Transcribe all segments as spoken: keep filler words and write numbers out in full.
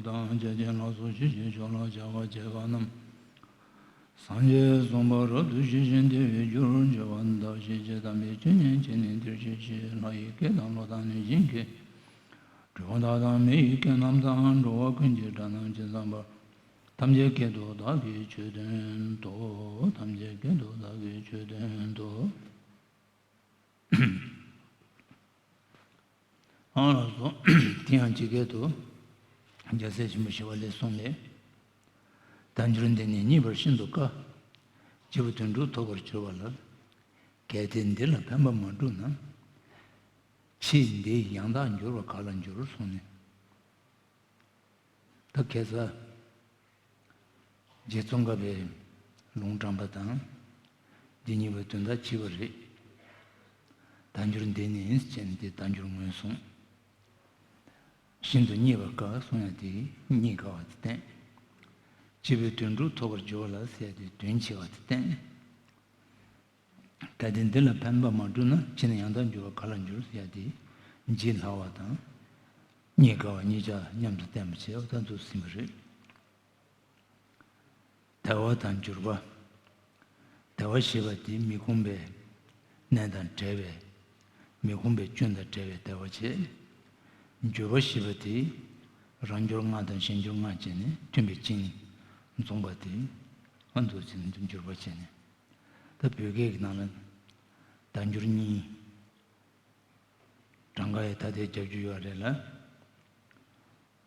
དང་། བརྒྱ་བྱིན་ལ་སོགས་ཞི་བྱེད་མཆོག་ལ་བྱ་བ་བྱེད་པ་རྣམས། སངས་རྒྱས་གསུངས་པ་རབ་ཏུ་ཞི་ཞིང་བདེ་བའི་རྒྱུར་གྱུར་པ་དག་ཞིག་ཅེས་དམ་པའི་ཆོས་ཉན་བྱས་ནས་འདིར་གཤེགས་ཤིག་ལྷ་ཡི་སྐད་དང་ཀླུ་དང་གནོད་སྦྱིན་སྐད། གྲུལ་བུམ་དག་དང་མི་ཡི་སྐད་རྣམས་དང་། འགྲོ་བ་ཀུན་གྱི་སྒྲ་རྣམས་ཇི་ཙམ་པར། ཐམས་ཅད་སྐད་དུ་བདག་གིས་ཆོས་བསྟན་ཏོ། ཐམས་ཅད་སྐད་དུ་བདག་གིས་ཆོས་བསྟན་ཏོ། ཨང་ལགས་སོ། དེ་ཡང་ཇི་སྐད་དུ། རྒྱལ་སྲས་ཆེན་པོ་ཞི་བ་ལྷའི་གསུང་ལས། དལ་འབྱོར་འདི་ནི་རྙེད་པར་ཤིན་ཏུ་དཀའ། སྐྱེས་བུ་དོན་གྲུབ་ཐོབ་པར་གྱུར་པ་ལགས། གལ་ཏེ་འདི་ལ་ཕན་པ་མ་བསྒྲུབས་ན། ཕྱིས་འདི་ཡང་དག་འགྱུར་བ་ག་ལ་འགྱུར་གསུངས་ནས། ད་ཁ་སང་རྗེ་ཙོང་ཁ་པས་ལུང་དྲངས་པ་དང་། འདི་གཉིས་པོའི་དོན་དག་གཅིག་པ་རེད། དལ་འབྱོར་འདི་ནི་ཟེར་ནས་དེ་དལ་འབྱོར་ངོས་བཟུང་། ཤིན་ཏུ་རྙེད་པར་དཀའ་གསུང་ཡ་དེ་རྙེད་དཀའ་བ་དེ་བསྟན། སྐྱེས་བུའི་དོན་གྲུབ་ཐོབ་པར་འགྱུར་བ་ལ་ཟེར་ཡ་དེ་དོན་ཆེ་བ་དེ་བསྟན། གལ་ཏེ་འདི་ལ་ཕན་པ་མ་བསྒྲུབས་ན། ཕྱིས་ནས་ཡང་དག་འགྱུར་བ་ག་ལ་འགྱུར་ཟེར་ཡ་དེ་འཇིགས་སླ་བ་དང་། རྙེད་དཀའ་བ་གཉིས་ཆ་མཉམ་དུ་བསྟན་པ་བྱས་པ་ད་འདུག་ཟིན་པ་རེད། དལ་བ་དང་འབྱོར་པ། དལ་བ་ཞེས་པ་དེ་མི་ཁོམ་པའི་གནས་དང་བྲལ་བའི། མི་ཁོམ་པའི་སྐྱོན་དང་བྲལ་བའི་དལ་བ་བྱས། འབྱོར་པ་ཞེས་པ་དེ་རང་འབྱོར་ལྔ་དང་གཞན་འབྱོར་ལྔ་བྱས་ནས་མཐུན་པའི་རྐྱེན་འཛོམས་པ་དེ་ཨ་འདུག་ཟེར་ནས་འབྱོར་པ་བྱས་ནས། ད་བོད་སྐད་ཀྱི་ནང་ལ་དལ་འབྱོར་གཉིས། གྲངས་ཀ་ཡི་ཐ་དད་རྒྱབ་རྒྱུ་ཡོད་རེད་ལ།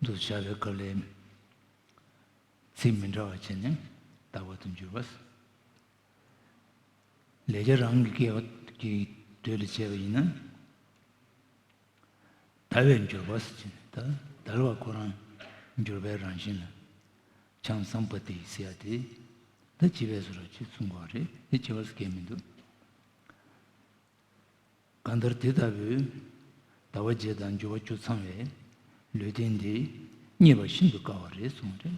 འདུག་བྱ་བའི་སྐབས་ལས་ཚིག་མི་འདྲ་བ་བྱས་ནས་དལ་བ་དང་འབྱོར་པ། ལེགས་སྦྱར་རང་གི་སྐད་ཀྱི་དོད་ལ་བྱས་པ་ཡིན་ན། དལ་བའི་འབྱོར་པ་ཟེར་གྱི་ནི་ད་དལ་བ་ཁོ་རང་འབྱོར་པའི་རང་བཞིན་ལ་ཆང་སམ་པ་ཏི་ཟེར་ཡ་དེ་ད་བྱིས་པའི་བཟོ་འདྲ་ཅིག་གསུང་གི་ཡོད་རེད། དེ་བྱིས་པ་ཟེར་མཁན་མི་འདུག་གང་ལྟར་དེ་ལྟ་བུའི་ཟླ་བ་བརྒྱད་དང་འབྱོར་པ་བཅུ་ཚང་བའི་ལུས་རྟེན་འདི་རྙེད་པ་ཤིན་ཏུ་དཀའ་བ་རེད་གསུངས་རེད།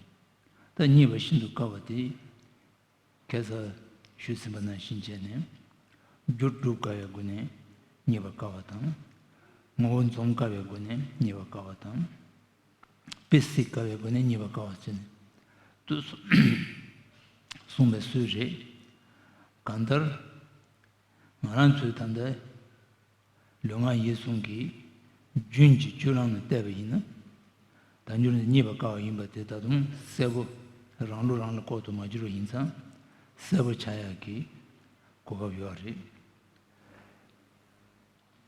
ད་རྙེད་པ་ཤིན་ཏུ་དཀའ་བ་དེ་ཁ་སང་ཞུས་ཟིན་པ་ནང་བཞིན་བྱས་ནས། རྒྱུ་སྒྲུབ་དཀའ་བའི་སྒོ་ནས་རྙེད་པ་དཀའ་བ་དང་། ངོ་བོ་འཛོམས་དཀའ་བའི་སྒོ་ནས་རྙེད་པ་དཀའ་བ་དང་། དཔེ་སྲིད་དཀའ་བའི་སྒོ་ནས་རྙེད་པ་དཀའ་བ་བྱས་ནས་དུ་གསུངས་པའི་སྲོལ་རེད། གང་ལྟར། ང་རང་ཚོས་ད་ལྟ་ལུས་ངག་ཡིད་གསུམ་གྱི་རྒྱུན་གྱི་སྤྱོད་ལམ་ལ་བལྟས་པ་ཡིན་ན། དལ་འབྱོར་ནི་རྙེད་པར་དཀའ་བ་ཡིན་པ་དེ་ད་དུང་གསལ་པོ་རང་ལུགས་རང་ལ་ལྐོག་ཏུ་མ་གྱུར་བ་ཡིན་ཙང་གསལ་པོ་ཆགས་ཡག་གི་གོ་སྐབས་ཡོད་རེད།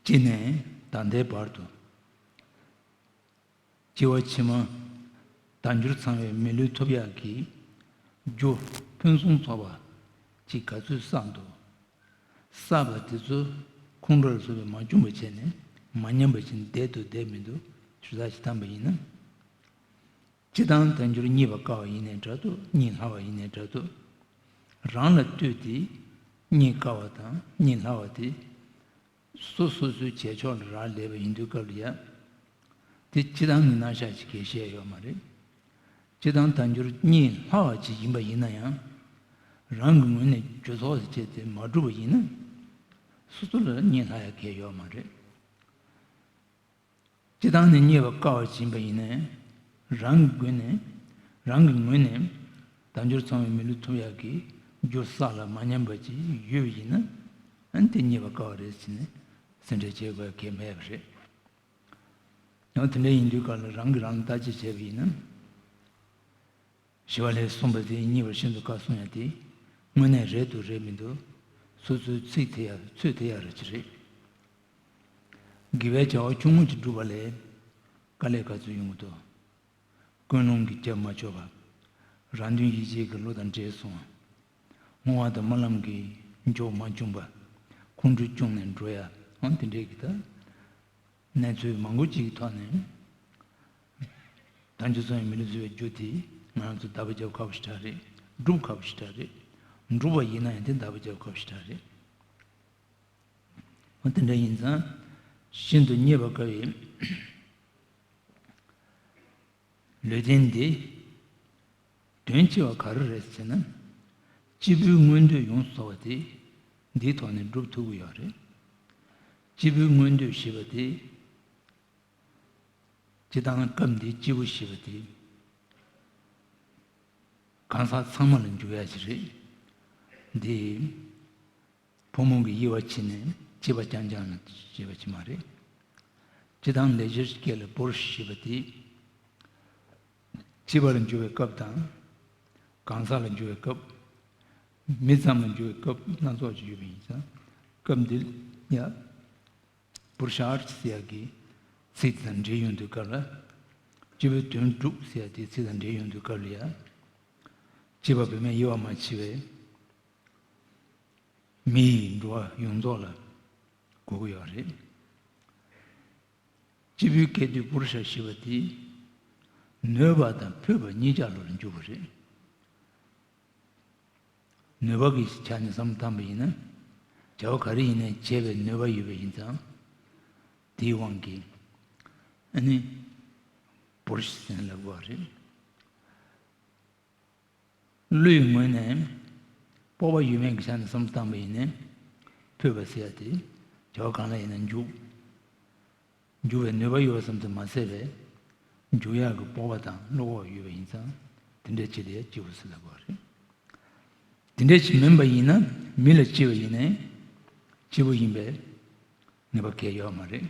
སྤྱིར་ནས་ད་ལྟའི་བར་དུ། སྐྱེ་བ་ཕྱི་མ་དལ་འབྱོར་ཚང་བའི་མི་ལུས་ཐོབ་ཡག་གི་རྒྱུ་ཕུན་སུམ་ཚོགས་པ་ཅིག་ག་ཚོད་བསགས་འདུག་བསགས་པ་དེ་ཚོ་ཁོང་ཁྲོ་ལ་སོགས་པས་མ་བཅོམ་པ་བྱས་ནས་མ་ཉམས་པ་བྱས་ནས་བསྡད་འདུག་བསྡད་མི་འདུག་ཞུ་དག་ཅིག་བཏང་པ་ཡིན་ན། སྤྱིར་བཏང་དལ་འབྱོར་རྙེད་པར་དཀའ་བ་ཡིན་ནའི་འདྲ་འདུག་རྙེད་སླ་བ་ཡིན་ནའི་འདྲ་འདུག་རང་ལ་ལྟོས་ཏེ་རྙེད་དཀའ་བ་དང་རྙེད་སླ་བ་དེ། སོ་སོ་སོའི་བྱེད་ཕྱོགས་ལ་རག་ལས་པ་ཡིན་དུས་སྐབས་ལ་ཡ། དེ་སྤྱིར་བཏང་ནི་རྣམ་གཞག་ཅིག་གིས་བཤད་ཡོད་མ་རེད། སྤྱིར་བཏང་དལ་འབྱོར་རྙེད་སླ་བ་ཅིག་ཡིན་པ་ཡིན་ན་ཡང་། རང་གི་ངོས་ནས་རྒྱུ་ཚོགས་སུ་བྱས་ཏེ་མ་བསྒྲུབས་པ་ཡིན་ན། སོ་སོ་ལ་རྙེད་སླ་ཡ་གང་ཡང་ཡོད་མ་རེད། སྤྱིར་བཏང་ནི་རྙེད་པར་དཀའ་བ་ཅིག་ཡིན་པ་ཡིན་ནའི། རང་གི་སྒོ་ནས། རང་གི་ངོས་ནས། དལ་འབྱོར་ཚང་བའི་མི་ལུས་ཐོབ་ཡག་གི་རྒྱུ་བསགས་ལ་མ་ཉམས་པ་ཅིག་ཡོད་པ་ཡིན་ན། ཨ་ནི་དེ་རྙེད་པར་དཀའ་བ་རེད་ཟེར་ནས་སེམས་ཁྲལ་བྱེད་དགོས་ཡ་གང་ཡང་མེད་པ་རེད། ཡང་དེ་འདྲ་ཡིན་དུས་སྐབས་ལ་རང་གིས་རང་ལ་བརྟག་དཔྱད་བྱས་པ་ཡིན་ན། ཞི་བ་ལྷས་གསུངས་པ་དེ་རྙེད་པར་ཤིན་ཏུ་དཀའ་གསུང་ཡ་དེ་དངོས་གནས་རེད་འདུག་རེད་མི་འདུག་སོ་སོའི་ཚིག་དེ་ཡ་ཚོད་དེ་ཡ་ར་ཅི་རེད། དགེ་བའི་བྱ་བ་ཆུང་ངུ་ཅིག་བསྒྲུབ་པ་ལས་དཀའ་ལས་ག་ཚོད་ཡོང་གི་འདུག་ཀུན་སློང་གིས་རྒྱབ་མ་ཆོག་པ། རང་དོན་ཡིད་བྱེད་ཀྱི་བློ་དང་འདྲེས་སོང་བ། བསྔོ་བ་དང་སྨོན་ལམ་གྱི་འཇོག་མ་བྱུང་བ། ཁོང་ཁྲོ་བྱུང་ནས་འགྲོ་ཡ་ཨང་དེ་འདྲས་ཀྱི་ད། གནས་ཚུལ་མང་པོ་ཅིག་གི་ཐོག་ནས། དལ་འབྱོར་ཚང་བའི་མི་ལུས་བཟོ་བའི་རྒྱུ་དེ་ང་རང་ཚོ་བརྡ་པ་རྒྱབ་ཁག་པོ་ཞེ་དྲག་རེད། སྒྲུབ་ཁག་པོ་ཞེ་དྲག་རེད། འགྲུབ་པ་ཡིན་ན་ཡང་དེ་བརྡ་པ་རྒྱབ་ཁག་པོ་ཞེ་དྲག་རེད། འོ་དེ་འདྲ་ཡིན་ཙང་། ཤིན་ཏུ་རྙེད་པར་དཀའ་བའི་ལུས་རྟེན་འདི། དོན་ཆེ་བ་ག་རེ་རེད་ཟེར་ན། སྐྱེས་བུའི་མངོན་འདོད་ཡོངས་སུ་རྫོགས་པ་དེ། འདིའི་ཐོག་ནས་སྒྲུབ་ཐུབ་ཀྱི་ཡོད་རེད། སྐྱེས་བུའི་མངོན་འདོད་ཞེས་པ་དེ། སྤྱིར་བཏང་སྐབས་འདིའི་སྐྱེས་བུ་ཞེས་པ་དེ། གང་ཟག་ཚང་མ་ལ་འཇུག་ཡ་ཞིག་རེད། འདི་ཕོ་མོ་གི་དབྱེ་བ་ཕྱེ་ནས་སྐྱེས་པ་རྐྱང་རྐྱང་ལ་བྱེད་པ་ཅིག་མ་རེད། སྤྱིར་བཏང་ལེགས་སྦྱར་གྱི་སྐད་ལ་པུ་རུ་ཤ་ཞེས་པ་དེ། སྐྱེས་པ་ལ་འཇུག་པའི་སྐབས་དང་། གང་ཟག་ལ་འཇུག་པའི་སྐབས། མི་ཙམ་ལ་འཇུག་པའི་སྐབས་སྣ་ཚོགས་ཅིག་ཡོད་པ་ཡིན་ཙང་། སྐབས་འདིར་ཡང་པུ་རུ་ཤ་ཟེར་ཡག་གི་ཚིག་དང་འབྲེལ་ཡོང་དུས་སྐབས་ལ། སྐྱེས་བུའི་དོན་དྲུག་ཟེར་ཡག་དེའི་ཚིག་དང་འབྲེལ་ཡོང་དུས་སྐབས་ལ་ཡང་། སྐྱེས་པ་བུད་མེད་དབྱེ་བ་མ་ཕྱེ་བའི་མི་ཡི་འགྲོ་བ་ཡོངས་རྫོགས་ལ་གོ་གི་ཡོད་རེད། སྐྱེས་བུའི་སྐད་དོད་པུ་རུ་ཤ་ཞེས་པ་དེ། ནུས་པ་དང་ཕོད་པ་གཉིས་ཆ་ལ་འཇུག་པ་རེད། ནུས་པ་གི་ཆ་ནས་བསམ་བློ་བཏང་པ་ཡིན་ན། བྱ་བ་ག་རེ་ཡིན་ནའི་བྱེད་པའི་ནུས་པ་ཡོད་པ་ཡིན་ཙང་། དེའི་དབང་གིས་ཨ་ནི་པུ་རུ་ཤ་ཟེར་ལབ་དགོས་པ་རེད། བློའི་ངོས་ནས་སྤོབས་པ་ཡོད་མེད་ཀྱི་ཆ་ནས་བསམ་བློ་བཏང་པ་ཡིན་ན། ཕོད་པ་ཟེར་ཡ་དེ་བྱ་བ་གང་ལ་ཡིན་ན་འཇུག་འཇུག་པའི་ནུས་པ་ཡོད་པ་ཙམ་དུ་མ་ཟད་པའི། འཇུག་ཡག་གི་སྤོབས་པ་དང་བློ་ཁོག་ཡོད་པ་ཡིན་ཙང་། དེ་འདྲ་ཅིག་ལ་ཡང་སྐྱེས་བུ་ཟེར་ལབ་དགོས་པ་རེད། དེ་འདྲ་ཅིག་མིན་པ་ཡིན་ན། མི་ལ་སྐྱེས་པ་ཡིན་ནའི་སྐྱེས་བུ་ཡིན་པའི་ངེས་པ་གང་ཡང་ཡོད་མ་རེད།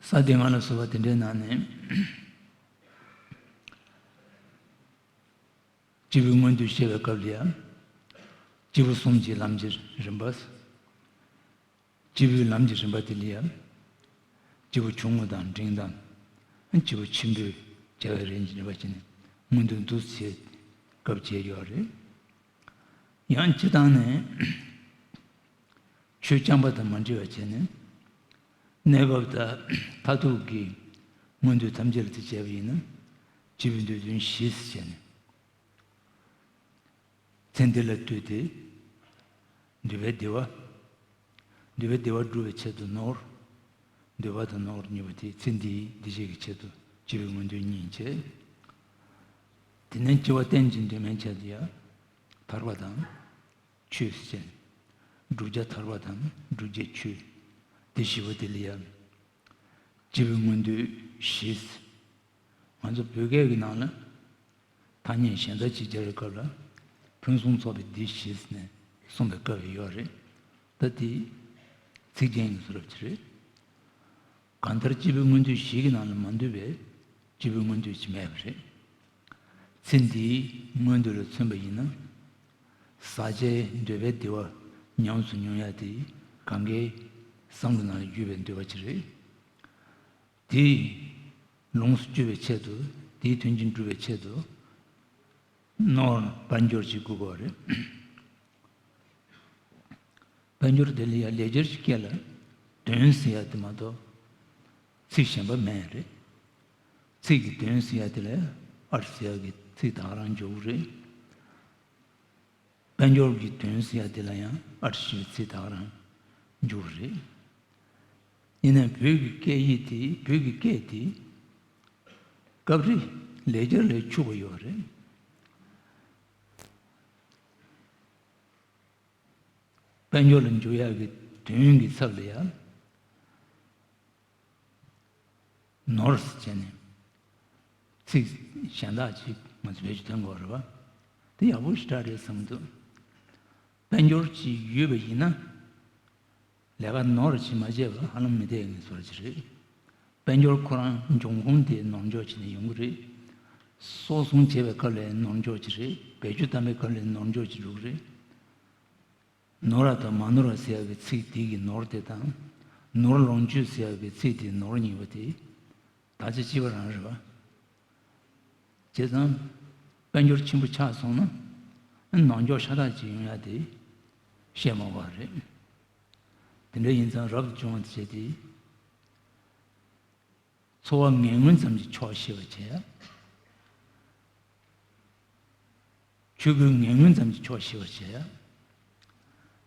ས་སྡེ་ལྔ་ལ་སོགས་པ་དེ་འདྲའི་ནང་ནས། སྐྱེས་བུའི་མངོན་འདོད་བཤད་པའི་སྐབས་ལ་ཡང་། སྐྱེས་བུ་གསུམ་གྱི་ལམ་གྱི་རིམ་པ། སྐྱེས་བུའི་ལམ་གྱི་རིམ་པ་དེ་ལ་ཡང་། སྐྱེས་བུ་ཆུང་ངུ་དང་འབྲིང་དང་། སྐྱེས་བུ་ཆེན་པོའི་བྱ་བའི་རིམ་གྱི་རིམ་པ་བྱས་ནས་མངོན་འདོད་འདུ་བྱེད་སྐབས་བྱས་ཡོད་རེད། ཡང་སྤྱིར་བཏང་ནས། ཆོས་རྐྱང་པ་དང་མ་འདྲེས་པ་བྱས་ནས། གནས་སྐབས་དང་མཐར་ཐུག་གི་མངོན་འདོད་ཐམས་ཅད་ལ་དེ་བྱས་པ་ཡིན་ན། སྐྱེས་བུའི་འདོད་དོན་བཞི་ཟེར་བྱས་ནས། ཚེ་འདི་ལ་ལྟོས་ཏེ། འདོད་པའི་བདེ་བ། འདོད་པའི་བདེ་བ་སྒྲུབ་པའི་ཆེད་དུ་ནོར། འདོད་པ་དང་ནོར་གཉིས་པོ་དེ་ཚེ་འདིའི་བདེ་སྐྱིད་ཀྱི་ཆེད་དུ་སྐྱེས་བུའི་མངོན་འདོད་གཉིས་བྱས། དེ་ནས་སྐྱེ་བ་གཏན་གྱི་འདོད་མིན་ཆེད་དུ་ཡང་། ཐར་པ་དང་། ཆོས་ཟེར། བསྒྲུབ་བྱ་ཐར་པ་དང་བསྒྲུབ་བྱའི་ཆོས། དེ་བཞི་པོ་དེ་ལ་ཡང་། སྐྱེས་བུའི་མངོན་འདོད་བཞི། ང་ཚོ་བོད་སྐད་ཀྱི་ནང་ལ་ཐ་སྙད་གཞན་དག་ཅིག་སྦྱར་བའི་སྐབས་ལ། ཕུན་སུམ་ཚོགས་པའི་སྡེ་བཞི་ཟེར་ནས་གསུངས་པའི་སྐབས་ཡོད་རེད། ད་དེ་ཚིག་རྒྱན་གྱི་བཟོ་འདྲ་ཅིག་རེད། གང་ལྟར་སྐྱེས་བུའི་མངོན་འདོད་བཞི་གི་ནང་ལ་མ་འདུས་པའི་སྐྱེས་བུའི་མངོན་འདོད་ཅིག་མེད་པ་རེད། ཚེ་འདིའི་མངོན་འདོད་ལ་མཚོན་པ་ཡིན་ན། ཟག་བཅས་འདོད་པའི་བདེ་བ་ཉམས་སུ་མྱོང་ཡ་དེ་གང་གའི་བསམ་བློ་ནང་ལ་འགྱུར་བའི་འདོད་པ་ཅིག་རེད། དེ་ལོངས་སུ་སྤྱོད་པའི་ཆེད་དུ། དེའི་དོན་ཆེན་སྒྲུབ་པའི་ཆེད་དུ། ནོར་དཔལ་འབྱོར་ཅིག་དགོས་པ་རེད། དཔལ་འབྱོར་དེ་ལ་ཡང་ལེགས་སྦྱར་གྱི་སྐད་ལ་དོན་ཟེར་ཡ་དེ་མ་གཏོགས་ཚིག་གཞན་པ་མེད་རེད། ཚིག་གི་དོན་ཟེར་ཡ་དེ་ལ་ཨར་ཟེར་ཡ་གི་ཚིག་ད་ག་རང་འཇོག་གི་རེད། དཔལ་འབྱོར་གྱི་དོན་ཟེར་ཡ་དེ་ལ་ཡང་ཨར་ཞེས་པའི་ཚིག་ད་ག་རང་འཇོག་གི་རེད། ཡིན་ནའི་བོད་ཀྱི་སྐད་ཡིག་དེ། བོད་ཀྱི་སྐད་དེ་སྐབས་རེ་ལེགས་སྦྱར་ལས་འཁྱུག་པ་ཡོད་རེད། དཔལ་འབྱོར་ལ་འཇུག་ཡག་གི་དོན་གྱི་ཚབ་ལ་ཡང་ནོར་ཟེར་བྱས་ནས་ཚིག་གཞན་དག་ཅིག་ང་ཚོ་བེད་སྤྱོད་གཏོང་དགོས་རེད་པ། དེ་ཡག་པོ་ཞེ་དྲག་རེད་བསམ་གྱི་འདུག་དཔལ་འབྱོར་ཅིག་ཡོད་པ་ཡིན་ན། ལས་ཀ་ནོར་ཅིག་མ་བྱས་པ་ཧ་ལམ་མི་བསྡད་ངེས་ཚོར་ཅིག་རེད། དཔལ་འབྱོར་ཁོ་རང་འབྱུང་ཁུངས་དེ་ནོར་འཇོག་བྱས་ནས་ཡོང་གི་རེད། གསོག་སྲུང་བྱེད་པའི་སྐབས་ལ་ནོར་འཇོག་ཅིག་རེད། བེད་སྤྱོད་བཏང་པའི་སྐབས་ལ་ནོར་འཇོག་ཅིག་འགྲོ་གི་རེད། ནོར་བ་དང་མ་ནོར་བ་ཟེར་ཡག་གི་ཚིག་དེ་གི་ནོར་དེ་དང་། ནོར་ལོངས་སྤྱོད་ཟེར་ཡག་གི་ཚིག་དེའི་ནོར་གཉིས་པོ་དེ་ད་ཆ་གཅིག་པ་རང་རེད་པ། བྱས་ཙང་དཔལ་འབྱོར་ཆེན་པོ་ཆགས་སོང་ན། ནོར་འཇོག་ཤ་སྟག་ཅིག་ཡོང་ཡག་དེ་བཤད་མ་དགོས་པ་རེད། དེ་འདྲ་ཡིན་ཙང་རབ་ཏུ་བྱུང་བ་དེ་བྱས་ཏེ། འཚོ་བ་ངན་ངོན་ཙམ་གྱིས་ཆོག་ཤེས་པ་བྱས་ཡ། ཆོས་གོས་ངན་ངོན་ཙམ་གྱིས་ཆོག་ཤེས་པ་བྱས་ཡ།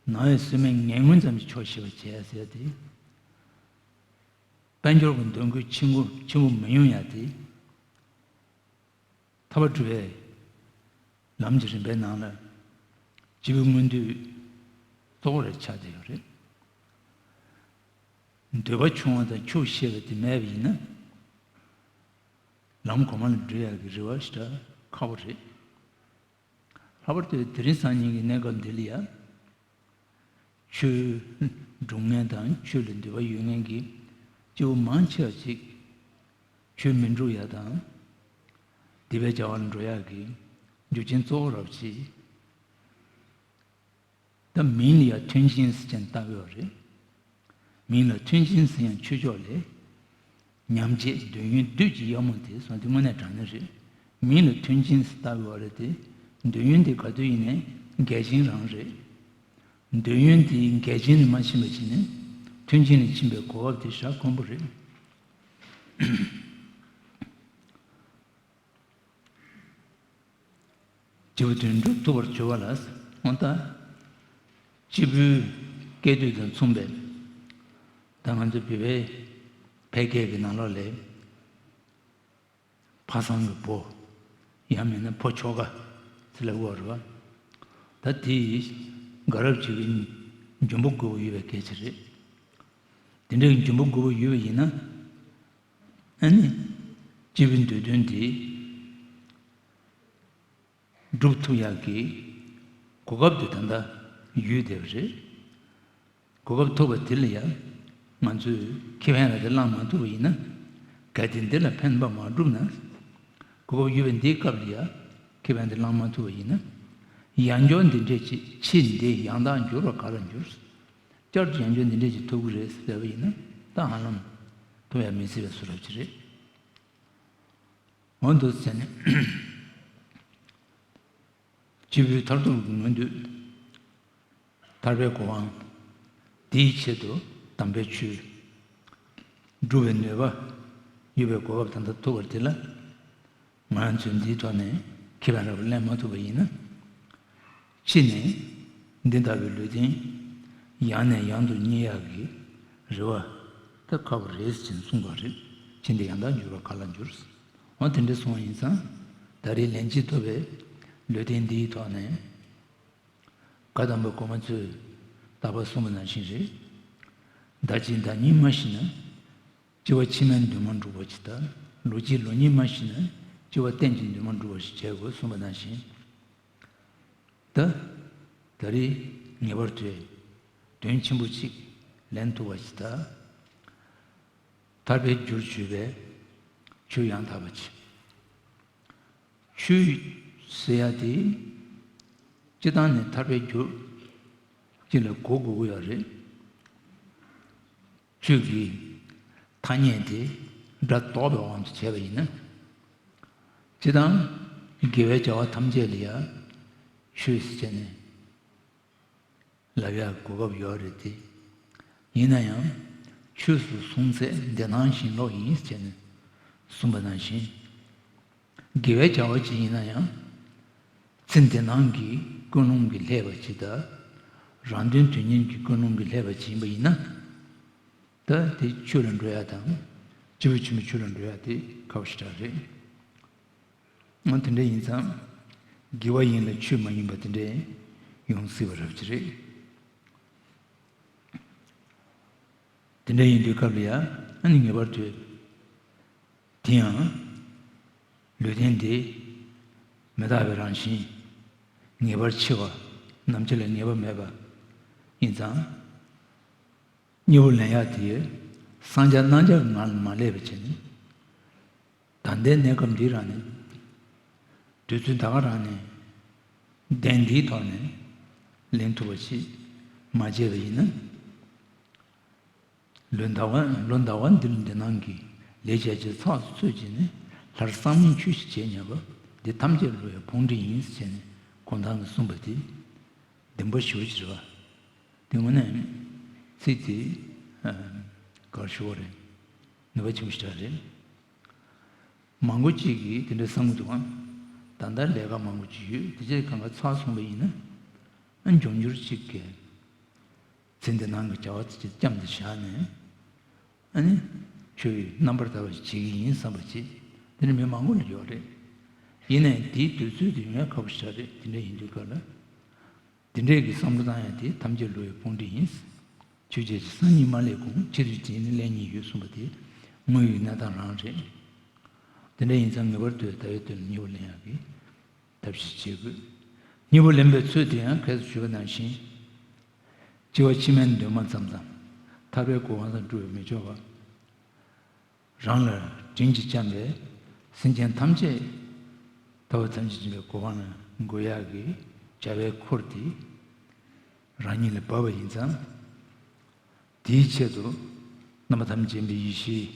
ནང་བའི་སྲོལ་མེད་ངན་ངོན་ཙམ་གྱིས་ཆོག་ཤེས་པ་བྱས་ཡ་ཟེར་ཡ་དེ། དཔལ་འབྱོར་གྱི་འདོད་དགུ་ཆེན་པོ་ཆེན་པོ་མི་ཡོང་ཡ་དེ། ཐར་པ་སྒྲུབ་པའི་ལམ་གྱི་རིམ་པའི་ནང་ལ་སྐྱེས་བུའི་མངོན་འདོད་གཙོ་བོ་རེ་ཆགས་བསྡད་ཡོད་རེད། འདོད་པ་ཆུང་བ་དང་ཆོག་ཤེས་པ་དེ་མེད་པ་ཡིན་ན། ལམ་གོང་མ་ལ་འགྲོ་ཡག་གི་རེ་བ་ཞེ་དྲག་ཁག་པོ་རེད། ལྷག་པར་དུ་དེ་རིང་སང་ཉིན་གྱི་གནས་སྐབས་འདི་ལ་ཡང་། ཆོས་སྒྲུབ་མཁན་དང་ཆོས་ལ་འདོད་པ་ཡོད་མཁན་གྱི་སྐྱེ་བོ་མང་ཆེ་བ་ཅིག་ཆོས་མི་འགྲུབ་ཡག་དང་། སྡིག་པའི་བྱ་བ་ལ་འགྲོ་ཡག་གི་རྒྱུ་རྐྱེན་གཙོ་བོ་རབ་ཅིག་ད་མིང་ལ་ཡང་མཐུན་རྐྱེན་ཟེར་ཅན་བཏགས་ཡོད་རེད། མིང་ལ་མཐུན་རྐྱེན་ཟེར་ཡང་ཆོས་ཕྱོགས་ལས། ཉམས་བྱེད་འདོད་ཡོན་བདུད་ཀྱི་གཡབ་མོ་དེ་སོང་དེ་དངོས་གནས་དྲང་གནས་རེད། མིང་ལ་མཐུན་རྐྱེན་ཟེར་བཏགས་ཡོད་རེད་དེ། འདོད་ཡོན་དེ་ག་དུས་ཡིན་ནའི་འགལ་རྐྱེན་རང་རེད། འདོད་ཡོན་དེ་འགལ་རྐྱེན་ལ་མ་ཕྱིན་པ་བྱས་ནས་མཐུན་རྐྱེན་ལ་ཕྱིན་པའི་གོ་སྐབས་དེ་ཞག་དཀོན་པོ་རེད། སྐྱེས་བུ་དོན་གྲུབ་ཐུབ་པར་གྱུར་པ་ལ། འོ་ད། སྐྱེས་བུའི་སྐད་དོད་དང་མཚུངས་པའི། ད་ང་ཚོ་བོད་པའི་ཕལ་སྐད་ཀྱི་ནང་ལོགས་ལས། ཕ་བཟང་གི་བུ། ཡང་མིན་ན་ཕོ་ཁྱོ་ག་ཟེར་ལབ་དགོས་རེད་བ། ད་དེ་དགའ་རབ་ཅིག་གི་འཇོན་པོ་དགོས་པ་ཡོད་པའི་སྐད་ཆ་རེད། དེ་འདྲའི་འཇོན་པོ་དགོས་པ་ཡོད་པ་ཡིན་ན། ཨ་ནི། སྐྱེས་བུའི་འདོད་དོན་དེ་སྒྲུབ་ཐུབ་ཡག་གི་གོ་སྐབས་དེ་ད་ལྟ་ཡོད་བསྡད་པ་རེད། གོ་སྐབས་ཐོབ་པ་དེ་ལ་ཡང་ང་ཚོས་ཁེ་ཕན་ར་དེ་བླངས་མ་ཐུབ་པ་ཡིན་ན། གལ་ཏེ་འདི་ལ་ཕན་པ་མ་བསྒྲུབས་ན། གོ་སྐབས་ཡོད་པའི་འདིའི་སྐབས་ལ་ཡང་ཁེ་ཕན་དེ་བླངས་མ་ཐུབ་པ་ཡིན་ན། ཡང་བསྐྱར་འདི་འདྲས་ཅིག་ཕྱིས་འདི་ཡང་དག་འགྱུར་བ་ག་ལ་འགྱུར། བསྐྱར་དུ་ཡང་བསྐྱར་འདི་འདྲས་ཅིག་ཐོབ་ཀྱི་རེད་ཟེར་བ་ཡིན་ན། ད་ཧ་ལམ་ཐོབ་ཡ་མི་སྲིད་པའི་བཟོ་འདྲ་ཅིག་རེད། འོ་འདུག་ཟེར་ནས། སྐྱེས་བུའི་མཐར་ཐུག་གི་མངོན་འདོད། ཐར་པའི་གོ་འཕང་། དེའི་ཆེད་དུ་དམ་པའི་ཆོས་སྒྲུབ་པའི་ནུས་པ་ཡོད་པའི་གོ་སྐབས་ད་ལྟ་ཐོབ་པ་དེ་ལ། ང་ཚོས་འདིའི་ཐོག་ནས་ཁེ་ཕན་རབ་ལེན་མ་ཐུབ་པ་ཡིན་ན། ཕྱིས་ནས་འདི་ལྟ་བུའི་ལུས་རྟེན་ཡང་ནས་ཡང་དུ་རྙེད་ཡག་གི་རེ་བ་ད་ཁག་པོ་རེད་ཅེས་གསུངས་པ་རེད། ཕྱིས་འདི་ཡང་དག་འགྱུར་བ་ག་ལ་འགྱུར། འོ་དེ་འདྲ་སོང་བ་ཡིན་ཙང་། ད་རེས་ལན་གཅིག་ཐོབ་པའི་ལུས་རྟེན་འདིའི་ཐོག་ནས། བཀའ་གདམས་པ་གོང་མ་ཚོས་ད་བར་གསུངས་པ་ནང་བཞིན་རེད། ཟླ་གཅིག་ཟླ་གཉིས་མ་ཤི་ན། སྐྱེ་བ་ཕྱི་མའི་འདུན་མ་འགྲུབ་པ་ཇི་ལྟར། ལོ་གཅིག་ལོ་གཉིས་མ་ཤི་ན། སྐྱེ་བ་གཏན་གྱི་འདུན་མ་འགྲུབ་པ་ཞིག་བྱེད་དགོས་གསུངས་པ་ནང་བཞིན། ད། ད་རེས་ངེས་པར་དུ་དོན་ཆེན་པོ་གཅིག་ལེན་ཐུབ་པ་ཇི་ལྟར། ཐར་པའི་རྒྱུར་གྱུར་པའི་ཆོས་ཡང་དག་པ་ཇི། ཆོས་ཟེར་ཡ་དེ་སྤྱིར་བཏང་ནས་ཐར་པའི་རྒྱུ་གཅིག་ལ་གོ་དགོས་ཀྱི་ཡོད་རེད། ཆོས་ཀྱི་ཐ་སྙད་དེ་སྒྲ་རྟོག་པའི་དབང་དུ་བྱས་པ་ཡིན་ན། སྤྱིར་བཏང་དགེ་བའི་བྱ་བ་ཐམས་ཅད་ལ་ཡང་ཆོས་ཟེར་བྱས་ནས། ལབ་ཡག་གོ་སྐབས་ཡོད་རེད་དེ། ཡིན་ན་ཡང་ཆོས་སུ་བཟུང་ཚད་འདི་སྣང་ཞེན་ལོག་ཡིན་ཟེར་ནས་གསུངས་པ་ནང་བཞིན། དགེ་བའི་བྱ་བ་ཅིག་ཡིན་ན་ཡང་། ཚེ་འདི་སྣང་གི་ཀུན་སློང་གིས་བསླད་པ་ཅིག་དང་། རང་དོན་དོན་གཉེར་གྱི་ཀུན་སློང་གིས་བསླད་པ་ཅིག་ཡིན་པ་ཡིན་ན། ད་དེ་ཆོས་ལ་འགྲོ་ཡ་དང་། སྐྱེས་བུ་ཆེན་པོའི་ཆོས་ལ་འགྲོ་ཡ་དེ་ཁག་པོ་ཞེ་དྲག་རེད། འོ་དེ་འདྲ་ཡིན་ཙང་། དགེ་བ་ཡིན་ལ་ཆོས་མ་ཡིན་པ་དེ་འདྲ་ཡོང་སྲིད་པ་རབ་ཅིག་རེད། དེ་འདྲ་ཡིན་དུས་སྐབས་ལ་ཡང་ཨ་ནི་ངེས་པར་དུ། དེ་ཡང་། ལུས་རྟེན་འདི། མི་རྟག་པའི་རང་བཞིན། ངེས་པར་འཆི་བ། ནམ་འཆི་ལ་ངེས་པ་མེད་པ། ཡིན་ཙང་། གཉིས་པོ་ལེན་ཡག་དེ། སངས་རྒྱས་རྣམ་པར་ངང་ལ་མ་སླེབས་པ་བྱས་ནས། ད་ལྟའི་གནས་སྐབས་འདི་རང་ནས། དུས་ཚོད་ད་ག་རང་ནས། གདན་འདིའི་ཐོག་ནས། ལེན་ཐུབ་པ་ཞིག་མ་བྱས་པ་ཡིན་ན། ལོ་ཟླ་བ་ལོ་ཟླ་བ་འདི་ལ་འདི་སྣང་གི་ལས་བྱས་རྗེས་ཚགས་སུ་ཚུད་ཀྱིས་ནི། ལྷར་བསམ་ནས་ཆོས་ཤིག་བྱེད་ཉན་པ། འདི་ཐམས་ཅད་བསླུ་བའི་ཕུང་འདྲེ་ཡིན་ཟེར་ནས་གུང་ཐང་གིས་གསུངས་པ་དེ། བདེན་པ་ཞེ་པོ་ཅིག་རེད་བ། དེ་དངོས་གནས་ཚིག་དེ་ག་རེ་ཞུ་དགོས་རེད། ནུས་པ་ཆེན་པོ་ཞིག་རེད། མང་པོ་ཅིག་གིས་དེ་འདྲ་བསམ་གྱི་འདུག་ཨང་། ད་ལྟ་ལས་ཀ་མང་པོ་ཅིག་ཡོད་དེ་ཚོ་གང་ག་ཚར་སོང་པ་ཡིན་ན། ཨ་འབྱུང་འགྱུར་ཅིག་གི་ཚེ་འདི་སྣང་གི་བྱ་བ་ཅིག་བརྩམས་ཏེ་བཞག་ནས། ཨ་ནི་ཆོས་རྣམ་པར་དག་པ་ཞིག་བྱེད་ཀྱི་ཡིན་བསམ་པ་ཅིག་དེ་འདྲ་མི་མང་པོ་ལ་ཡོད་རེད། ཡིན་ནའི་དེའི་དུས་ཚོད་དེ་ཡོང་ཡ་ཁག་པོ་ཞིག་རེད། དེ་འདྲ་ཡིན་དུས་སྐབས་ལ། དེ་འདྲས་ཀྱི་བསམ་བློ་བཏང་ཡ་དེ་ཐམས་ཅད་བསླུ་བའི་ཕུང་འདྲེ་ཡིན། ཆོས་བྱས་ཀྱི་སང་ཉིན་མ་སླེབས་གོང་ཕྱི་དུས་དེ་ནི་སླེབས་ཉེན་ཡོད་གསུངས་པ་དེ་དངོས་ཡོད་གནས་སྟངས་རང་རེད། དེ་འདྲ་ཡིན་ཙང་ངེས་པར་དུ་ད་ཡོད་དོན་ལ་སྙིང་པོ་ལེན་ཡག་གི་ཐབས་ཤེས་བྱེད་དགོས། སྙིང་པོ་ལེན་པའི་ཚུལ་དེ་ཡང་ཁ་སང་ཞུས་པ་ནང་བཞིན། སྤྱི་བོ་ཕྱི་མའི་འདུན་མ་ཙམ་དང་། ཐར་པའི་གོ་འཕང་དང་སྒྲུབ་པས་མི་ཆོག་པ། རང་ལ་དྲིན་གྱིས་བཅངས་པའི་སེམས་ཅན་ཐམས་ཅད་ཐར་པ་ཐམས་ཅད་མཁྱེན་པའི་གོ་འཕང་ལ་འགོད་ཡག་གི་བྱ་བའི་འཁོར་དེ་རང་ཉིད་ལ་བབས་པ་ཡིན་ཙང་། དེའི་ཆེད་དུ་རྣམ་པ་ཐམས་ཅད་མཁྱེན་པའི་ཡེ་ཤེས་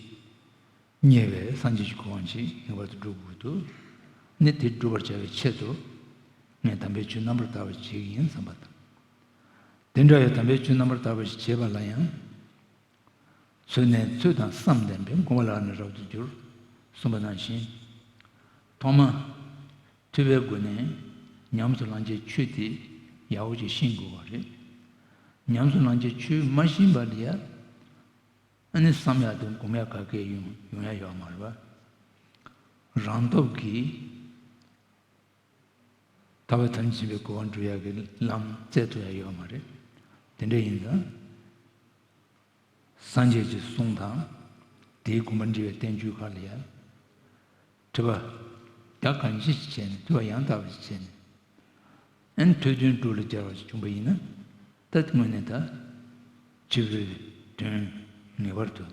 མཉེས་པའི་སངས་རྒྱས་ཀྱི་གོ་འཕང་ཅིག་ངེས་པར་དུ་སྒྲུབ་དགོས་འདུག་ནི་དེ་སྒྲུབ་པར་བྱ་བའི་ཆེད་དུ་ངས་དམ་པའི་ཆོས་རྣམ་པར་དག་པ་བྱེད་ཀྱི་ཡིན་བསམ་པ་དང་། དེ་འདྲ་བའི་དམ་པའི་ཆོས་རྣམ་པར་དག་པ་ཞིག་བྱེད་པ་ལ་ཡང་། ཚུལ་གནས་ཚུལ་དང་བསམ་ལྡན་པས་སྒོམ་པ་ལ་ནི་རབ་ཏུ་འགྱུར། གསུངས་པ་ནང་བཞིན། ཐོག་མ། ཐོས་པའི་སྒོ་ནས་ཉམས་སུ་བླང་བྱའི་ཆོས་དེ་ཡག་པོ་ཅིག་ཤེས་དགོས་པ་རེད། ཉམས་སུ་བླང་བྱའི་ཆོས་མ་ཤེས་པ་ལ་ཡ། ཨ་ནི་བསམ་ཡག་དང་སྒོམ་ཡག་ག་གེ་ཡོང་ཡོང་ཡག་ཡོད་མ་རེད་པ། རང་སྟོབས་ཀྱིས་ཐར་པ་ཐམས་ཅད་མཁྱེན་པའི་གོ་འཕང་སྒྲུབ་ཡག་གི་ལམ་བཙལ་ཐུབ་ཡག་ཡོད་མ་རེད། དེ་འདྲ་ཡིན་ཙང་། སངས་རྒྱས་ཀྱི་གསུང་དང་། དེའི་དགོངས་པ་འགྲེལ་བའི་བསྟན་བཅོས་ཁག་ལ་ཡང་། དྲི་བ་རྒྱ་གང་ཆེ་ཞིག་བྱས་ནས་དྲི་བ་ཡང་དག་པ་ཞིག་བྱས་ནས། ཨན་ཐོས་དོན་སྒྲུབ་ལ་སྦྱར་བ་ཞིག་བྱུང་པ་ཡིན་ན། ད་དངོས་གནས་ད་སྤྱི་བོའི་དོན་ངེས་པར་དུ།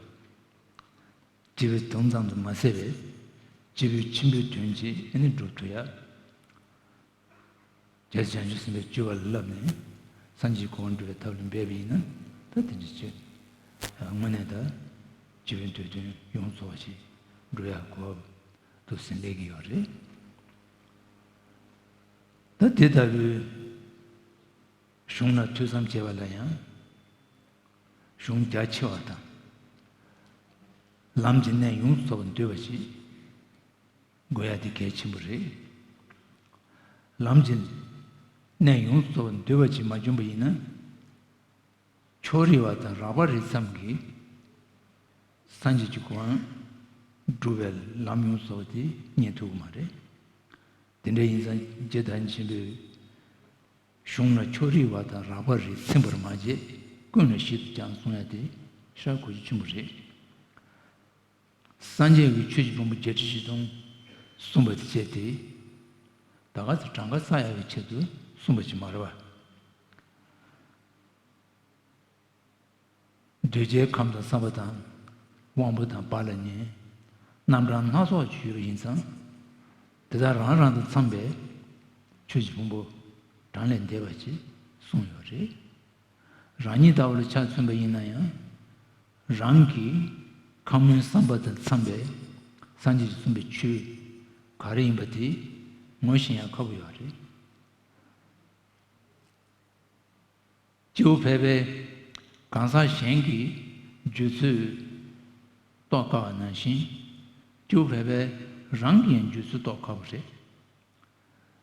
སྤྱི་བོའི་དོན་ཙམ་དུ་མ་ཟད་པའི་སྤྱི་བོའི་ཆེན་པོའི་དོན་ཅིག་ཨ་ནི་སྒྲུབ་ཐུབ་ཡ། རྗེ་བྱང་ཆུབ་སེམས་དཔའི་སྤྱོད་པ་ལ་བསླབས་ནས་སངས་རྒྱས་གོ་འཕང་སྒྲུབ་པའི་ཐབས་ལ་འབད་པ་ཡིན་ན། ད་དེ་འདྲ་བྱས། དངོས་གནས་ད་སྤྱི་བོའི་འདོད་དོན་ཡོངས་རྫོགས་པ་ཞིག་འགྲུབ་ཡག་གོ་འདུག་ཟེར་སླེབས་ཀྱི་ཡོད་རེད། ད་དེ་ལྟ་བུའི་གཞུང་ལ་ཐོས་བསམ་བྱས་པ་ལ་ཡང་། གཞུང་རྒྱ་ཆེ་བ་དང་། ལམ་གྱི་གནད་ཡོངས་སུ་རྫོགས་པར་འདོད་པ་ཞིག་དགོས་ཡ་དེ་གལ་ཆེན་པོ་རེད། ལམ་གྱི་གནད་ཡོངས་སུ་རྫོགས་པར་འདོད་པ་ཅིག་མ་བྱུང་བ་ཡིན་ན། ཕྱོགས་རིས་པ་དང་རགས་པ་རེ་ཙམ་གྱིས་སངས་རྒྱས་ཀྱི་གོ་འཕང་སྒྲུབ་པའི་ལམ་ཡོངས་སུ་རྫོགས་པ་དེ་རྙེད་ཐུབ་ཀྱི་མ་རེད། དེ་འདྲ་ཡིན་ཙང་རྗེ་བདག་ཉིད་ཆེན་པོས་གཞུང་ལ་ཕྱོགས་རིས་པ་དང་རགས་པ་རེ་ཚིམ་པར་མ་བྱེད། ཀུན་ལ་ཞིབ་ཏུ་ཀྱང་གསུང་ཡ་དེ་ཤར་གོ་རྒྱུ་ཆེན་པོ་རེད། སངས་རྒྱས་ཀྱི་ཆོས་ཀྱི་ཕུང་པོ་བརྒྱད་ཁྲི་བཞི་སྟོང་གསུངས་པ་དེ་བྱས་ཏེ། ད་ག་ཚོད་གྲངས་ཀ་བསགས་ཡག་གི་ཆེད་དུ་གསུངས་པ་ཅིག་མ་རེད་པ། གདོས་བཅས་ཁམས་དང་བསམ་པ་དང་། དབང་པོ་དང་བག་ལ་ཉལ། རྣམ་གྲངས་སྣ་ཚོགས་ཅིག་ཡོད་པ་ཡིན་ཙང་། དེ་དག་རང་རང་དང་འཚམས་པའི་ཆོས་ཀྱི་ཕུང་པོ་གྲངས་ལས་འདས་པ་ཅིག་གསུངས་ཡོད་རེད། རང་ཉིད་ལྟ་བུ་ལ་ཆ་མཚོན་པ་ཡིན་ན་ཡང་། རང་གི་ཁམས་མོས་བསམ་པ་དང་འཚམས་པའི་སངས་རྒྱས་ཀྱིས་གསུངས་པའི་ཆོས་ག་རེ་ཡིན་པ་དེ་ངོ་ཤེས་ཡག་ཁག་པོ་ཡོད་རེད། སྐྱེ་བོ་ཕལ་པས་གང་ཟག་གཞན་གྱི་རྗོད་ཚུལ་རྟོགས་དཀའ་བ་ནང་བཞིན། སྐྱེ་བོ་ཕལ་པས་རང་གི་ཡང་རྗོད་ཚུལ་རྟོགས་དཀའ་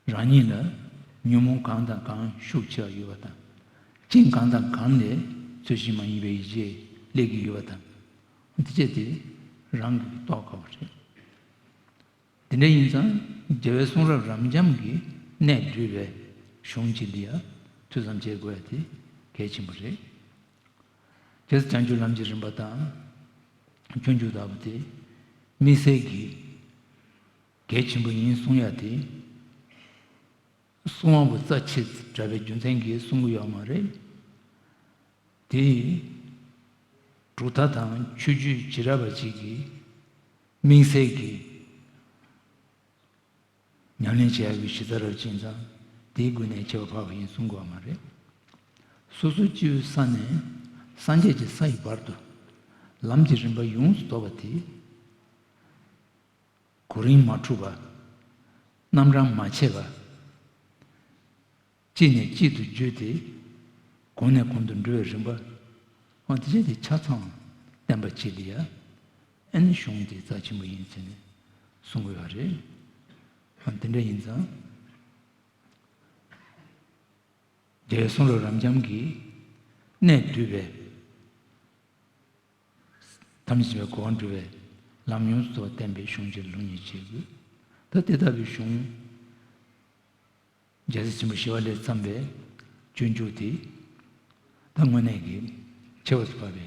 བ་རེད། རང་ཉིད་ལ་ཉོན་མོངས་གང་དང་གང་ཤུགས་ཆེ་བ་ཡོད་པ་དང་། རྐྱེན་གང་དང་གང་ལས་ཚུལ་བཞིན་མ་ཡིན་པའི་ཡིད་བྱེད་སླེབས་ཀྱི་ཡོད་པ་དང་། དེ་བྱས་ཏེ་རང་གིས་རྟོགས་དཀའ་བ་རེད། དེ་འདྲ་ཡིན་ཙང་རྒྱལ་བའི་གསུང་རབ་རབ་འབྱམས་ཀྱི་གནད་བསྡུས་པའི་གཞུང་ཅིག་ལ་ཡང་ཐོས་བསམ་བྱེད་དགོས་ཡ་དེ་གལ་ཆེན་པོ་རེད། རྗེས་སུ་བྱང་ཆུབ་ལམ་གྱི་རིམ་པ་དང་། སྤྱོད་འཇུག་ལྟ་བུ་དེ་དམིགས་བསལ་གྱི་གལ་ཆེན་པོ་ཡིན་གསུང་ཡ་དེ། གསང་བ་པོ་རྩ་ཆེ་གྲགས་པའི་རྒྱུ་མཚན་གྱིས་གསུང་གི་ཡོད་མ་རེད། དེ་གྲུབ་མཐའ་དང་ཆོས་བརྒྱུད་བྱེ་བྲག་པ་ཅིག་གིས་དམིགས་བསལ་གྱི་ཉམས་ལེན་བྱེད་ཡག་གི་གཞི་རྩ་རབ་ཅིང་ཙང་དེའི་སྒོ་ནས་ཁྱད་པར་འཕགས་པ་ཡིན་གསུང་དགོས་པ་མ་རེད། སོ་སོ་སྐྱེ་བོའི་ས་ནས་སངས་རྒྱས་ཀྱི་ས་ཡི་བར་དུ་ལམ་གྱི་རིམ་པ་ཡོངས་སུ་རྫོགས་པ་དེ། གོ་རིམ་མ་འཁྲུགས་པ། རྣམ་གྲངས་མ་ཆད་པ། གཅིག་ནས་གཅིག་ཏུ་བརྒྱུད་དེ། གོང་ནས་གོང་དུ་འགྲོ་བའི་རིམ་པ། འོ་དེ་བྱས་ཏེ་ཆ་ཚང་བསྟན་པ་ཅིག་ལ་ཡ། ཨ་ནི་གཞུང་དེ་རྩ་ཆེན་པོ་ཡིན་ཟེར་ནས་གསུང་གི་ཡོད་རེད། འོ་དེ་འདྲ་ཡིན་ཙང་། རྒྱལ་བའི་གསུང་རབ་རབ་འབྱམས་ཀྱི་གནད་བསྡུས་པའི། ཐམས་ཅད་པའི་གོ་འགྲོ་བའི་ལམ་ཡོངས་སུ་བསྟན་པའི་གཞུང་ཅིག་ལ་ལུང་ཉིད་བྱེད་དགོས། ད་དེ་ལྟ་བུའི་གཞུང་རྒྱལ་སྲས་ཆེན་པོ་ཞི་བ་ལྷས་བརྩམས་པའི་སྤྱོད་འཇུག་དེ། ད་དངོས་གནས་ཀྱི་ཆེ་བ་སུ་བབས་པའི་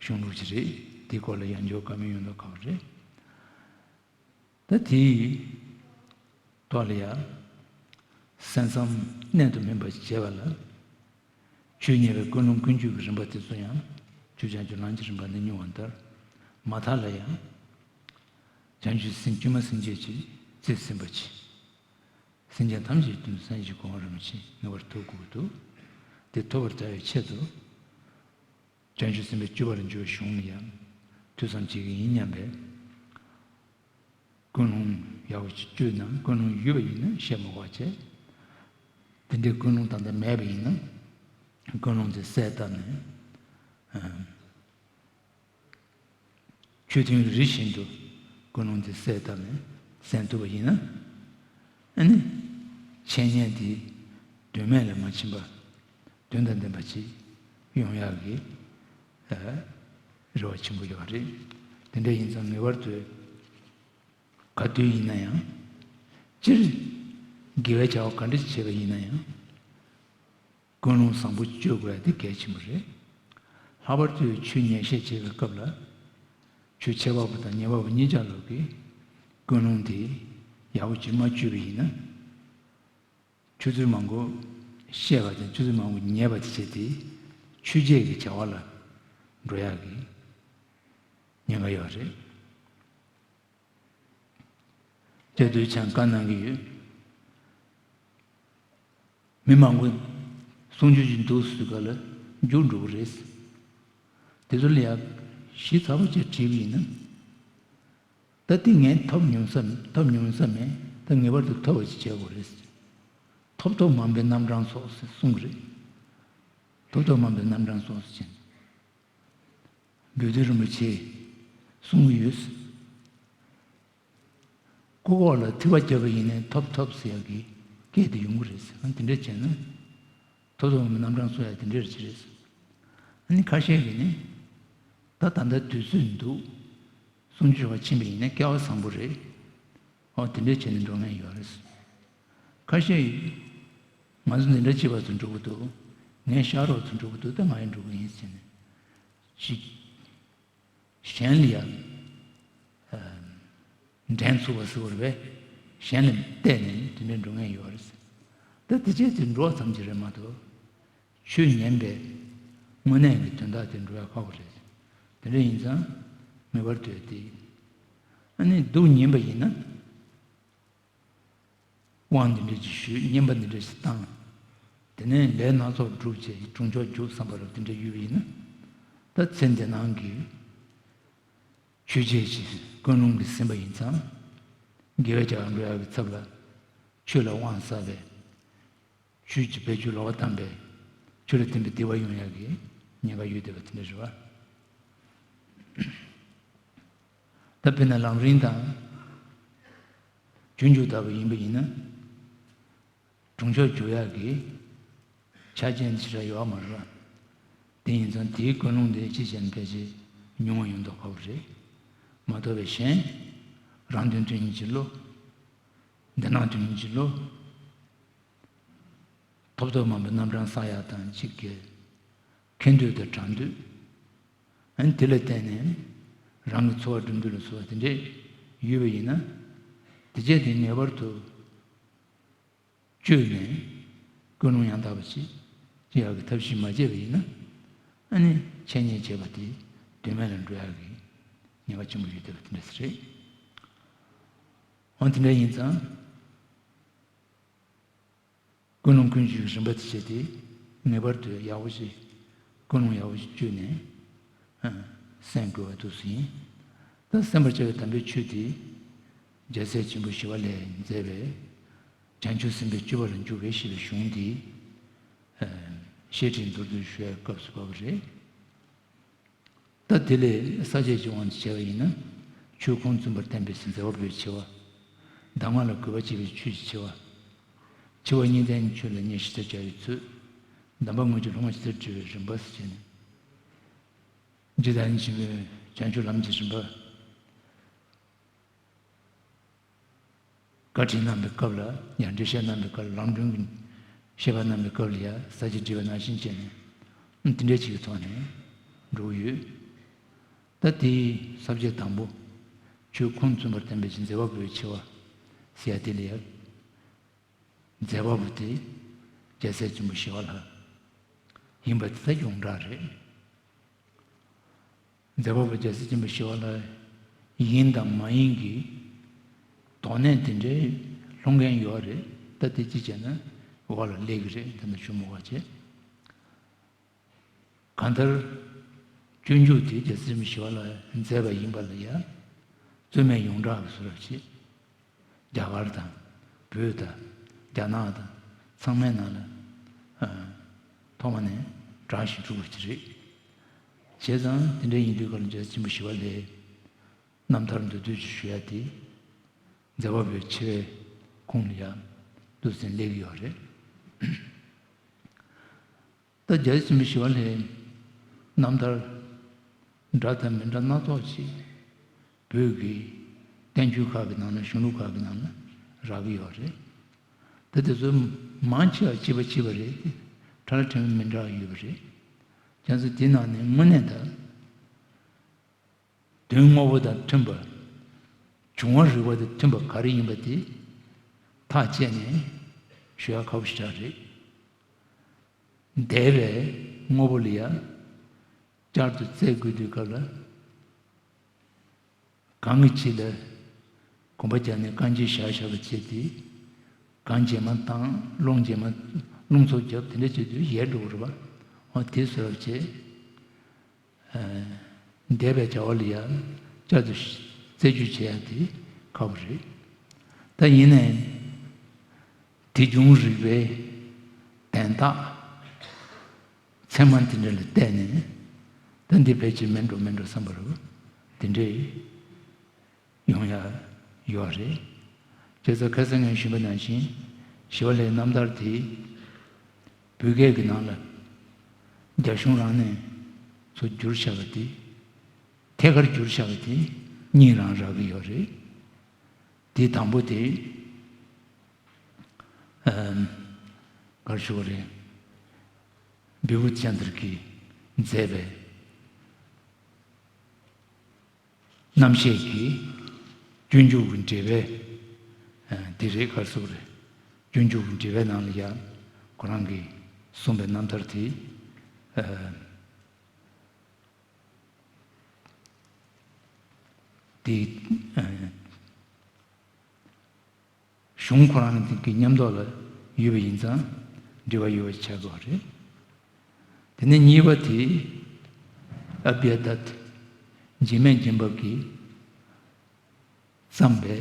གཞུང་ལུགས་ཅིག་རེད། དེའི་སྐོར་ལ་ཡང་འཇོག་བཀའ་མོལ་ཡོང་མདོག་ཁ་པོ་རེད། ད་དེའི་ཐོག་ལ་ཡང་སེམས་ཙམ་གནད་དུ་སྨིན་པ་བྱེད་པ་ལ། ཆོས་ཉན་པའི་ཀུན་སློང་ཀུན་སྤྱོད་ཀྱི་རིམ་པ་དེ་ཚོ་ཡང་ཆོས་བྱང་ཆུབ་ལམ་གྱི་རིམ་པ་ནས་མྱོང་བ་ལྟར། མ་མཐའ་ལ་ཡང་བྱང་ཆུབ་སེམས་བཅོས་མ་སེམས་བསྐྱེད་ཀྱི་རྩིས་ཟིན་པ་ཆེ། སེམས་ཅན་ཐམས་ཅད་དོན་དུ་སངས་རྒྱས་ཀྱི་གོ་འཕང་རིན་པོ་ཆེ་ངེས་པར་ཐོབ་དགོས་ཀྱི་འདུག་དེ་ཐོབ་པར་བྱ་བའི་ཆེད་དུ། བྱང་ཆུབ་སེམས་དཔའི་སྤྱོད་པ་ལ་འཇུག་པའི་གཞུང་ལ་ཡང་ཐོས་བསམ་བྱེད་ཀྱི་ཡིན་སྙམ་པའི་ཀུན་སློང་ཡག་པོ་ཞིག་བཅོས་ན། ཀུན་སློང་ཡོད་པ་ཡིན་ན་བཤད་མ་དགོས་པ་བྱས། དེ་འདྲའི་ཀུན་སློང་ད་ལྟ་མེད་པ་ཡིན་ན། ཀུན་སློང་དེ་གསལ་བཏབ་ནས། ཨ། ཆོས་ཐུན་རེ་བཞིན་དུ་ཀུན་སློང་དེ་གསལ་བཏབ་ནས་གསན་ཐུབ་པ་ཡིན་ན། ཨ་ནི་འཆད་ཉན་དེ་དོན་མེད་ལ་མ་ཕྱིན་པ། དོན་དང་ལྡན་པ་ཅིག་ཡོང་ཡག་གི་ཨ་རེ་བ་ཆེན་པོ་ཡོད་རེད། དེ་འདྲ་ཡིན་ཙང་ངེས་པར་དུ་ག་དུས་ཡིན་ན་ཡང་། སྤྱིར་དགེ་བའི་བྱ་བ་ག་འདྲ་ཞིག་བྱས་པ་ཡིན་ན་ཡང་། ཀུན་སློང་བཟང་པོ་བཅོས་དགོས་ཡ་དེ་གལ་ཆེན་པོ་རེད། ལྷག་པར་དུ་ཆོས་ཉན་བཤད་བྱེད་པའི་སྐབས་ལ། ཆོས་འཆད་པ་པོ་དང་ཉན་པ་པོ་གཉིས་ཆ་ལོག་གི་ཀུན་སློང་དེ་ཡག་པོ་ཅིག་མ་བཅོས་པ་ཡིན་ན། ཆུ་ཚོད་མང་པོ་བཤད་པ་དང་ཆུ་ཚོད་མང་པོ་ཉན་པ་དེ་བྱས་ཏེ་ཆོས་བརྒྱད་ཀྱི་བྱ་བ་ལ་འགྲོ་ཡག་གི་ཉེན་ཁ་ཡོད་རེད། དེ་དུས་ཆང་བཀའ་གནང་གི་ཡོད། མི་མང་པོ་གསུང་ཆོས་ཀྱི་འདུག་ཟེར་ག་ལ་རྒྱུགས་འགྲོ་གི་རེད། དེ་ཚོ་ལ་ཡ་ཞིབ་ཚགས་པོ་བྱས་དྲིས་པ་ཡིན་ན། ད་དེ་ངས་ཐོབ་མྱོང་ས་ཐོབ་མྱོང་ས་མེད། ད་ངེས་པར་དུ་ཐོབ་པ་ཞིག་བྱེད་དགོས་རེད། ཐོབ་ཐོབ་མང་པོའི་རྣམ་གྲངས་ཚོགས་ཟེར་གསུང་གི་རེད། ཐོབ་ཐོབ་མང་པོའི་རྣམ་གྲངས་ཚོགས་ཟེར་བྱས་ནས། བདུད་འདུལ་རིན་པོ་ཆེས་གསུང་གི་ཡོད། ལྐོག་ལྐོག་ལ་ཐིགས་པ་བརྒྱབ་པ་ཡིན་ནའི་ཐོབ་ཐོབ་ཟེར་ཡག་གི་སྐད་དེ་ཡོང་གི་རེད་ཟེར། ཨ་དེ་འདྲ་བྱས་ན་ཐོབ་ཐོབ་མི་རྣམ་གྲངས་སོ་ཡག་དེ་འདྲ་རེད་ཅི་རེད་ཟེར། ཨ་ནི་ཁ་ཤས་ཀྱིས་ནི་ད་ད་ལྟ་དུས་ཚོད་འདུག་གསུང་ཆོས་བ་ཕྱིན་པ་ཡིན་ན་སྐལ་བ་བཟང་པོ་རེད། ཨོ་དེ་འདྲ་བྱས་ནས་འགྲོ་མཁན་ཡོད་རེད་ཟེར། ཁ་ཤས་ཡིས་ང་ཚོ་འདི་འདྲ་བྱེད་པ་ཚོ་འགྲོ་གི་འདུག་ངས་ཤར་རོགས་ཚོ་འགྲོ་གི་འདུག་ད་ང་ཡང་འགྲོ་གི་ཡིན་ཟེར་ནས་ཞིག་གཞན་ལ་ཡང་འགྲན་ཚུགས་པ་ཟེར་བ་རེད་པས། གཞན་ལ་བལྟས་ནས་དེ་འདྲའི་འགྲོ་མཁན་ཡོད་རེད་ཟེར། ད་དེ་བྱས་ཏེ་འགྲོ་བ་ཙམ་གྱིས་རེད་མ་གཏོགས། ཆོས་ཉན་པའི་དངོས་གནས་ཀྱི་དོན་དག་དེ་འགྲོ་ཡ་ཁག་པོ་རེད། དེ་འདྲ་ཡིན་ཙང་ངེས་པར་དུ་དེ། ཨ་ནི་སྡུག་ཉིན་པ་ཡིན་ན། དབང་འདི་འདྲ་ཅིག་ཞུས། བསྙེན་པ་འདི་འདྲ་ཞིག་བཏང་། དེ་ནས་ལས་སྣ་ཚོགས་བསྒྲུབས་བྱས་གྲུབ་མཆོག་རྒྱུགས་བསམ་པ་རུ་དེ་འདྲ་ཡོད་པ་ཡིན་ན། ད་ཚེ་འདི་ནང་གི་ཆོས་བྱེད་ཀྱི་ཀུན་སློང་གིས་ཟིན་པ་ཡིན་ཙང་། དགེ་བའི་བྱ་བ་འགྲོ་ཡག་གི་ཚབ་ལ་ཆོས་ལ་དབང་བསགས་པས། ཆོས་ཀྱི་བེད་སྤྱོད་ལོག་པ་བཏང་པས་ཆོས་ལ་བརྟེན་པའི་བདེ་བ་ཡོང་ཡག་གི་ཉེན་ཁ་ཡོད་བསྡད་པ་དེ་འདྲ་རེད་བ། ད་དཔེར་ན་ལམ་རིམ་དང་། རྒྱུན་འཇུག་ལྟ་བུ་ཡིན་པ་ཡིན་ན། གྲུབ་མཆོག་རྒྱུག་ཡག་གི་ཆ་རྐྱེན་ཞེ་དྲག་ཡོད་མ་རེད་བ། དེ་ཡིན་ཙང་དེའི་ཀུན་སློང་དེ་ཅི་བྱས་ནས་ཕལ་ཆེར་ཉུང་བ་ཡོང་མདོག་ཁ་པོ་རེད། མ་གཏོགས་པའི་གཞན། རང་དོན་དོན་གཉིས་ཀྱི་བློ། འདི་སྣང་དོན་གཉིས་ཀྱི་བློ། ཐོབ་ཐོབ་མང་པོའི་རྣམ་གྲངས་བསགས་ཡག་དང་གཅིག་གི། མཁས་འདོད་དང་དྲང་འདོད། ཨ་ནི་དེ་ལ་བརྟེན་ནས་རང་གི་འཚོ་བ་སྒྲུབ་འདོད་ལ་སོགས་པ་དེ་འདྲས་ཡོད་པ་ཡིན་ན། དེ་བྱས་དེ་ངེས་པར་དུ་བཅོས་ནས་ཀུན་སློང་ཡང་དག་པ་ཞིག་སྐྱེ་ཡག་གི་ཐབས་ཤེས་མ་བྱས་པ་ཡིན་ན། ཨ་ནི་འཆད་ཉན་བྱས་པ་དེ་དོན་མེད་ལ་འགྲོ་ཡག་གི་ཉེན་ཁ་ཆེན་པོ་ཡོད་བསྡད་པ་དེ་འདྲས་རེད། འོ་དེ་འདྲ་ཡིན་ཙང་། ཀུན་སློང་ཀུན་སྤྱོད་ཀྱི་རིམ་པ་དེ་བྱས་ཏེ། ངེས་པར་དུ་ཡག་པོ་ཞིག་ཀུན་སློང་ཡག་པོ་ཞིག་བཅོས་ནས། ཨ། གསན་དགོས་པ་འདུག་ཟིན། ད་གསན་པར་བྱ་བའི་དམ་པའི་ཆོས་དེ། རྒྱལ་སྲས་ཆེན་པོ་ཞི་བ་ལྷས་མཛད་པའི། བྱང་ཆུབ་སེམས་དཔའི་སྤྱོད་པ་ལ་འཇུག་པའི་ཞེས་པའི་གཞུང་དེ། ཨ། བཤད་ཁྲིད་མདོར་བསྡུས་ཞུ་བའི་སྐབས་སུ་བབས་པ་རེད། ད་དེ་ལས་ས་བཅད་ཀྱི་དབང་དུ་བྱས་པ་ཡིན་ན། ཆོས་ཁུངས་བཙུན་པར་བསྟན་པའི་མཛད་པ་པོའི་ཆེ་བ། གདམས་ངག་ལ་གུས་པ་བྱེད་པའི་ཆོས་ཀྱི་ཆེ་བ། ཆེ་བ་གཉིས་ལྡན་ཆོས་ལ་ཉེར་ཞིབ་ལྟར་སྦྱར་བའི་ཚུལ། གདམས་པ་དངོས་ཀྱི་སློབ་མ་ཇི་ལྟར་འབྲི་བའི་རིམ་པ་ཟེར་བྱས་ནས། རྗེ་བདག་ཉིད་ཆེན་པོས་བྱང་ཆུབ་ལམ་གྱི་རིམ་པ། བཀའ་ཁྲིད་གནང་བའི་སྐབས་ལ་ཡང་འགྲེལ་བཤད་གནང་བའི་སྐབས་ལ་ལམ་སྒྲོན་གྱི་བཤད་པ་གནང་བའི་སྐབས་ལ་ཡང་ས་བཅད་བསྒྲིགས་པ་ནང་བཞིན་བྱས་ནས་འདི་འདྲའི་ཅིག་གི་ཐོག་ནས་འགྲོ་གི་ཡོད། ད་དེའི་ས་བཅད་དང་པོ། ཆོས་ཁུངས་བཙུན་པར་བསྟན་པའི་ཕྱིར། མཛད་པ་པོའི་ཆེ་བ་ཟེར་ཡ་དེ་ལ་ཡ། མཛད་པ་པོ་དེ་རྒྱལ་སྲས་ཆེན་པོ་ཞི་བ་ལྷ་ཡིན་པ་དེ་ད་ཡོངས་གྲགས་རེད། མཛད་པ་པོ་རྒྱལ་སྲས་ཆེན་པོ་ཞི་བ་ལྷ་ཡིན་དང་མ་ཡིན་གྱི་དོགས་གནས་དེ་འདྲའི་ལྷུང་མཁན་ཡོད་རེད། ད་དེ་ཅི་བྱས་ན་འོག་ལ་སླེབས་ཀྱི་རེད། དེ་ནས་ཞུ་མི་དགོས་པ་བྱས། གང་ལྟར། སྤྱོད་འཇུག་དེ་རྒྱལ་སྲས་ཆེན་པོ་ཞི་བ་ལྷས་མཛད་པ་ཡིན་པ་ལ་ཡ། རྩོད་མེད་ཡོངས་གྲགས་ཀྱི་བཟོ་འདྲ་ཅིག་རྒྱ་གར་དང་། བོད་དང་། རྒྱ་ནག་དང་། ཚང་མའི་ནང་ལ། ཨ། ཐོག་མ་ནས་གྲགས་ཤིང་གྲུབ་པ་ཅིག་རེད། བྱས་ཙང་དེ་འདྲ་ཡིན་དུས་སྐབས་ལ་རྒྱལ་སྲས་ཆེན་པོ་ཞི་བ་ལྷས་རྣམ་ཐར་མདོར་བསྡུས་ཅིག་ཞུ་ཡ་དེ། མཛད་པ་པོའི་ཆེ་བའི་ཁུངས་ལ་ཡ་འདུག་སེ་སླེབས་ཀྱི་ཡོད་རེད། ད་རྒྱལ་སྲས་ཆེན་པོ་ཞི་བ་ལྷའི་རྣམ་ཐར་འདྲ་དང་མི་འདྲ་སྣ་ཚོགས་ཤིག་བོད་ཀྱི་བསྟན་བཅོས་ཁག་གི་ནང་ལ། གཞུང་ལུགས་ཁག་གི་ནང་ལ་རག་གི་ཡོད་རེད། ད་དེ་ཚོ་མང་ཆེ་བ་གཅིག་པ་གཅིག་པ་རེད། ཕྲ་རགས་ཕྲན་བུ་མི་འདྲ་བ་ཡོད་པ་རེད། བྱས་ཙང་དེ་ནང་ནས་དངོས་གནས་ད། དོན་དངོས་པོ་དང་མཐུན་པ། བྱུང་བ་རིག་པ་དང་མཐུན་པ་ག་རེ་ཡིན་པ་དེ་ཐག་བཅད་ནས་ཞུ་ཡག་ཁག་པོ་ཞེ་དྲག་རེད། འདས་པའི་དངོས་པོ་ལ་ཡ་བསྐྱར་དུ་བཙལ་དགོས་དུས་སྐབས་ལ། གང་གི་ཕྱིར་ལ་གོམ་པ་རྒྱག་ནས་རྐང་རྗེས་བཞག་བཞག་པ་བྱས་ཏེ། རྐང་རྗེས་མ་བཏང་། རླུང་རྗེས་མ། རླུང་འཚུབ་རྒྱབ། དེ་འདྲ་བྱེད་དུས་ཡལ་འགྲོ་གི་རེད་པ། འོ་དེ་བཟོ་འདྲ་བྱས། ཨ། འདས་པའི་བྱ་བ་ལ་ཡ་བསྐྱར་དུ་རྩད་གཅོད་བྱེད་ཡ་དེ་ཁག་པོ་རེད། ད་ཡིན་ནའི་དེ་བྱུང་རིག་པའི་དན་རྟགས་ཚད་མ་དེ་འདྲ་ལ་བལྟས་ནས། ད་འདི་ཕལ་ཆེར་མིན་འགྲོ་མིན་འགྲོ་བསམ་པ་རེད་པ། དེ་འདྲའི་ཡོང་ཡ་ཡོད་རེད། བྱས་ཙང་ཁ་སང་ངས་ཞུས་པ་ནང་བཞིན་ཞི་བ་ལྷའི་རྣམ་ཐར་དེ་བོད་སྐད་ཀྱི་ནང་ལ་རྒྱ་གཞུང་རང་ནས་ཚུར་བསྒྱུར་བཞག་པ་དེ། ཐད་ཀར་བསྒྱུར་བཞག་པ་དེ་གཉིས་རང་རག་གི་ཡོད་རེད། དེ་དང་པོ་དེ། ཨམ། ག་རེ་ཞུ་དགོས་རེད། བི་བྷུ་ཏི་ཅན་དར་གྱིས་མཛད་པའི་རྣམ་བཤད་ཀྱི་སྤྱོད་འཇུག་གི་འགྲེལ་པ། ཨ། དེ་རེད། ག་རེ་ཟེར་དགོས་རེད། སྤྱོད་འཇུག་གི་འགྲེལ་པའི་ནང་ལ་ཡང་ཁོ་རང་གིས་གསུངས་པའི་རྣམ་ཐར་དེ། ཨ། དེ། ཨ། གཞུང་ཁོ་རང་གི་མཉམ་ཐོག་ལ་ཡོད་པ་ཡིན་ཙང་འབྲེལ་བ་ཡོད་པ་ཆགས་དགོས་རེད། དེ་ནས་གཉིས་པ་དེ་ཨ་བྷྱ་དྷཱ་ཏི། འབྱེད་མེད་བརྒྱན་པ་གིས་བརྩམས་པའི།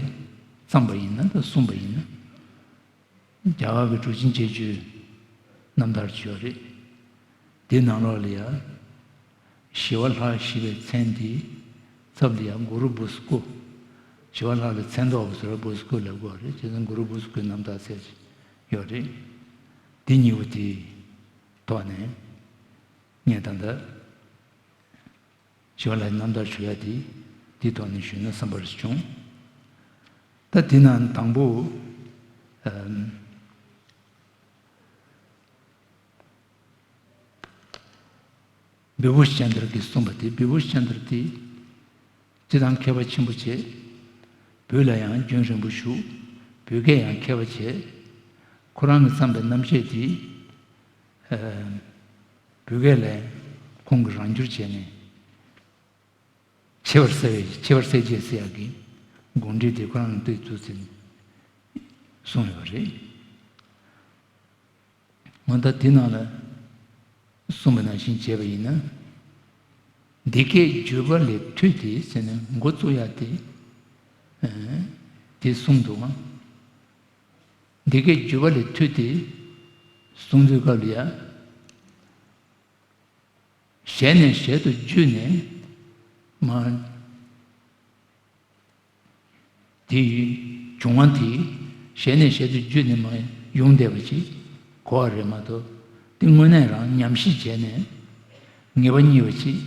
བརྩམས་པ་ཡིན་ན་དང་གསུངས་པ་ཡིན་ན། རྒྱ་གར་གྱི་གྲུབ་ཆེན་བརྒྱད་ཅུའི་རྣམ་ཐར་ཅིག་ཡོད་རེད། དེའི་ནང་ལོགས་ལ་ཡང་ཞི་བ་ལྷ་ཞེས་པའི་མཚན་དེའི་ཚབ་ལ་ཡང་གུ་རུ་བྷུ་སྐུ། ཞི་བ་ལྷ་ལ་མཚན་ཐོགས་པ་ཟེར་བ་བྷུ་སྐུ་ལབ་དགོས་རེད། བྱས་ཙང་གུ་རུ་བྷུ་སྐུའི་རྣམ་ཐར་ཟེར་ཡོད་རེད། དེ་གཉིས་པོ་དེའི་ཐོག་ནས་ངས་ད་ལྟ་ཞི་བ་ལྷའི་རྣམ་ཐར་ཞུ་ཡ་དེ་དེའི་ཐོག་ནས་ཞུས་ན་བསམ་པ་རེ་བྱུང་། ད་དེ་ནང་དང་པོ། ཨམ། བི་བྷུ་ཏི་ཅན་དར་གྱིས་གསུངས་པ་དེ། བི་བྷུ་ཏི་ཅན་དར་དེ་སྤྱིར་བཏང་མཁས་པ་ཆེན་པོ་བྱས། བོད་ལ་ཡང་རྒྱུན་རིང་པོ་བཞུགས། བོད་སྐད་ཡང་མཁས་པ་བྱས། ཁོ་རང་གིས་བརྩམས་པའི་རྣམ་བཤད་དེ། ཨ། བོད་སྐད་ལ་ཁོང་གིས་རང་བསྒྱུར་བྱས་ནས། ཁྱད་པར་གསལ་བའི། ཁྱད་པར་གསལ་བྱེད་ཟེར་ཡག་གི་དགོངས་འགྲེལ་དེ་ཁོ་རང་གིས་འདི་འདུག་སེ་གསུངས་ཡོད་པ་རེད། འོ་ད་དེ་ནང་ལ་གསུངས་པ་ནང་བཞིན་བྱས་པ་ཡིན་ན། འདི་སྐད་བརྗོད་པ་ལས་ཐོས་ཏེ་ཟེར་ནས་འགོ་བཙུགས་ཡག་དེ། ཨ། དེ་གསུངས་འདུག་ག་འདི་སྐད་བརྗོད་པ་ལས་ཐོས་ཏེ་གསུངས་དུས་སྐབས་ལ་ཡ། ཞལ་ནས་ཞལ་དུ་བརྒྱུད་ནས་མར། དེ་ཡི་བྱུང་བ་དེ་ཞལ་ནས་ཞལ་དུ་བརྒྱུད་ནས་མར་ཡོང་བསྡད་པ་ཅིག་གོ་བ་རེད་མ་གཏོགས། དེ་དངོས་གནས་རང་ཉམས་ཞིབ་བྱས་ནས་ངེས་པ་རྙེད་པ་ཅིག་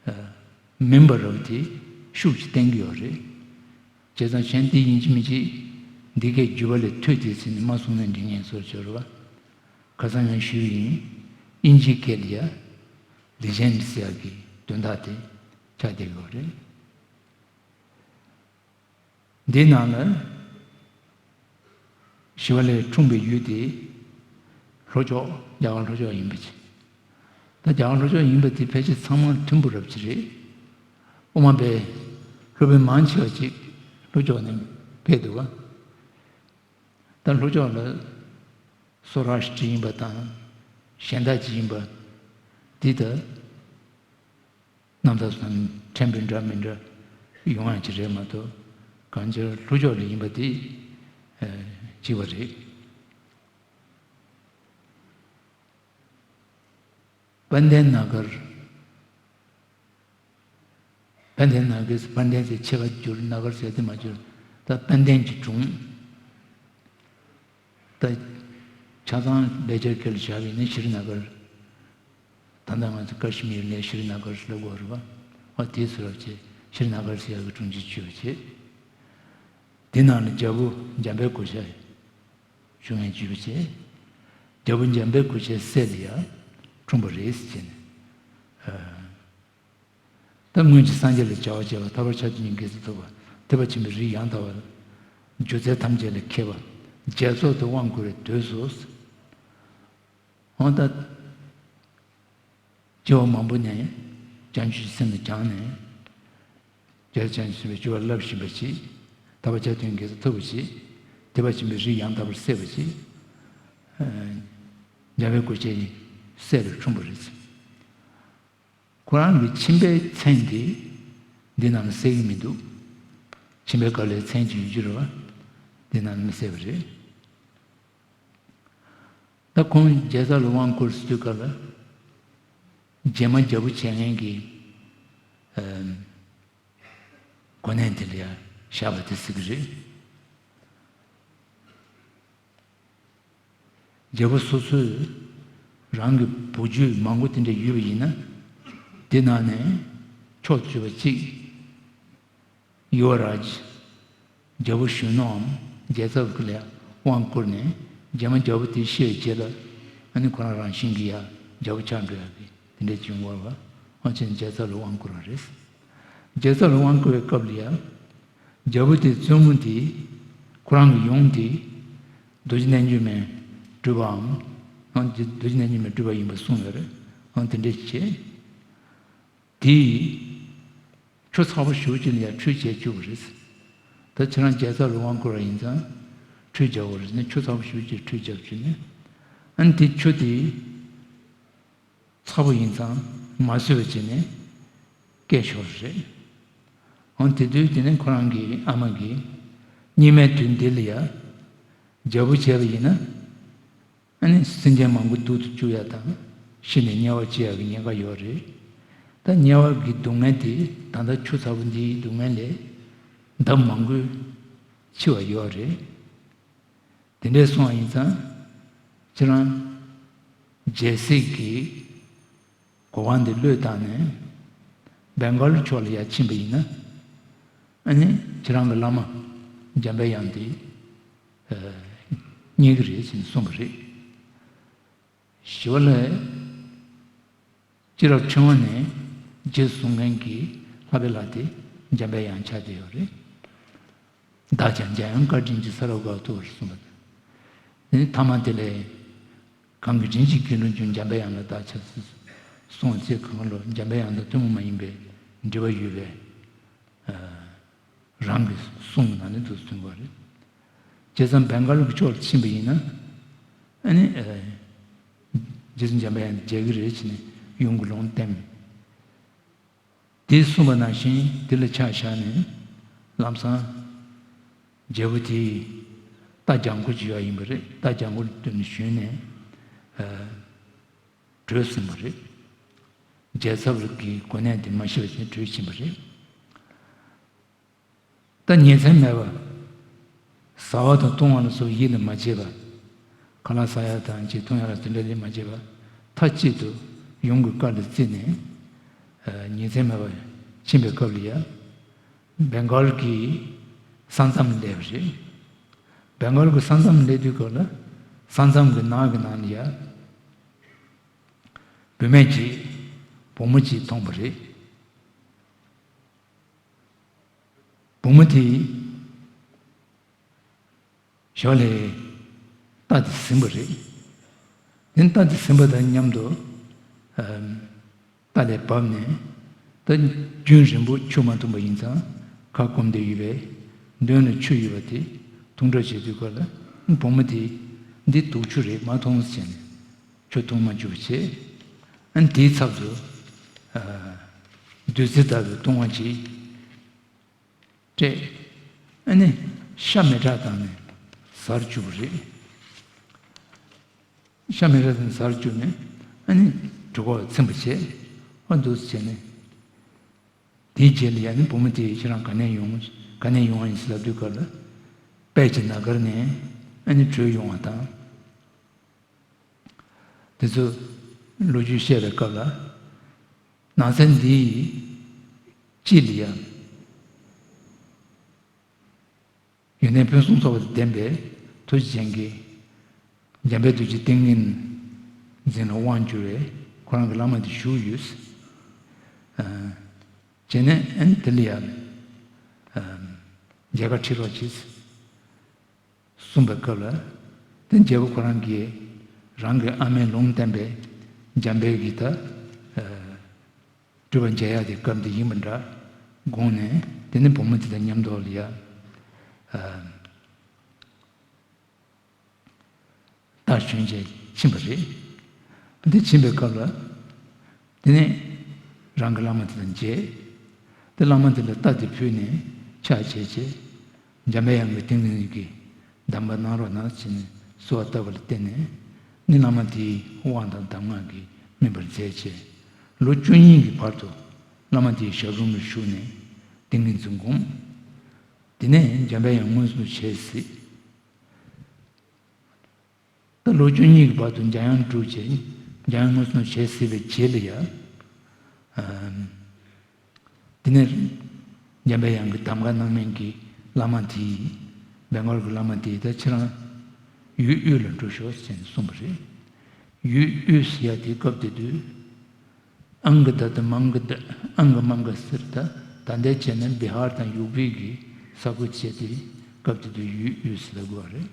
ཨ། མིན་པ་རེད་པ། དེ་ཤུགས་ཀྱིས་བསྟན་གྱི་ཡོད་རེད། བྱས་ཙང་གཞན་དེ་ཡིན་གཅིག་མིན་གཅིག་འདི་སྐད་བརྗོད་པ་ལས་ཐོས་ཏེ་ཟེར་ནས་མ་གསུངས་ན་འགྲིག་ངེས་བཟོ་བྱས་རེད་པ། ཁ་སང་ཡང་ཞུས་ཡིན། དབྱིན་ཇིའི་སྐད་ལ་ཡ་ལི་ཇེན་ཌི་ཟེར་ཡག་གི་དོན་དག་དེ་ཆགས་བསྡད་ཡོད་རེད། འདི་ནང་ལ་ཞི་བ་ལྷས་འཁྲུངས་པའི་ཡུལ་དེ་ལྷོ་ཕྱོགས་རྒྱ་གར་ལྷོ་ཕྱོགས་ཡིན་པ་ཅིག་ད་རྒྱ་གར་ལྷོ་ཕྱོགས་ཡིན་པ་དེ་ཕལ་ཆེར་ཚང་མ་མཐུན་པོ་རབ་ཅིག་རེད། དབུ་མ་པའི་སློབ་དཔོན་མང་ཆེ་བ་ཅིག་ལྷོ་ཕྱོགས་ནས་ཕེབས་འདུག་ག་ད་ལྷོ་ཕྱོགས་ལ་སོ་ར་ཤི་ཏྲི་ཡིན་པ་དང་གཞན་དག་ཅིག་ཡིན་པ་འདི་ད་རྣམ་ཐར་སོགས་ཕྲན་བུ་འདྲ་མི་འདྲ་ཡོང་ཡ་ཅིག་རེད་མ་གཏོགས་གང་ཅིར་ལྷོ་ཕྱོགས་ལ་ཡིན་པ་དེ་གཅིག་པ་རེད། དཔལ་ལྡན་ན་གར། དཔལ་ལྡན་ན་གར། དཔལ་ལྡན་ཟེར་ཆེ་བ་བསྒྱུར། ན་གར་ཟེར་དེ་མ་བསྒྱུར། ད་དཔལ་ལྡན་གྱི་སྒྲུང་། ད་ཆ་ཚང་ལེགས་སྦྱར་སྐད་ལ་བཞག་པ་ཡིན་ན་ཤྲི་ན་གར། ད་ལྟ་ང་ཚོ་ཀ་ཤི་མིར་ལ་ཤྲི་ན་གར་ལབ་དགོས་རེད་པ། ཨ་དེ་ཚོ་རབ་བྱས་ཤྲི་ན་གར་ཟེར་ཡག་གི་སྒྲུང་ཅིག་བཅོས་བྱས། དེ་ནང་ལ་རྒྱལ་པོ་འཇམ་དཔལ་གོ་ཆ་བྱུང་བའི་བརྗོད་པ་བྱས། རྒྱལ་པོ་འཇམ་དཔལ་གོ་ཆའི་སྲས་ལ་ཡང་འཁྲུངས་པ་རེད་ཟེར་ནས། ད་སྔོན་གྱི་སངས་རྒྱས་ལ་བྱ་བ་བྱས་པ། ཐར་པར་ཆ་མཐུན་གྱི་དགེ་རྩ་ཐོབ་པ། ཐེག་པ་ཆེན་པོའི་རིགས་ཡང་དག་པ། སྒྱུ་རྩལ་ཐམས་ཅད་ལ་མཁས་པ། རྒྱལ་ཚབ་ཏུ་དབང་བསྐུར་བའི་དུས་སུ། འོ་ད། སྐྱེ་བ་མང་པོ་ནས་བྱང་ཆུབ་སེམས་ལ་སྦྱངས་ནས། རྒྱལ་བྱང་ཆུབ་སེམས་དཔའི་སྤྱོད་པ་བསླབ་བཞིན་པ་ཅིག་ཐར་པ་ཆ་མཐུན་གྱི་དགེ་རྩ་ཐོབ་པ་ཅིག་ཐེག་པ་ཆེན་པོའི་རིགས་ཡང་དག་པར་སད་པ་ཅིག་འཇམ་དཔལ་གོ་ཆའི་སྲས་ལ་འཁྲུངས་པ་རེད། ཁོ་རང་གི་ཁྱིམ་པའི་མཚན་དེ་འདི་ནང་ལ་གསལ་གྱི་མི་འདུག་ཁྱིམ་པའི་སྐབས་ལའི་མཚན་ཅིག་ཡོད་རྒྱུ་རེད་པ། འདི་ནང་ལ་མི་གསལ་བ་རེད། ད་ཁོང་རྒྱལ་ཚབ་ལ་དབང་བསྐུར་ཟེར་དུས་སྐབས་ལ། རྗེས་མ་རྒྱལ་པོ་བྱེད་མཁན་གྱི་ཨ་གོ་གནས་དེ་ལ་ཡང་བཞག་པ་དེ་ཟེར་གྱི་རེད། རྒྱལ་པོ་སོ་སོས་རང་གི་བུ་བརྒྱུད་མང་པོ་དེ་འདྲ་ཡོད་པ་ཡིན་ན། དེ་ནང་ནས་ཕྱོགས་བཅུ་པ་གཅིག་ཡུ་བ་རཱཇ། རྒྱལ་པོ་གཞོན་ནུའམ་རྒྱལ་ཚབ་ཀྱི་ལ་དབང་བསྐུར་ནས། རྗེས་མ་རྒྱལ་པོ་དེ་ཤི་བའི་རྗེས་ལ་ཨ་ནི་ཁོ་རང་རང་བཞིན་གྱིས་ཡང་རྒྱལ་པོ་ཆགས་འགྲོ་ཡག་གི་དེ་འདྲའི་བྱུང་བ་རེད་པ། ཨ་ཅེ་རྒྱལ་ཚབ་ལ་དབང་བསྐུར་བ་རེད། རྒྱལ་ཚབ་ལ་དབང་བསྐུར་བའི་སྐབས་ལ་ཡང་། རྒྱལ་པོ་དེའི་བཙུན་མོ་དེ་ཁོ་རང་གི་ཡུམ་དེ་རྡོ་རྗེ་རྣལ་འབྱོར་མའི་སྤྲུལ་པའམ། ཨང་དེ་རྡོ་རྗེ་རྣལ་འབྱོར་མའི་སྤྲུལ་པ་ཡིན་པ་གསུངས་ཡོད་རེད། ཨང་དེ་འདྲས་བྱས། དེས་ཆུ་ཚ་པོ་ཞེ་པོ་ཅིག་ལ་ཡང་ཁྲུས་བྱས་བཅུག་པ་རེད། ད་ཁྱེད་རང་རྒྱལ་ཚབ་ལ་དབང་བསྐུར་བ་ཡིན་ཙང་ཁྲུས་རྒྱག་དགོས་རེད་ཟེར་ནས་ཆུ་ཚ་པོ་ཞེ་པོ་ཅིག་ཁྲུས་རྒྱག་བཅུག་ནས། ཨ་ནི་དེ་ཆུ་དེ་ཚ་པོ་ཡིན་ཙང་མ་བཟོད་པ་བྱས་ནས་བཀལ་ཆོག་རེད། འོན་དེ་དུས་དེ་ནས་ཁོ་རང་གི་ཨ་མ་གིས་སྙིགས་མའི་དུས་འདི་ལ་ཡ་རྒྱལ་པོ་བྱས་པ་ཡིན་ན། ཨ་ནི་སེམས་ཅན་མང་པོ་སྡུག་ཏུ་བཅུག་ཡ་དང་ཤི་ནས་དམྱལ་བ་སྐྱེ་ཡ་གི་ཉེན་ཁ་ཡོད་རེད། ད་དམྱལ་བ་གི་སྡུག་བསྔལ་དེ་ད་ལྟ་ཆུ་ཚ་པོ་འདིའི་སྡུག་བསྔལ་ལས་ལྡབ་མང་པོས་ཆེ་བ་ཡོད་རེད། དེ་འདྲས་སོང་བ་ཡིན་ཙང་ཁྱེད་རང་རྒྱལ་སྲིད་ཀྱི་གོ་འཕང་འདི་བློས་བཏང་ནས་བེང་གཱལ་ཕྱོགས་ལ་ཡར་ཕྱིན་པ་ཡིན་ན། ཨ་ནི་ཁྱེད་རང་གི་བླ་མ་འཇམ་པའི་དབྱངས་འདི་རྙེད་ཀྱི་རེད་ཅེས་གསུངས་པ་རེད། ཞི་བ་ལྷས་སྤྱིར་ཕྲེང་བ་ནས་རྗེས་བཟུང་མཁན་གྱི་ལྷག་པའི་ལྷ་དེ་འཇམ་པའི་དབྱངས་ཆགས་བསྡད་ཡོད་རེད། བདག་ཀྱང་འཇམ་དབྱངས་བཀའ་དྲིན་གྱིས། ས་རབ་དགའ་བ་ཐུགས་ཀར་གསུངས་པ་དང་། དེ་ནས་ཐ་མ་དེ་ལས་གང་གི་དྲིན་གྱིས་དགེ་འདུན་ཀུན། འཇམ་པའི་དབྱངས་ལ་བདག་ཕྱག་འཚལ་ལོ། གསུངས་ཚེ་གང་ལོ་འཇམ་པའི་དབྱངས་དང་ཐུན་མོང་མ་ཡིན་པའི་འབྲེལ་བ་ཡོད་པའི་རང་གི་གསུང་གི་ནང་ནས་འདུག་ཟིན་པ་རེད། བྱས་ཙང་བེང་གཱལ་གྱི་ཕྱོགས་ལ་ཕྱིན་པ་ཡིན་ན། ཨ་ནི། རྗེ་བཙུན་འཇམ་པའི་དབྱངས་མཇལ་གྱི་རེད་ཅེས་ནས་ཡུམ་གྱི་ལུང་བསྟན། དེས་གསུངས་པ་ནང་བཞིན་དེ་ལ་ཆ་བཞག་ནས་ལམ་སང་རྒྱལ་པོ་དེས་རྟ་ལྗང་ཁུ་ཅིག་ཡོད་ཡིན་པ་རེད། རྟ་ལྗང་ཁུ་དེ་ནས་ཞོན་ནས་བྲོས་ཟིན་པ་རེད། རྒྱལ་ཚབ་ཀྱི་གོ་གནས་དེ་མ་ཤི་བ་བྱས་བྲོས་ཕྱིན་པ་རེད། ད་ཉིན་མཚན་མེད་པ། ཟ་བ་དང་བཏུང་བ་ལ་སོགས་ཡིད་ལ་མ་བྱེད་པ། ཁ་ལག་ཟ་ཡ་དང་ཅིག་འཐུང་ཡ་ལ་དེ་འདྲ་ཡིད་མ་བྱེད་པ། མཐའ་གཅིག་ཏུ་ཡུམ་གྱི་བཀའ་ལ་བརྩིས་ནས། ཉིན་མཚན་མེད་པར་ཕྱིན་པའི་སྐབས་ལ་ཡ། བེང་གཱལ་གྱི་ས་མཚམས་སླེབས་པ་རེད། བེང་གཱལ་གྱི་ས་མཚམས་སླེབས་དུས་སྐབས་ལ་ས་མཚམས་ཀྱི་ནགས་ཀྱི་ནང་ལ་ཡ། བུད་མེད་ཅིག་བུ་མོ་ཅིག་མཐོང་པ་རེད། བུ་མོ་དེས་ ཇོ་ལས་རྟ་དེ་ཟིན་པ་རེད། དེ་རྟ་དེ་ཟིན་པ་དང་མཉམ་དུ་ཨམ། རྟ་ལས་བབས་ནས་ད་རྒྱུན་རིང་པོ་ཆུ་མ་འཐུང་པ་ཡིན་ཙང་ཁ་སྐོམ་བསྡད་ཡོད་པས་མདུན་ལ་ཆུ་ཡོད་པ་དེ་འཐུང་གྲབས་བྱེད་དུས་སྐབས་ལ་བུ་མོ་དེས་འདི་དུག་ཆུ་རེད་མ་འཐུང་ཟེར་ནས་ཆུ་འཐུང་མ་བཅུག་པ་བྱས། ཨ་ནི་དེའི་ཚབ་ཏུ་ཨ། བདུད་རྩི་ལྟ་བུའི་བཏུང་བ་གྱིས་སྤྲད། ཨ་ནི་ཤ་མེ་སྲེག་བཏང་ནས་ཟར་བཅུག་པ་རེད། ཤ་མེ་སྲེག་བཏང་ནས་ཟར་བཅུག་ནས་ཨ་ནི་གྲོད་ཁོག་ཚིམ་པ་བྱས། ཨ་འདུག་སེ་བྱས་ནས་དེའི་རྗེས་ལ་ཡང་ནི་བུ་མོ་དེ་ཁྱེད་རང་ག་ནས་ཡོང་ག་ནས་ཡོང་བ་ཡིན་ཟེར་ལབ་དུས་སྐབས་ལ་དཔལ་གྱི་ན་གར་ནས་ཨ་ནི་བྲོས་ཡོང་བ་དང་། དེ་ཚོ་ལོ་རྒྱུས་བཤད་པའི་སྐབས་ལ་ནགས་ཚལ་འདིའི་དཀྱིལ་ལ་ཡང་ཡོན་ཏན་ཕུན་སུམ་ཚོགས་པ་དང་ལྡན་པའི་ཐུགས་རྗེ་ཅན་གྱི་འཇམ་དཔལ་རྡོ་རྗེ་ཏིང་ངེ་འཛིན་ལ་དབང་བསྒྱུར་བའི་ཁོ་རང་གི་བླ་མ་དེ་བཞུགས་ཡོད། ཨ། བྱས་ནས་ཨ་ནི་དེ་ལ་ཡང་ཨ་མཇལ་ཁ་ཁྲིད་རོགས་གྱིས། གསུངས་པའི་སྐབས་ལ་དེ་རྒྱལ་པོ་ཁོ་རང་གིས་རང་གི་ཨ་མའི་ལུང་བསྟན་པའི་འཇམ་དཔལ་གྱི་ད་སྤྲུལ་པ་མཇལ་ཡག་དེ་སྐབས་འདི་ཡིན་པ་འདྲ་དགོངས་ནས། དེ་ནས་བུ་མོ་དེ་དང་མཉམ་དུ་ལ་ཡ་རྟ་ཞོན་བྱས་ཕྱིན་པ་རེད། འདི་ཕྱིན་པའི་སྐབས་ལ་དེ་ནས་རང་གི་བླ་མ་དེ་དང་མཇལ། དེ་བླ་མ་དེ་ལ་རྟ་དེ་ཕུལ་ནས་ཕྱག་བྱས་བྱས། འཇམ་པའི་དབྱངས་ཀྱི་ཏིང་ངེ་འཛིན་གྱིས་གདམས་པ་གནང་རོགས་གནང་ཟེར་ནས་གསོལ་བ་བཏབ་པ་ལ་བརྟེན་ནས་ནི་བླ་མ་དེའི་དབང་དང་གདམས་ངག་གིས་སྨིན་པར་མཛད་བྱས། ལོ་བཅུ་གཉིས་ཀྱི་བར་དུ་བླ་མ་དེའི་ཞབས་རུམ་ལ་བཞུགས་ནས་ཏིང་ངེ་འཛིན་བསྒོམ། དེ་ནས་འཇམ་པའི་དབྱངས་མངོན་སུམ་དུ་བྱས་གཟིགས། ད་ལོ་བཅུ་གཉིས་ཀྱི་བར་དུ་འཇམ་དབྱངས་བསྒྲུབས་བྱས་འཇམ་དབྱངས་མངོན་སུམ་དུ་བྱས་གཟིགས་པའི་རྗེས་ལ་ཡ། ཨམ། དེ་ནས་འཇམ་པའི་དབྱངས་ཀྱི་གདམས་ངག་གནང་མཁན་གྱི་བླ་མ་དེས་བེང་གོར་གྱི་བླ་མ་དེས་ད་ཁྱེད་རང་ཡུལ་དབུས་ལ་འགྲོ་ཤོག་ཟེར་ནས་གསུངས་པ་རེད། ཡུལ་དབུས་ཟེར་ཡ་དེ་སྐབས་དེ་དུས་ཨང་གི་ད་ད་མང་གི་ད་ཨང་གི་མང་གི་ཟེར། ད་ད་ལྟའི་བྱས་ན་བི་ཧར་དང་ཡུ་པི་གི་ས་ཁུལ་བྱས་ཏེ་སྐབས་དེ་དུས་ཡུལ་དབུས་ཟེར་ལབ་དགོས་པ་རེད།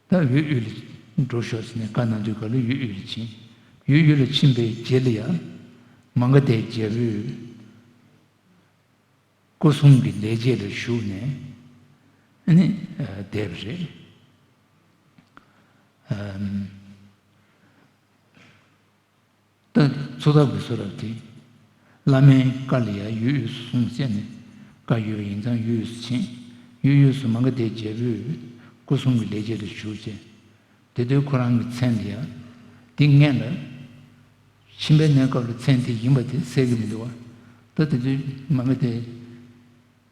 ད་ཡུལ་དབུས་ལ་འགྲོ་ཤོག་ཟེར་ནས་བཀའ་གནང་དུས་སྐབས་ལ་ཡུལ་དབུས་ལ་ཕྱིན། ཡུལ་དབུས་ལ་ཕྱིན་པའི་རྗེས་ལ་ཡང་མ་ག་དྷའི་རྒྱལ་པོས་སྐུ་སྲུང་གི་ལས་བྱེད་ལ་ཞུགས་ནས་ཨ་ནི་བསྡད་པ་རེད། ཨམ། ད་ཚུར་ཐུག་གི་བཟོ་འདྲ་དེ། བླ་མའི་བཀའ་ལ་ཡང་ཡུལ་དབུས་སུ་སོང་ཟེར་ནས་བཀའ་ཡོད་པ་ཡིན་ཙང་ཡུལ་དབུས་སུ་ཕྱིན། ཡུལ་དབུས་སུ་མ་ག་དྷའི་རྒྱལ་པོས་སྐུ་སྲུང་གི་ལས་བྱེད་དུ་ཞུགས་བྱས། དེ་དུས་ཁོ་རང་གི་མཚན་དེ་ཡང་དེ་སྔོན་ལ་ཁྱིམ་པའི་གནས་སྐབས་ལ་མཚན་དེ་ཡིན་པ་དེ་གསལ་གྱི་མི་འདུག་བ། ད་དེ་དུས་མ་ག་དྷའི་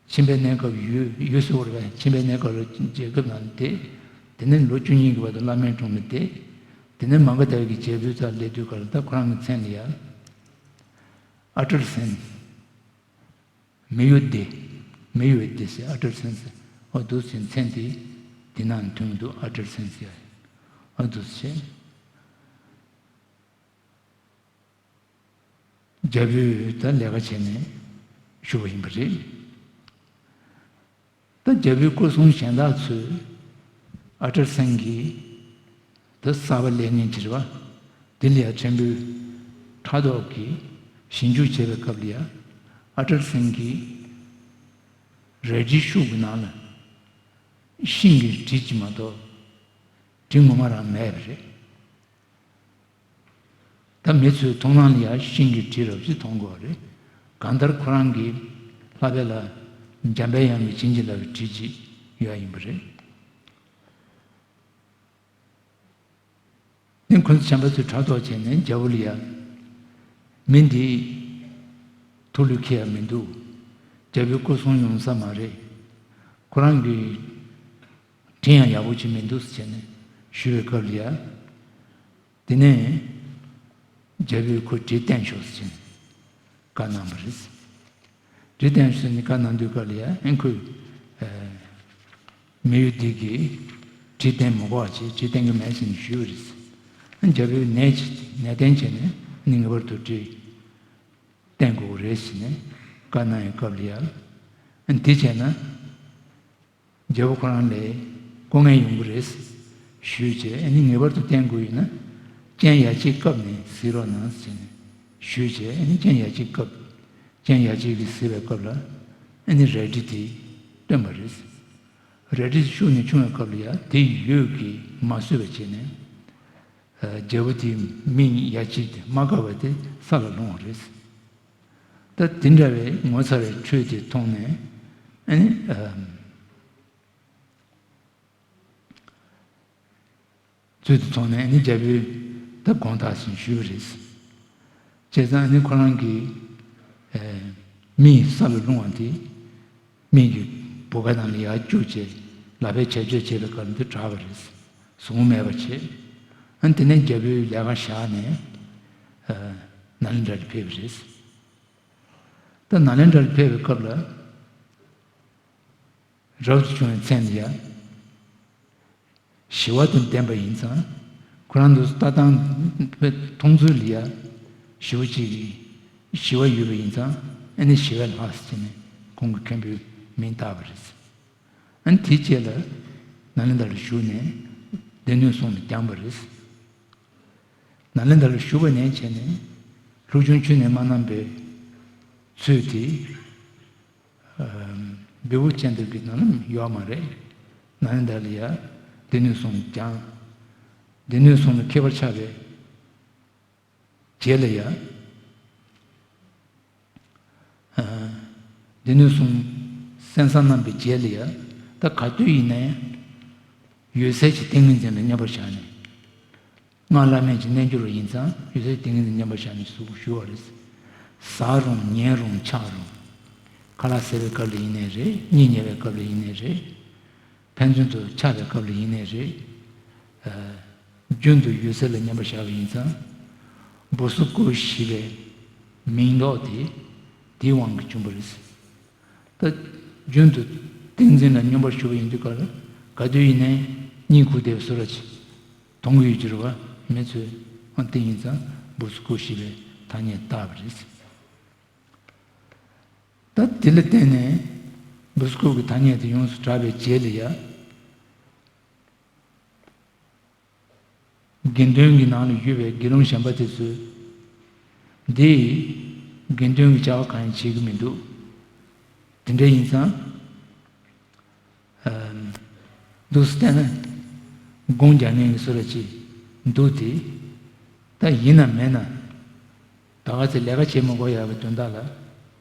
ཁྱིམ་པའི་གནས་སྐབས་ཡུལ་ཡུལ་ཟེར་བ་རེད་པས། ཁྱིམ་པའི་གནས་སྐབས་ལ་རྒྱལ་ཁབ་ནང་ལ་བསྡད། དེ་ནས་ལོ་བཅུ་གཉིས་ཀྱི་བར་དུ་བླ་མའི་དྲུང་ལ་བསྡད། དེ་ནས་མ་ག་དྷ་གི་རྒྱལ་པོའི་རྩར་སླེབས་དུས་སྐབས་ལ་ད་ཁོ་རང་གི་མཚན་ལ་ཡ། ཨ་ཏྲར་སེན། མི་ཡུལ་སྡེ། མི་ཡུལ་སྡེ་ཟེར་ཨ་ཏྲར་སེན་ཟེར། ཨོ་འདུག་སེ་མཚན་དེ་དེ་ནང་ཐོན་འདུག་ཨ་ཏྲར་སེན་ཟེར། ཨོ་འདུག་སེ། རྒྱལ་པོས་ད་ལས་ཀ་བྱས་ནས་བཞུགས་པ་ཡིན་པ་རེད། ད་རྒྱལ་པོའི་སྐུ་སྲུང་གཞན་དག་ཚོས་ཨ་ཏྲར་སེན་གྱིས་ད་གསར་པ་སླེབས་མཁན་ཅིག་རེད་པ། དེ་ལ་ཡ་ཕྲན་བུ་ཕྲག་དོག་གིས་ཞིབ་འཇུག་བྱས་པའི་སྐབས་ལ་ཡ་ཨ་ཏྲར་སེན་གྱི་རལ་གྲིའི་ཤུབས་ཀྱི་ནང་ལ་ཤིང་གི་གྲི་གཅིག་མ་གཏོགས་གྲི་ངོ་མ་རང་མེད་པ་རེད། ད་མི་ཚོའི་མཐོང་སྣང་ལ་ཡང་ཤིང་གི་གྲི་རབ་ཅིག་མཐོང་གི་ཡོད་རེད། གང་ལྟར་ཁོ་རང་གི་ལྷ་པའི་ལ་འཇམ་པའི་དབྱངས་ཀྱི་བྱིན་གྱིས་བརླབས་པའི་གྲི་གཅིག་ཡོད་ཡིན་པ་རེད། དེ་ཁོ་ཚོ་བྱམས་པ་ཚོས་ཕྲག་དོག་བྱས་ནས་རྒྱལ་པོ་ལ་ཡ། མི་འདི་ཐུགས་ལུས་ཁེལ་ཡ་མི་འདུག་རྒྱལ་པོའི་སྐུ་སྲུང་ཡོང་ས་མ་རེད། ཁོ་རང་གི་གྲི་ཡང་ཡག་པོ་ཅིག་མི་འདུག་ཟེར་བྱས་ནས་ཞུས་པའི་སྐབས་ལ་ཡ། དེ་ནས་རྒྱལ་པོས་ཁོ་གྲི་བསྟན་ཤོག་ཟེར་བྱས་ནས་བཀའ་གནང་བ་རེད། གྲི་བསྟན་ཤོག་ཟེར་ནས་བཀའ་གནང་དུས་སྐབས་ལ་ཡ་ཨེ་ཁོས་མི་ཡུལ་འདི་གིས་གྲི་བསྟན་མི་དགོས་པ་བྱས་གྲི་བསྟན་གྱི་མེད་ཟེར་ནས་ཞུས་པ་རེད། རྒྱལ་པོས་ནན་ནན་ཏན་བྱས་ནས་ངེས་པར་དུ་གྲི་བསྟན་དགོས་རེད་ཟེར་ནས་བཀའ་གནང་བའི་སྐབས་ལ་ཡ། འདི་བྱས་ན། རྒྱལ་པོ་ཁོ་རང་ལ་སྐུ་ངལ་ཡོང་གི་རེད་ཞུས་བྱས། ཨ་ནི་ངེས་པར་དུ་བསྟེན་དགོས་ཡིན་ན་སྤྱན་ཡ་གཅིག་བཀབ་ནས་གཟིགས་རོགས་གནང་ཟེར་ནས་ཞུས་བྱས། ཨ་ནི་སྤྱན་ཡ་གཅིག་བཀབ། སྤྱན་ཡ་གཅིག་གིས་གཟིགས་པའི་སྐབས་ལ་ཨ་ནི་རལ་གྲི་དེ་བཏོན་པ་རེད། རལ་གྲི་ཤུགས་ནས་ཕྱུང་བའི་སྐབས་ལ་ཡ་དེ་ཡོད་ཀྱིས་མ་བཟོད་པ་བྱས་ནས། རྒྱལ་པོ་དེའི་མིག་ཡ་གཅིག་དེ་མ་དགའ་བ་དེ་ས་ལ་ལྷུང་བ་རེད། ད་དེ་འདྲ་བའི་ངོ་མཚར་བའི་འཕྲུལ་དེ་མཐོང་ནས་ཨ་ནི་ཚུལ་དེ་མཐོང་ནས་ཨ་ནི་རྒྱལ་པོས་ད་དགོངས་དག་ཟིན་ཞུས་པ་རེད། བྱས་ཙང་ཨ་ནི་ཁོ་རང་གི་མིག་ས་ལ་ལྷུང་བ་དེ། མིག་གི་བུ་ག་ནང་ལ་ཡར་བཅུག་བྱས་ལག་པས་བྱ་སྤྱོད་བྱེད་པའི་སྐབས་འདི་དྲག་པ་རེད། གཟུགས་མེད་པ་བྱས། ཨ་ནི་དེ་ནས་རྒྱལ་པོའི་ལས་ཀ་བཞག་ནས་ནཱ་ལེནྡྲ་ལ་ཕེབས་པ་རེད། ད་ནཱ་ལེནྡྲ་ལ་ཕེབས་པའི་སྐབས་ལ་རབ་ཏུ་བྱུང་བའི་མཚན་ལ་ཡ། ཞི་བ་དང་ལྡན་པ་ཡིན་ཙང་། ཁོ་རང་ཚོ་ལྟ་སྟངས་དཔེ་མཐོང་ཚུལ་ལ་ཡ། ཞི་བ་གཅིག་གིས་ཞི་བ་ཡོད་པ་ཡིན་ཙང་ཨ་ནི་ཞི་བའི་ལྷ་ཟེར་ནས་ཁོང་གི་མཁན་པོའི་མིང་བཏགས་པ་རེད། ཨ་ནི་དེའི་རྗེས་ལ་ནཱ་ལེནྡྲ་ལ་བཞུགས་ནས་སྡེ་སྣོད་གསུམ་ལ་སྦྱངས་པ་རེད། ནཱ་ལེནྡྲ་ལ་བཞུགས་པ་ནས་བྱས་ནས་ལྷོ་ཆུང་ཆུ་ནས་མ་གནང་བའི་ཚུལ་དེ། བེའུ་ཅན་དེ་གི་ནང་ལ་ཡོད་མ་རེད། ནཱ་ལེནྡྲ་ལ་ཡ་སྡེ་སྣོད་གསུམ་སྦྱངས། སྡེ་སྣོད་གསུམ་ལ་མཁས་པར་ཆགས་པའི་རྗེས་ལ་ཡ། སྡེ་སྣོད་གསུམ་གསན་བསམ་གནང་བའི་རྗེས་ལ་ཡ། ད་ག་དུས་ཡིན་ནའི་འོད་གསལ་གྱི་ཏིང་ངེ་འཛིན་ལ་མཉམ་པར་བཞག་ནས། སྔགས་བླ་མེད་ཀྱི་རྣལ་འབྱོར་བ་ཡིན་ཙང་འོད་གསལ་ཏིང་ངེ་འཛིན་མཉམ་པར་བཞག་ནས་ཞུ་ཞུ་བ་རེད། ཟ་རུང་ཉལ་རུང་འཆག་རུང་། ཁ་ལག་ཟས་པའི་སྐབས་ལ་ཡིན་ནའི་རེད། གཉིད་ཉལ་བའི་སྐབས་ལ་ཡིན་ནའི་རེད། ཕན་ཚུན་དུ་འཆག་པའི་སྐབས་ལ་ཡིན་ནའི་རེད། རྒྱུན་དུ་འོད་གསལ་ལ་མཉམ་པར་བཞག་པ་ཡིན་ཙང་། བུ་སུ་ཀུ་ཞེས་པའི་མིང་འདོགས་དེ་དེའི་དབང་གིས་བྱུང་བ་རེད། ད་རྒྱུན་དུ་ཏིང་འཛིན་ལ་སྙོམས་པར་ཞུགས་པ་ཡིན་དུས་ག་ལ་ག་དུས་ཡིན་ནའི་གཉིད་ཁུག་བསྡད་པའི་བཟོ་འདྲ་ཅིག་མཐོང་གི་ཡོད་ཀྱི་རེད་བ། མི་ཚོས་ཨང་དེ་ཡིན་ཙང་བུ་སུ་ཀུ་ཞེས་པའི་ཐ་སྙད་བཏགས་པ་རེད། ད་དེ་ལ་བརྟེན་ནས་བུ་སུ་ཀུ་གི་ཐ་སྙད་དེ་ཡོངས་སུ་གྲགས་པའི་རྗེས་ལ་ཡ། དགེ་འདུན་གྱི་ནང་ལ་ཡོད་པའི་དགེ་སློང་གཞན་པ་དེ་ཚོས་འདི་དགེ་འདུན་གྱི་བྱ་བ་གང་ཡང་བྱེད་ཀྱི་མི་འདུག་དེ་འདྲ་ཡིན་ཙང་། འདུག་སེ་བལྟས་ན་སྒོམ་རྒྱག་མཁན་གྱི་བཟོ་འདྲ་ཅིག་འདུག་སྟེ། ད་ཡིན་ན་མིན་ན། ད་ག་ཚོད་ལས་ཀ་བྱེད་མི་དགོས་ཡག་གི་དོན་དག་ལ་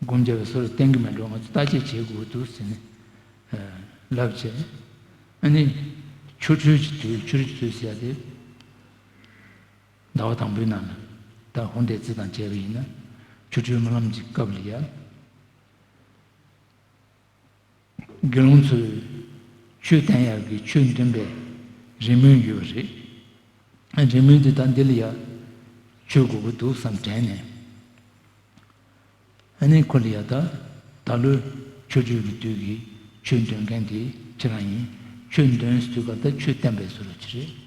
སྒོམ་རྒྱག་པའི་བཟོ་འདྲ་བསྟན་གྱི་མེད་འགྲོ། ང་ཚོ་བརྟག་དཔྱད་བྱེད་དགོས་འདུག་ཟེར་ནས་ལབ་བྱས། ཨ་ནི་ཆོ་འཕྲུལ་གྱི་དུས། ཆོ་འཕྲུལ་གྱི་དུས་ཟེར་ཡ་དེ་ཟླ་བ་དང་པོའི་ནང་ལ། ད་འོ་འདྲའི་རྩིས་དང་བྱས་པ་ཡིན་ན་ཆོ་འཕྲུལ་སྨོན་ལམ་གྱི་སྐབས་ལ་ཡ། དགེ་སློང་ཚོས་ཆོས་བསྟན་ཡག་གི་ཆོས་འདོན་པའི་རེ་སྨོན་ཡོད་པ་རེད། རེ་སྨོན་དེ་ད་འདི་ལ་ཡ་ཆོས་དགོས་ཀྱི་འདུག་བསམ་དྲན་ནས། ཨ་ནི་ཁོ་ལ་ཡ་ད་ད་ལོའི་ཆོ་འཕྲུལ་གྱི་དུས་ཀྱི་ཆོས་འདོན་མཁན་དེ་ཁྱེད་རང་ཡིན། ཆོས་འདོན་ཟེར་དུས་སྐབས་ད་ཆོས་བསྟན་པའི་བཟོ་འདྲ་ཅིག་རེད།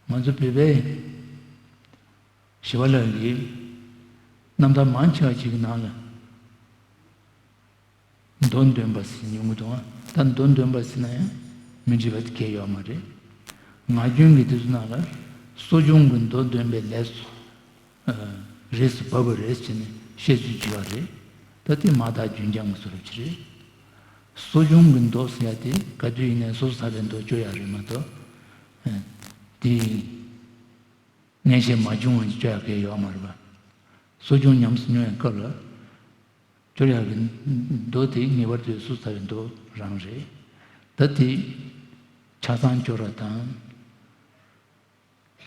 ང་ཚོ་བོད་པའི་ཞི་བ་ལྷ་གི་རྣམ་ཐར་མང་ཆེ་བ་ཅིག་གི་ནང་ལ་མདོ་འདོན་པ་ཟེར་མྱོང་གི་འདུག་ད་མདོ་འདོན་པ་ཟེར་ན་ཡང་མི་འགྲིག་པ་དེ་གང་ཡང་ཡོད་མ་རེད། ངག་རྒྱུན་གྱི་དེ་ཚོ་ནང་ལ་གསོ་སྦྱོང་གི་མདོ་འདོན་པའི་ལས་སུ་རེས་སུ་བབས་པ་རེད་ཟེར་ནས་བཤད་ཚུལ་བྱས་པ་རེད། ད་དེ་མ་དག་རྒྱུན་འབྱམས་ཀྱི་བཟོ་འདྲ་ཅིག་རེད། གསོ་སྦྱོང་གི་མདོ་ཟེར་ཡ་དེ་ག་དུས་ཡིན་ནའི་སོ་སོ་ཚ་བའི་མདོ་སྐྱོར་ཡ་རེད་མ་གཏོགས། དེ་ཡིན། ངན་བཤད་མ་བྱུང་བ་ཅིག་སྐྱོར་ཡག་གི་ཡོད་མ་རེད་པ། གསོ་སྦྱོང་ཉམས་སུ་མྱོང་བའི་སྐབས་ལ་སྐྱོར་ཡག་གི་མདོ་དེ་ངེས་པར་དུ་སོ་སོ་ཚ་བའི་མདོ་རང་རེད། ད་དེ་ཆ་ཚང་སྐྱོར་བ་དང་།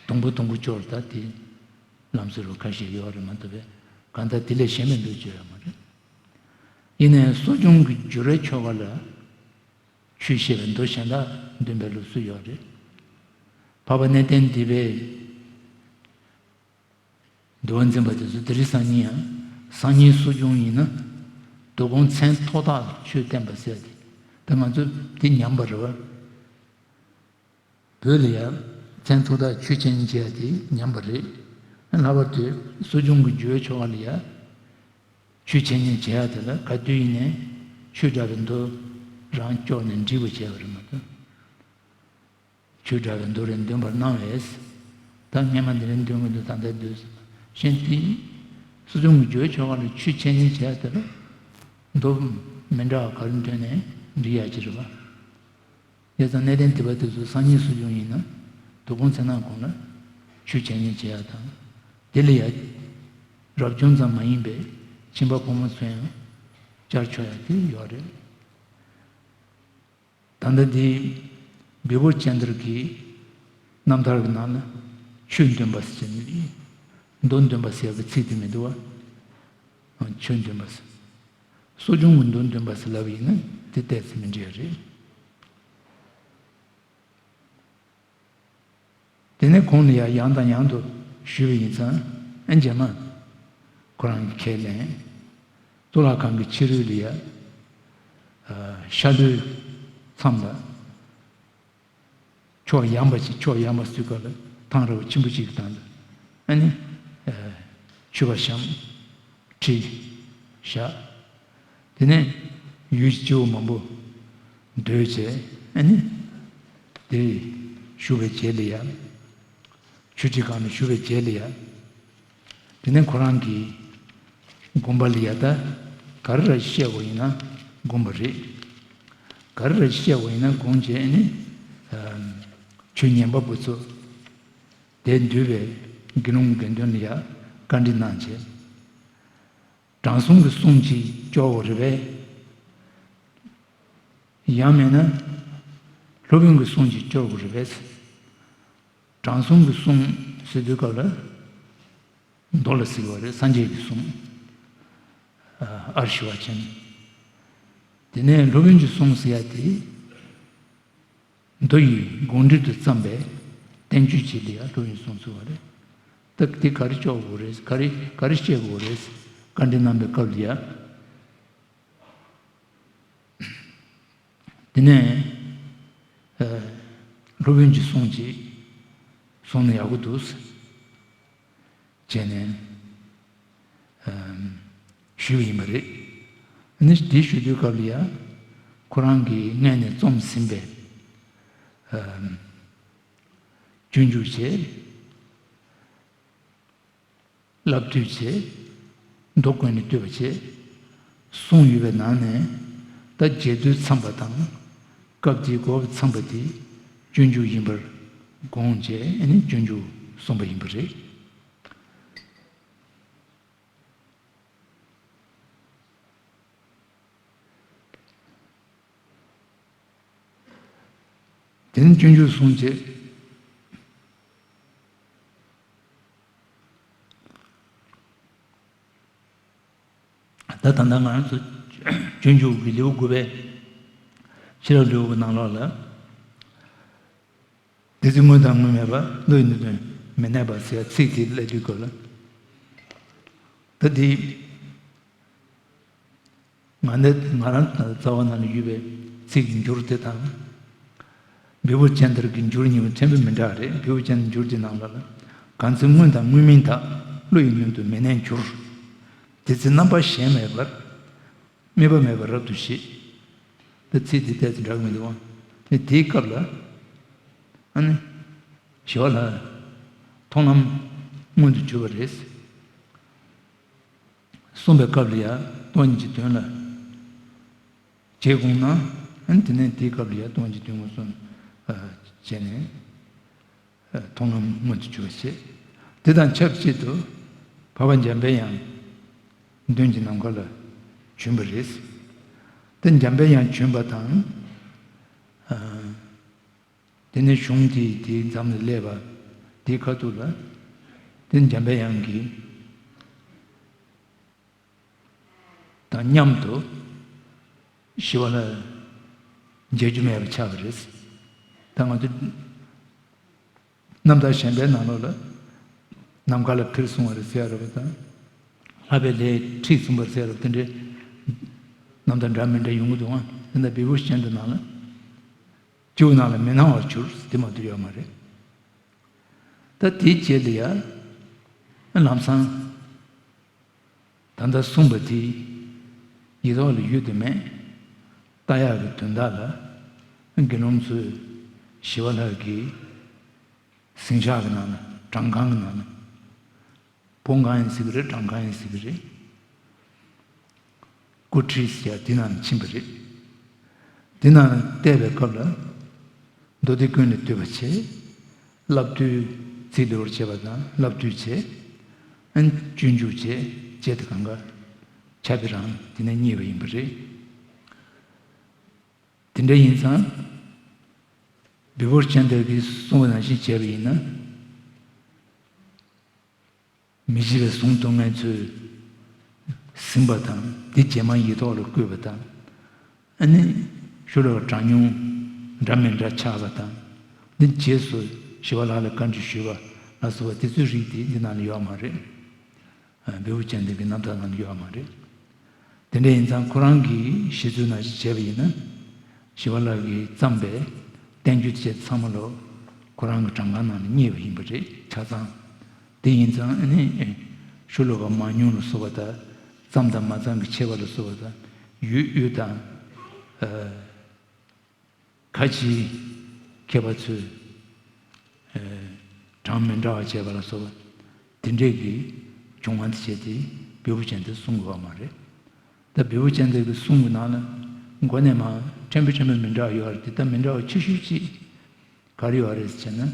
དང་པོ་དང་པོ་སྐྱོར་ད་དེ་ལམ་སྲོལ་ཁ་ཤས་ཡོད་རེད་མ་གཏོགས་པས་གང་ལྟར་དེ་ལས་གཞན་པའི་མདོ་སྐྱོར་ཡག་མ་རེད། ཡིན་ནའི་གསོ་སྦྱོང་གི་བསྒྱུར་བའི་ཆོ་ག་ལ། ཆོས་བཤད་པའི་མདོ་གཞན་དག་འདོན་པའི་ལུགས་སྲོལ་ཡོད་རེད། འཕགས་པ་གནས་བརྟན་སྡེ་པའི་འདུལ་བ་འཛིན་པ་དེ་ཚོ་དེ་རིང་སང་ཉིན་ཡང་སང་ཉིན་གསོ་སྦྱོང་ཡིན་ན་མདོ་དགོང་མཚན་ཐོག་ཐག་ལ་ཆོས་བསྟན་པ་ཟེར་ཏེ། ད་ང་ཚོ་དེ་ཉམས་པ་རེད་བ། བོད་ལ་ཡང་མཚན་ཐོག་ཐག་ཆོས་འཆད་ཉན་བྱེད་ཡ་དེ་ཉམས་པ་རེད། ལྷག་པར་དུ་གསོ་སྦྱོང་གི་བསྒྱུར་བའི་ཆོ་ག་ལ་ཡང་ཆོས་འཆད་ཉན་བྱེད་ཡ་དེ་ལ་ག་དུས་ཡིན་ནའི་ཆོས་འདྲ་བའི་མདོ་ རང་སྐྱོར་ནས་འགྲིག་པ་བྱས་པ་རེད་མ་གཏོགས། ཆོས་འདྲ་བའི་མདོ་རེ་འདོན་པར་གནང་བས། ད་སྔས་མ་འདི་རེ་འདོན་གྱི་འདུག་ད་ལྟ་འདོན་ཟེར་བ་གཞན་དེ། གསོ་སྦྱོང་གི་བརྗོད་ཆོ་ག་ལ་ཆོས་འཆད་ཉན་བྱས་དེ་ལ། མདོ་མི་འདྲ་བ་ག་རེ་འདོན་ནས་འགྲིག་ཡག་ཅིག་རེད་པ། དེ་ཙང་གནས་བརྟན་སྡེ་པ་དེ་ཚོ་སང་ཉིན་གསོ་སྦྱོང་ཡིན་ན། དོ་དགོང་ཚེ་ནང་གོང་ལ་ཆོས་འཆད་ཉན་བྱེད་ཡག་དང་། དེ་ལ་ཡ། རབ་བྱུང་ཙམ་མ་ཡིན་པའི་ཁྱིམ་པ་ཕོ་མོ་ཚོ་ཡང་བཅར་ཆོག་ཡག་དེ་ཡོད་རེད། ད་ལྟ་འདི་བི་བོ་ཅན་དར་གྱི་རྣམ་ཐར་གྱི་ནང་ལ་ཆོས་འདོན་པ་ཟེར་ནས། མདོ་འདོན་པ་ཟེར་བའི་ཚིག་དེ་མི་འདུག་བ། ཆོས་འདོན་པ་ཟེར། གསོ་སྦྱོང་གི་མདོ་འདོན་པ་ཟེར་ལབ་ཡིན་ན་དེ་ཏོག་ཙམ་མི་འདྲ་རེད། དེ་ནས་གོང་ལ་ཡང་ཡང་དང་ཡང་དུ་ཞུས་པ་ཡིན་ཙང་། ཨ། རྗེས་མ་ཁོ་རང་གིས་ཁས་ལེན། གཙུག་ལག་ཁང་གི་ཕྱི་རོལ་ལ་ཡ། ཨ། ཤར་ལྷོའི་མཚམས་ལ། ཕྱོགས་ཡངས་པ་ཞིག་ཕྱོགས་ཡངས་པ་ཟེར་སྐབས་ལ་ཐང་རིང་པོ་ཆེན་པོ་ཅིག་གི་སྟེང་དུ། ཨ་ནི། ཨ། མཆོད་པ་བཤམས། ཁྲི་བཞག་དེ་ནས་ཡུལ་གྱི་སྐྱེ་བོ་མང་པོ་སྡོད་བྱས། ཨ་ནི། དེ་བཞུགས་པའི་རྗེས་ལ་ཡ། ཆོས་ཁྲི་སྒང་ལ་བཞུགས་པའི་རྗེས་ལ་ཡ། དེ་ནས་ཁོ་རང་གིས་དགོན་པ་ལ་ཡ་ད་ག་རེ་ར་བཤད་དགོས་ཡིན་ན་དགོངས་པ་རེད། ག་རེ་ར་བཤད་དགོས་ཡིན་ན་དགོངས་བྱས། ཨ་ནི། ཨ། ཆོས་ཉན་པ་པོ་ཚོ་དེར་འདུས་པའི་དགེ་སློང་དགེ་འདུན་ལ་ཡ་བཀའ་འདྲི་གནང་བྱས། དྲང་སྲོང་གི་གསུང་གིས་སྐྱོར་དགོས་རེད་པས། ཡང་མིན་ན་སློབ་དཔོན་གྱི་གསུང་གིས་སྐྱོར་དགོས་རེད་པས། དྲང་སྲོང་གི་གསུང་ཟེར་དུས་སྐབས་ལ་མདོ་ལ་ཟེར་བ་རེད། སངས་རྒྱས་ཀྱི་གསུང་། ཨ། ཨར་ཤི་བ་ཅན། དེ་ནས་སློབ་དཔོན་གྱི་གསུང་ཟེར་ཡ་དེ། མདོ་ཡི་དགོངས་འགྲེལ་དུ་བརྩམས་པའི་བསྟན་བཅོས་ཅིག་ལ་ཡང་སློབ་དཔོན་གསུང་ཟེར་བ་རེད། ད་དེ་ག་རེ་སྐྱོར་དགོས་རེད། ག་རེ་ག་རེ་བཤད་དགོས་རེད། བཀའ་འདྲི་གནང་བའི་སྐབས་ལ་ཡ། དེ་ནས། ཨ། སློབ་དཔོན་གྱི་གསུང་ཅིག་གསུངས་ན་ཡག་པོ་འདུག་ཟེར། བྱས་ནས། ཨམ། ཞུས་པ་ཡིན་པ་རེད། ཨ་ནི་དེ་ཞུ་དུས་སྐབས་ལ་ཡ། ཁོ་རང་གིས་སྔས་ནས་རྩོམ་ཟིན་པའི། ཨམ། སྤྱོད་འཇུག་བྱས། བསླབ་བཏུས་བྱས། མདོ་བཀོད་ནས་བསྟོད་པ་བྱས། གསུངས་ཡོད་པའི་ནང་ནས། ད་རྒྱས་བསྡུས་འཚམས་པ་དང་། སྐབས་དེའི་གོ་བ་འཚམས་པ་དེ་སྤྱོད་འཇུག་ཡིན་པར་དགོངས་བྱས། ཨ་ནི་སྤྱོད་འཇུག་གསུངས་པ་ཡིན་པ་རེད། དེ་ནས་སྤྱོད་འཇུག་གསུངས་བྱས། ད་ད་ལྟ་ང་རང་ཚོ་སྤྱོད་འཇུག་གི་ལེའུ་དགུ་པའི་ཤེས་རབ་ལེའུ་གི་ནང་ལོགས་ལ། དེ་ཚེ་དངོས་དང་དངོས་མེད་པ། བློ་ཡི་སྣོད་དུ་མི་གནས་པ་ཟེར་ཚིག་དེ་སླེབས་དུས་སྐབས་ལ། ད་དེ་ང་ནི་ང་རང་རྩ་བ་ནང་ལ་ཡོད་པའི་ཚིག་གི་འགྱུར་དེ་དང་། བི་བོ་ཅན་དར་གྱི་འགྱུར་གཉིས་པོ་ཕྲན་བུ་མི་འདྲ་རེད། བི་བོ་ཅན་དར་འགྱུར་གྱི་ནང་ལ་ལ། གང་ཚེ་དངོས་དང་དངོས་མིན་དག། བློ་ཡི་སྣོད་དུ་མི་གནས་འགྱུར། དེ་ཚེ་རྣམ་པ་གཞན་མེད་པར། དམིགས་པ་མེད་པར་རབ་ཏུ་ཞི། ད་ཚིག་དེ་ཏོག་ཙམ་འདྲ་གི་མི་འདུག་བ། དེ་དེའི་སྐབས་ལ། ཨ་ནི། ཞི་བ་ལྷའི་མཐོང་ལམ་མངོན་དུ་གྱུར་པ་རེད། གསུངས་པའི་སྐབས་ལ་ཡང་སྟོང་ཉིད་ཀྱི་དོན་ལ་བྱེད་དགོངས་ན། ཨ་ནི་དེ་ནས་དེའི་སྐབས་ལ་ཡང་སྟོང་ཉིད་ཀྱི་དོན་ངོས་བཟུང་བྱས་ནས། མཐོང་ལམ་མངོན་དུ་གྱུར་པ་བྱེད། དེ་དང་ཆབས་ཅིག་ཏུ་འཕགས་པ་འཇམ་པའི་དབྱངས་མདུན་གྱི་ནམ་མཁའ་ལ་བྱོན་པ་རེད། དེ་འཇམ་པའི་དབྱངས་བྱོན་པ་དང་། དེ་ནས་གཞུང་དེ་དེའི་མཚམས་ལ་སླེབས་པ་དེའི་ཁ་ཐུག་ལ། དེ་འཇམ་པའི་དབྱངས་ཀྱིས། དང་མཉམ་དུ་ཞི་བ་ལྷ་མཇལ་རྒྱུ་མེད་པ་ཆགས་པ་རེད། ད་ང་ཚོ་རྣམ་ཐར་གཞན་པའི་ནང་ལོགས་ལ་ནམ་མཁའ་ལ་འཕུར་སོང་བ་རེད་ཟེར་ཡ་རེད་པ་དང་། ལྷ་པའི་ལྷས་ཁྲིད་སོང་བ་རེད་ཟེར་ཡ་རེད་པ། དེ་འདྲའི་རྣམ་ཐར་འདྲ་མི་འདྲ་ཡོང་གི་འདུག་ཨང་། དེ་འདྲ་བི་བོ་ཅན་དར་ནང་ལ་སྤྱི་བོ་ནང་ལ་མི་སྣང་བར་གྱུར་དེ་མ་གཏོགས་ཡོད་མ་རེད། ད་དེའི་རྗེས་ལ་ཡ་ལམ་སང་། ད་ལྟ་གསུངས་པ་དེ་ཡིག་ཐོག་ལ་ཡོད་དེ་མེད། ལྟ་ཡག་གི་དོན་དག་ལ་དགེ་སློང་ཚོས་ཞི་བ་ལྷ་གི་ཟིང་ཆ་གི་ནང་ན་བྲང་ཁང་གི་ནང་ན། བོང་ཁང་ཡིན་སྲིད་ཀྱི་རེད། བྲང་ཁང་ཡིན་སྲིད་ཀྱི་རེད། སྐུ་ཁྲིད་ཟེར་ཡ་དེ་ནང་ནས་ཕྱིན་པ་རེད། དེ་ནང་ནས་བལྟས་པའི་སྐབས་ལ། མདོ་སྡེ་ཀུན་ལས་བཏུས་པ་བྱས། བསླབ་བཏུས་ཚིག་བསྡུ་བར་བྱེད་པ་དང་བསླབ་བཏུས་བྱས། ཨན་སྤྱོད་འཇུག་བྱས་བྱས་ཏེ་གང་ག་ཆ་པི་རང་དེ་ནས་རྙེད་པ་ཡིན་པ་རེད། དེ་འདྲ་ཡིན་ཙང་། བི་བུ་ཅན་དེ་གིས་གསུངས་པ་ནང་བཞིན་བྱས་པ་ཡིན་ན། མི་བྱེད་པའི་གཟུངས་བཏང་མཁན་ཚོས་ཟིན་པ་དང་། འདི་རྗེས་མ་ཡིག་ཐོག་ལ་བཀོད་པ་དང་། ཨ་ནི་ཤོ་ལོ་ཀ་གྲངས་ཉུང་འདྲ་མི་འདྲ་ཆགས་པ་དང་། འདི་རྗེས་སུ་ཞི་བ་ལྷ་ལ་བཀའ་འདྲི་ཞུས་པ་ལ་སོགས་པ་དེ་ཚོའི་རིགས་དེ་འདི་ནང་ལ་ཡོད་མ་རེད། བི་བུ་ཅན་དེ་གི་རྣམ་ཐར་ནང་ལ་ཡོད་མ་རེད། དེ་འདྲ་ཡིན་ཙང་ཁོ་རང་གིས་ཞུས་ཚུལ་ནང་བཞིན་བྱས་པ་ཡིན་ན། ཞི་བ་ལྷ་གིས་བརྩམས་པའི་བསྟན་བཅོས་དེ་ཚང་མ་ལོ་ཁོ་རང་གི་བྲང་ཁང་ནང་ནས་རྙེད་པ་ཡིན་པ་རེད། ཆ་ཚང་། དེ་ཡིན་ཙང་ཨ་ནི་ཤོ་ལོ་ཀ་མང་ཉུང་ལ་སོགས་པ་དང་། བརྩམས་དང་མ་བརྩམས་ཀྱི་ཁྱད་པར་ལ་སོགས་པ་དང་། ཡུལ་དབུས་དང་། ཨ། ཁ་ཆེའི་མཁས་པ་ཚོས་གྲངས་མི་འདྲ་བ་བྱས་པ་ལ་སོགས་པ་དེ་འདྲས་ཀྱི་བྱུང་བ་དེ་བྱས་ཏེ་བི་བུ་ཅན་དེ་གསུང་དགོས་པ་མ་རེད། ད་བི་བུ་ཅན་དེ་གི་གསུང་གི་ནང་ལ་མགོ་ནས་མར་ཕྲན་བུ་ཕྲན་བུ་མི་འདྲ་བ་ཡོད་རེད་དེ། ད་མི་འདྲ་བ་ཆེ་ཤོས་གཅིག་ག་རེ་ཡོད་རེད་ཟེར་ན།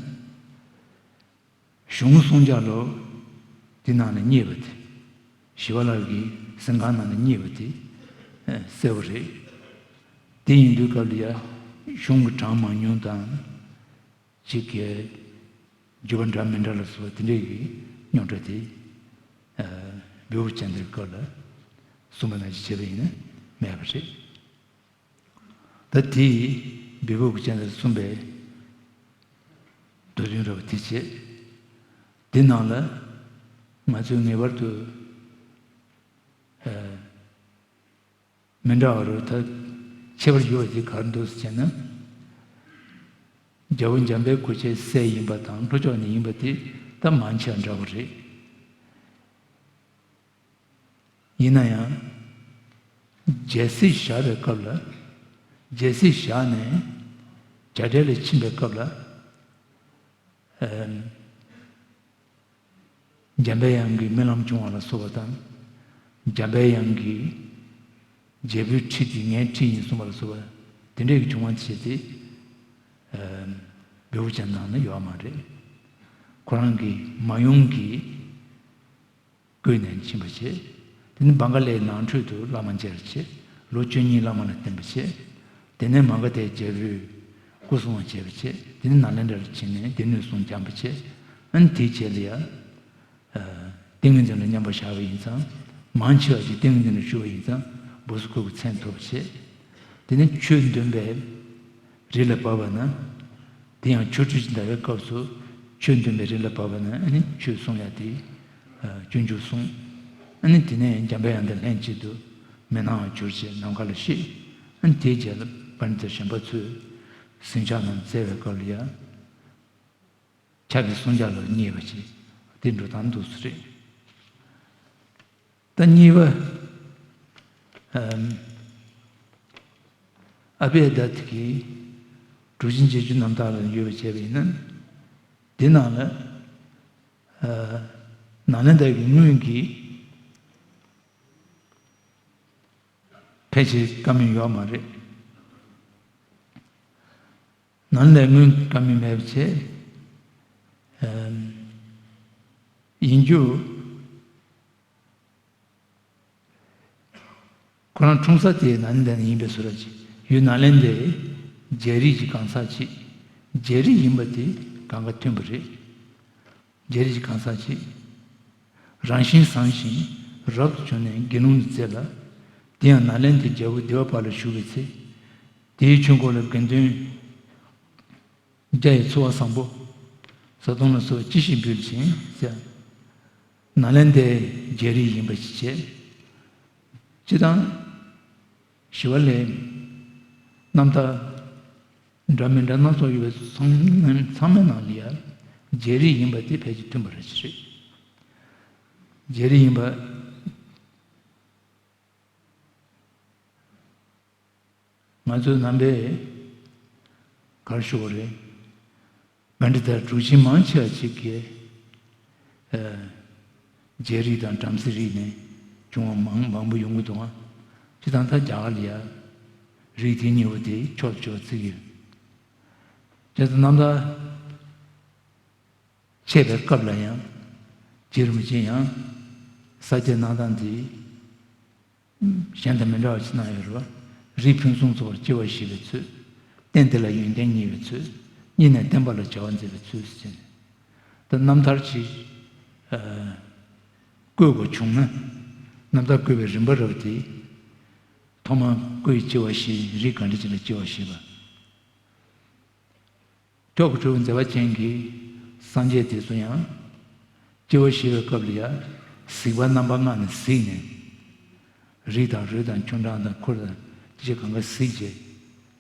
གཞུང་གསུང་རྒྱ་ལོ་དེ་ནང་ནས་རྙེད་པ་དེ། ཞི་བ་ལྷ་གི་གཟིམ་ཁང་ནང་ནས་རྙེད་པ་དེ་གསལ་པོ་རེད། དེ་ཡིན་དུས་སྐབས་ལ་ཡ་གཞུང་གི་གྲངས་མང་ཉུང་དང་། གཅིག་གི་བརྗོད་པ་འདྲ་མི་འདྲ་ལ་སོགས་པ་དེ་འདྲས་ཀྱི་རྙོག་དྲ་དེ་བི་བུ་ཅན་དེ་སྐབས་ལ་གསུངས་པ་ནང་བཞིན་བྱས་པ་ཡིན་ན་མེད་པ་རེད། ད་དེ་བི་བུ་ཅན་དེ་གསུངས་པའི་མདོ་དོན་ར་བ་དེ་བྱས། དེ་ནང་ལ་ང་ཚོས་ངེས་པར་དུ་མི་འདྲ་བ་རུ་ད་ཁྱད་པར་ཡོད་པ་དེ་ག་རེ་འདུག་ཟེར་ན། རྒྱལ་པོ་འཇམ་དཔལ་སྐུ་མཆེད་སྲས་ཡིན་པ་དང་ལྷོ་ཕྱོགས་ནས་ཡིན་པ་དེ་ད་མང་ཆེ་བ་འདྲ་བོ་རེད། ཡིན་ན་ཡང་། རྒྱལ་སྲིད་བཞག་པའི་སྐབས་ལ། རྒྱལ་སྲིད་བཞག་ནས་རྒྱ་གྲལ་ལ་ཕྱིན་པའི་སྐབས་ལ། ཨ། འཇམ་པའི་དབྱངས་ཀྱི་རྨི་ལམ་བྱུང་བ་ལ་སོགས་པ་དང་། འཇམ་པའི་དབྱངས་ཀྱིས་རྒྱལ་པོའི་ཁྲི་དེ་ངའི་ཁྲི་ཡིན་གསུངས་པ་ལ་སོགས་པ་དེ་འདྲས་ཀྱི་བྱུང་བ་བྱས་ཏེ། ཨ། བི་བུ་ཅན་ནང་ན་ཡོད་མ་རེད། ཁོ་རང་གི་མ་ཡུམ་གྱིས་བསྐོས་ནས་ཕྱིན་པ་བྱས། དེ་ནས་བང་ག་ལའི་ནང་ཁྲོད་དུ་བླ་མ་མཇལ་བྱས། ལོ་བཅུ་གཉིས་བླ་མ་ལ་བསྟེན་པ་བྱས། དེ་ནས་མ་ག་དྷའི་རྒྱལ་པོས་སྐུ་སྲུང་བ་བྱས་པ་བྱས། དེ་ནས་ནཱ་ལེནྡྲར་ཕྱིན་ནས་སྡེ་སྣོད་གསུམ་སྦྱངས་པ་བྱས། ཨ་ནི་དེའི་རྗེས་ལ་ཡ། ཨ། ཏིང་ངེ་འཛིན་ལ་མཉམ་པར་བཞག་པ་ཡིན་ཙང་། མང་ཆེ་བ་ཞིག་ཏིང་ངེ་འཛིན་ལ་ཞུགས་པ་ཡིན་ཙང་བྷོ་དྷི་སྐུ་གི་མཚན་ཐོབ་པ་བྱས། དེ་ནས་ཆོས་འདོན་པའི་རི་ལ་བབས་པ་ན། དེ་ཡང་ཆོ་འཕྲུལ་གྱི་ཟླ་བའི་སྐབས་སུ་ཆོས་འདོན་པའི་རི་ལ་བབས་པ་ན། ཨ་ནི་ཆོས་གསུང་ཡ་དེ་སྤྱོད་འཇུག་གསུངས། ཨ་ནི་དེ་ནས་འཇམ་པའི་དབྱངས་དང་ལྷན་ཅིག་ཏུ་མི་སྣང་བར་གྱུར་ཅིག་ནམ་མཁའ་ལ་གཤེགས། ཨ་ནི་དེའི་རྗེས་ལ་པཎྜི་ཏ་གཞན་པ་ཚོས་ཟིང་ཆ་རྣམས་བཙལ་བའི་སྐབས་ལ་ཡང་། ཕྱག་གི་གསུང་རྒྱ་ལ་རྙེད་པ་ཅིག་དེ་འགྲོ་སྟངས་འདུག་སེ་རེད། ད་གཉིས་པ། ཨམ། ཨ་བྷྱ་དྷཱ་ཏི་ཀའི་དྲུག་ཅུ་རྗེས་འཇུག་རྣམ་ཐར་ལ་འཇུག་པ་བྱས་པ་ཡིན་ན། འདི་ནང་ལ། ཨ། ནཱ་ལེནྡྲ་གི་སྔོན་གྱི་ཕལ་ཆེར་བཀའ་མོལ་ཡོད་མ་རེད། ནཱ་ལེནྡྲའི་སྔོན་བཀའ་མོལ་མེད་པ་བྱས། ཨམ། ཡིན་རྒྱུ། ཁོ་རང་འཁྲུངས་ས་དེ་ནཱ་ལེནྡྲ་ནས་ཡིན་པའི་བཟོ་འདྲ་ཅིག་ཡུལ་ནཱ་ལེནྡྲའི་རྒྱལ་རིགས་ཀྱི་གང་ཟག་ཅིག་རྒྱལ་རིགས་ཡིན་པ་དེ་གང་ག་ཐོན་པ་རེད། རྒྱལ་རིགས་ཀྱི་གང་ཟག་ཅིག་རང་བཞིན་བཟང་ཞིང་རབ་ཏུ་བྱུང་ནས་དགེ་སློང་དུ་མཛད་ལ། དེ་ཡང་ནཱ་ལེནྡྲའི་རྒྱལ་པོ་དི་པ་པ་ལ་བཞུགས་པའི་ཚེ། དེའི་ཆོས་འཁོར་ལ་དགེ་འདུན་བརྒྱ་ཡི་འཚོ་བ་བཟང་པོ། བཟའ་བཏུང་ལ་སོགས་ཅི་ཞིག་འབུལ་ཞིང་ཟེར། ནཱ་ལེནྡྲའི་རྒྱལ་རིགས་ཡིན་པ་ཞིག་བྱས། སྤྱིར་བཏང་ཞི་བ་ལྷའི་རྣམ་ཐར་འདྲ་མི་འདྲ་སྣ་ཚོགས་ཡོད་པའི་ཚང་མའི་ཚང་མའི་ནང་ལ་ཡ་རྒྱལ་རིགས་ཡིན་པ་དེ་ཕལ་ཆེར་མཐུན་པ་རེད་ཅེས་རེད། རྒྱལ་རིགས་ཡིན་པ། ང་ཚོའི་ནང་པའི་གར་ཤོར་རེད། ག་འདྲ་ལྟར་གྲུ་ཆེན་མང་ཆེ་བ་ཅིག་གིས། ཨ། རྗེ་རིགས་དང་བྲམ་ཟེ་རིགས་ནས་བྱུང་བ་མང་མང་པོ་ཡོང་གི་འདུག་ཨང་། སྤྱིར་བཏང་ད་རྒྱ་གར་ལ་ཡ་རིགས་དེ་གཉིས་པོ་དེ་ཕྱོགས་ཕྱོགས་བརྩི་གི་ཡོད། བྱས་ཙང་རྣམ་ཐར་འཆད་པའི་སྐབས་ལ་ཡང་རྗེ་རིན་པོ་ཆེ་ཡང་ས་བཅད་གནང་སྟངས་དེ་གཞན་དང་མི་འདྲ་བ་ཞིག་གནང་ཡོད་རེད་བ། རིགས་ཕུན་སུམ་ཚོགས་པར་སྐྱེ་བ་བཞེས་པའི་ཚུལ། རྟེན་དེ་ལ་ཡོན་ཏན་བརྙེས་པའི་ཚུལ། བརྙེས་ནས་བསྟན་པ་ལ་བྱ་བ་མཛད་པའི་ཚུལ་ཟེར་ནས། ད་རྣམ་ཐར་ཅིག་ཨ། བཀོད་དགོས་བྱུང་ན། རྣམ་ཐར་བཀོད་པའི་རིམ་པ་རབ་དེ། ཐོག་མར་སྐུ་ཡི་སྐྱེ་བ་བཞེས། རིགས་ག་འདྲ་ཅིག་ལ་སྐྱེ་བ་བཞེས་པ། མཆོག་གི་སྤྲུལ་པ་མཛད་པ་ཅན་གྱི་སངས་རྒྱས་དེ་ཚོ་ཡང་། སྐྱེ་བ་བཞེས་པའི་སྐབས་ལ་ཡང་གཟིགས་པ་རྣམ་པ་ལྔ་ནས་གཟིགས་ནས། རི་དང་རོ་དང་ཆུ་འཕྲང་དང་གུར་དང་དེ་བཞིན་གང་ག་གཟིགས་བྱས་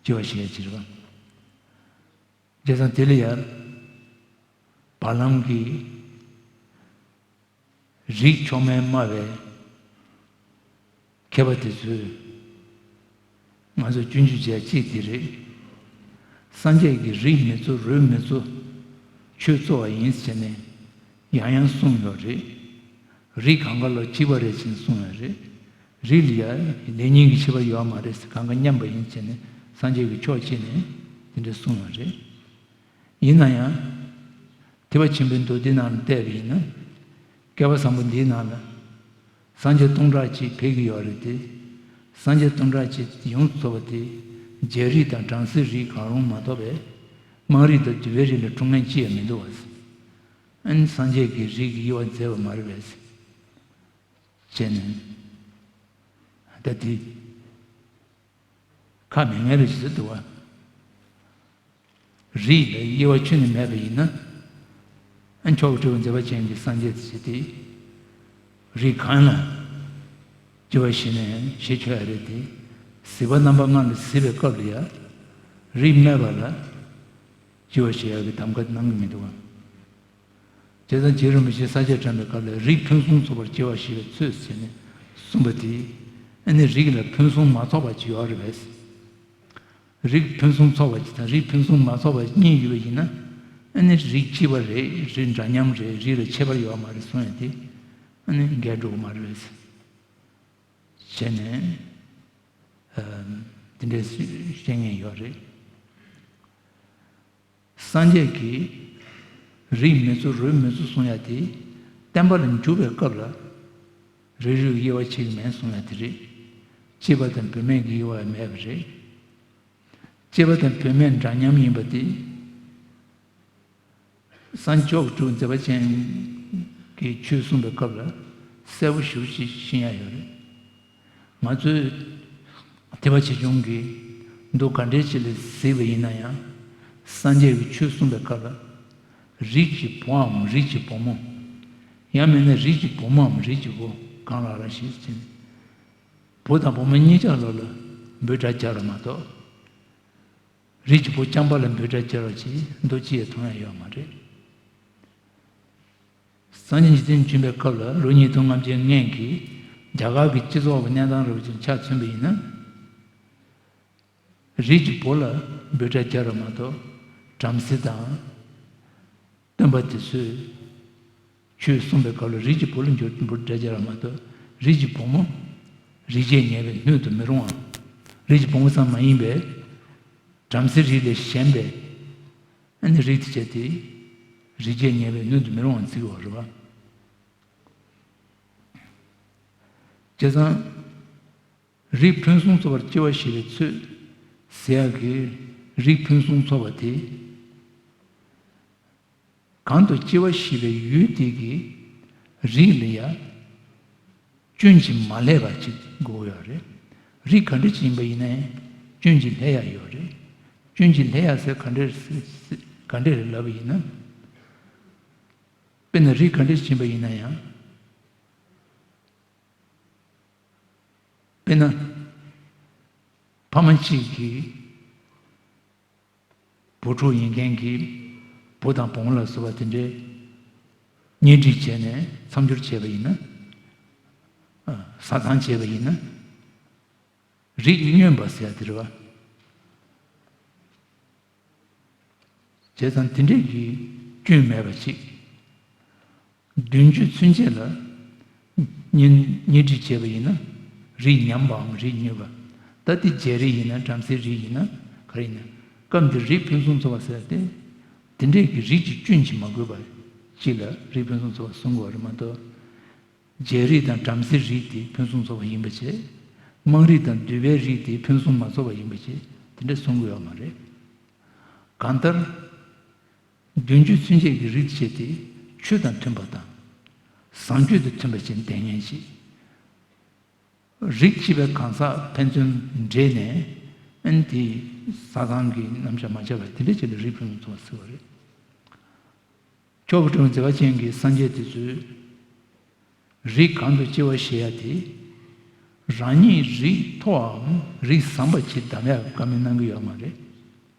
སྐྱེ་བ་བཞེས་ཡ་ཅིག་རེད་བ། བྱས་ཙང་དེ་ལ་ཡང་། བར་ལམ་གྱི་རིགས་མཆོག་དམན་སྨྲ་བའི་མཁས་པ་དེ་ཚོས་ང་ཚོ་སྐྱོན་བརྗོད་བྱས་གཅིག་དེ་རེད། སངས་རྒྱས་ཀྱི་རིགས་མི་གཙོ་རུས་མི་གཙོ་ཆོས་གཙོ་བ་ཡིན་ཟེར་ནས་ཡང་ཡང་གསུངས་ཡོད་རེད། རིགས་གང་ག་ལ་གཅིག་པ་རེད་ཅེས་གསུངས་ཡོད་རེད། རིགས་ལ་ཡང་ལེགས་ཉེས་ཀྱི་ཁྱད་པར་ཡོད་མ་རེད་ཟེར། གང་ག་མཉམ་པ་ཡིན་ཟེར་ནས་སངས་རྒྱས་ཀྱིས་ཕྱོགས་གཅིག་ནས་དེ་འདྲ་གསུངས་ཡོད་རེད། ཡིན་ན་ཡང་། ཐེག་པ་ཆེན་པོའི་མདོ་འདི་ནང་ལ་བལྟས་པ་ཡིན་ན། བསྐལ་པ་བཟང་པོ་འདིའི་ནང་ལ། སངས་རྒྱས་སྟོང་ཕྲག་གཅིག་ཕེབས་ཀྱི་ཡོད་རེད་དེ། སངས་རྒྱས་སྟོང་ཕྲག་གཅིག་ཡོངས་སུ་རྫོགས་པ་དེ། རྒྱལ་རིགས་དང་བྲམ་ཟེ་རིགས་གང་རུང་མ་གཏོགས་པའི། དམངས་རིགས་དང་གདུལ་བྱའི་རིགས་ལ་འཁྲུངས་མཁན་གཅིག་ཡང་མི་འདུག་བ། ཨ་ནི་སངས་རྒྱས་ཀྱི་རིགས་ཀྱི་དབྱེ་བ་མཛད་པ་མ་རེད་པས། བྱས་ནས། ད་དེ། ཁ་མེད་མཁན་རེད་ཅེས་ཟེར་འདུག་བ། རིགས་ལ་དབྱེ་བ་ཁྱོན་ནས་མེད་པ་ཡིན་ན། ཨ། མཆོག་གི་སྤྲུལ་པ་མཛད་པ་ཅན་གྱི་སངས་རྒྱས་དེ་ཞེས་ཏེ། རིགས་གང་ལ་སྐྱེ་བ་བཞེས་ནས་བཞེས་ཆོག་ཡ་རེད་དེ། གཟིགས་པ་རྣམ་པ་ལྔ་ལ་གཟིགས་པའི་སྐབས་ལ་ཡ། རིགས་སྨྲས་པ་ལ་སྐྱེ་བ་བཞེས་ཡ་གི་གདམས་ཁ་གནང་གི་མི་འདུག་བ། བྱས་ཙང་རྗེ་རིན་པོ་ཆེས་ས་བཅད་བཀྲམ་པའི་སྐབས་ལ་རིགས་ཕུན་སུམ་ཚོགས་པར་སྐྱེ་བ་བཞེས་པའི་ཚུལ་ཟེར་ནས་གསུངས་པ་དེ། ཨ་ནི་རིགས་ལ་ཕུན་སུམ་མ་ཚོགས་པ་ཅིག་ཡོད་རེད་པས། རིགས་ཕུན་སུམ་ཚོགས་པ་ཅིག་དང་རིགས་ཕུན་སུམ་མ་ཚོགས་པ་གཉིས་ཡོད་པ་ཡིན་ན། ཨ་ནི་རིགས་གཅིག་པ་རེད། རིགས་འདྲ་མཉམ་རེད། རིགས་ལ་ཁྱད་པར་ཡོད་མ་རེད་གསུང་ཡ་དེ། ཨ་ནི་འགལ་འགྲོ་གི་མ་རེད་པས། བྱས་ནས། ཨ། དེ་འདྲའི་བཤད་མཁན་ཡོད་རེད། སངས་རྒྱས་ཀྱིས་རིགས་མི་གཙོ་རུས་མི་གཙོ་གསུང་ཡ་དེ། བསྟན་པ་ལ་འཇུག་པའི་སྐབས་ལ་རིགས་རུས་དབྱེ་བ་ཕྱེ་གི་མེད་གསུང་ཡ་དེ་རེད། སྐྱེས་པ་དང་བུད་མེད་ཀྱི་དབྱེ་བ་མེད་པ་རེད། སྐྱེས་པ་དང་བུད་མེད་འདྲ་མཉམ་ཡིན་པ་དེ། སངས་མཆོག་གི་སྤྲུལ་པ་མཛད་པ་ཅན་གྱིས་ཆོས་གསུངས་པའི་སྐབས་ལ་གསལ་པོ་ཞེ་པོ་ཅིག་ཤེས་ཡ་ཡོད་རེད། ང་ཚོས་ཐེག་པ་ཆེ་ཆུང་གི་མདོ་ག་འདྲའི་ཅིག་ལ་གཟིགས་པ་ཡིན་ན་ཡང་། སངས་རྒྱས་ཀྱིས་ཆོས་གསུངས་པའི་སྐབས་ལ། རིགས་ཀྱི་བུའམ་རིགས་ཀྱི་བུ་མོ། ཡང་མིན་ན་རིགས་ཀྱི་བུ་མོའམ་རིགས་ཀྱི་བུ་གང་ལ་རག་ཞེས་ཟེར་ནས། བུ་དང་བུ་མོ་གཉིས་ཆར་ལོ་ལ་འབོད་སྒྲ་རྒྱག་རོགས་མ་གཏོགས། རིགས་ཀྱི་བུ་རྐྱང་པ་ལ་འབོད་སྒྲ་རྒྱག་རོགས་ཅེས་མདོ་ཅི་ཡང་མཐོང་ཡ་ཡོད་མ་རེད། སངས་རྒྱས་འཇིག་རྟེན་བྱོན་པའི་སྐབས་ལ་ལོ་ཉིས་སྟོང་ལྔ་བརྒྱའི་སྔོན་གྱི་རྒྱ་གར་གྱི་སྤྱི་ཚོགས་ཀྱི་གནས་སྟངས་རུ་ཆ་མཚོན་པ་ཡིན་ན། རིགས་ཀྱི་བུ་ལ་འབོད་སྒྲ་རྒྱག་རོགས་མ་གཏོགས། བྲམ་ཟེ་དང་། སྟོན་པ་དེ་ཚོས་ཆོས་གསུངས་པའི་སྐབས་ལ་རིགས་ཀྱི་བུ་ལ་འབོད་སྒྲ་རྒྱག་རོགས་མ་གཏོགས། རིགས་ཀྱི་བུ་མོ། རིགས་བརྒྱས་ཉེས་པའི་སྣོད་དུ་མི་རུང་བ། རིགས་ཀྱི་བུ་མོ་ཙམ་མ་ཡིན་པའི། བྲམ་ཟེ་རིགས་ལས་གཞན་པའི། ཨ་ནི་རིགས་དེ་བྱས་ཏེ། རིགས་བརྒྱས་ཉེས་པའི་སྣོད་དུ་མི་རུང་བ་བརྩི་བ་རེད་བ། བྱས་ཙང་། རིགས་ཕུན་སུམ་ཚོགས་པར་སྐྱེ་བ་བཞེས་པའི་ཚུལ་ཟེར་ཡག་གི་རིགས་ཕུན་སུམ་ཚོགས་པ་དེ། གང་དུ་སྐྱེ་བ་བཞེས་པའི་ཡུལ་དེ་གི་རིགས་ལ་ཡ། སྐྱོན་གྱིས་མ་བསླད་པ་ཅིག་དགོས་ཡོད་རེད། རིགས་ག་འདྲ་ཅིག་ཡིན་པ་ཡིན་ནའི་སྐྱོན་གྱིས་བསླད་ཡ་ཡོད་རེད། སྐྱོན་གྱིས་བསླད་ཡ་ཟེར་ག་འདྲ་ག་འདྲ་རེད་ལབ་པ་ཡིན་ན། དཔེར་ན་རིགས་ག་འདྲ་ཅིག་ཡིན་པ་ཡིན་ན་ཡང་། དཔེར་ན། ཕ་མ་གཅིག་གི་བུ་ཕྲུག་ཡིན་མཁན་གྱི་བུ་དང་བུ་མོ་ལ་སོགས་པ་དེ་འདྲའི་གཉེན་སྒྲིག་བྱས་ནས་མཚམས་སྦྱོར་བྱས་པ་ཡིན་ན། ཨ། བཟའ་ཚང་བྱས་པ་ཡིན་ན། རིགས་སྨྱོན་པ་ཟེར་ཡ་དེ་རེད་བ། བྱས་ཙང་དེ་འདྲས་ཀྱི་སྐྱོན་མེད་པ་ཅིག་བདུན་ཅུ་ཚུན་ཆད་ལ་གཉེན་གཉེན་སྒྲིག་བྱས་པ་ཡིན་ན། རིགས་ཉམས་པའམ་རིགས་ཉམས་པ། ད་དེ་རྒྱལ་རིགས་ཡིན་ན་བྲམ་ཟེ་རིགས་ཡིན་ན་ག་རེ་ཡིན་ན། སྐབས་འདིར་རིགས་ཕུན་སུམ་ཚོགས་པ་ཟེར་ཏེ། དེ་འདྲས་ཀྱི་རིགས་ཀྱི་སྐྱོན་གྱིས་མ་གོས་པ་ཅིག་ལ་རིགས་ཕུན་སུམ་ཚོགས་པ་གསུང་དགོས་པ་རེད་མ་གཏོགས། རྒྱལ་རིགས་དང་བྲམ་ཟེ་རིགས་དེ་ཕུན་སུམ་ཚོགས་པ་ཡིན་པ་བྱས། དམངས་རིགས་དང་གདུལ་བའི་རིགས་དེ་ཕུན་སུམ་མ་ཚོགས་པ་ཡིན་པ་བྱས། དེ་འདྲ་གསུང་གི་ཡོད་མ་རེད། གང་ལྟར། བདུན་ཅུ་ཚུན་ཆད་ཀྱི་རིགས་བྱས་ཏེ་ཆོས་དང་མཐུན་པ་དང་། བཟང་སྤྱོད་དང་མཐུན་པ་ཞིག་འདེང་མཁན་ཞིག་རིགས་གཅིག་པའི་གང་ཟག་ཕན་ཚུན་འདྲེས་ནས། ཨན་དེ་ས་ཐང་གི་རྣམ་གཞག་མ་བྱས་པ་དེ་འདྲ་ཅིག་ལ་རིགས་ཕུན་སུམ་ཚོགས་པ་ཟེར་བ་རེད། ཁྱོད་ཀྱི་དྲུང་མཛད་པ་ཅན་གྱི་སངས་རྒྱས་དེ་ཚོས། རིགས་གང་དུ་སྐྱེ་བ་ཞེས་ཡ་དེ། རང་ཉིད་རིགས་མཐོའམ་རིགས་བཟང་པ་ཅིག་གདམ་ཡ་བཀའ་མོལ་གནང་གི་ཡོད་མ་རེད།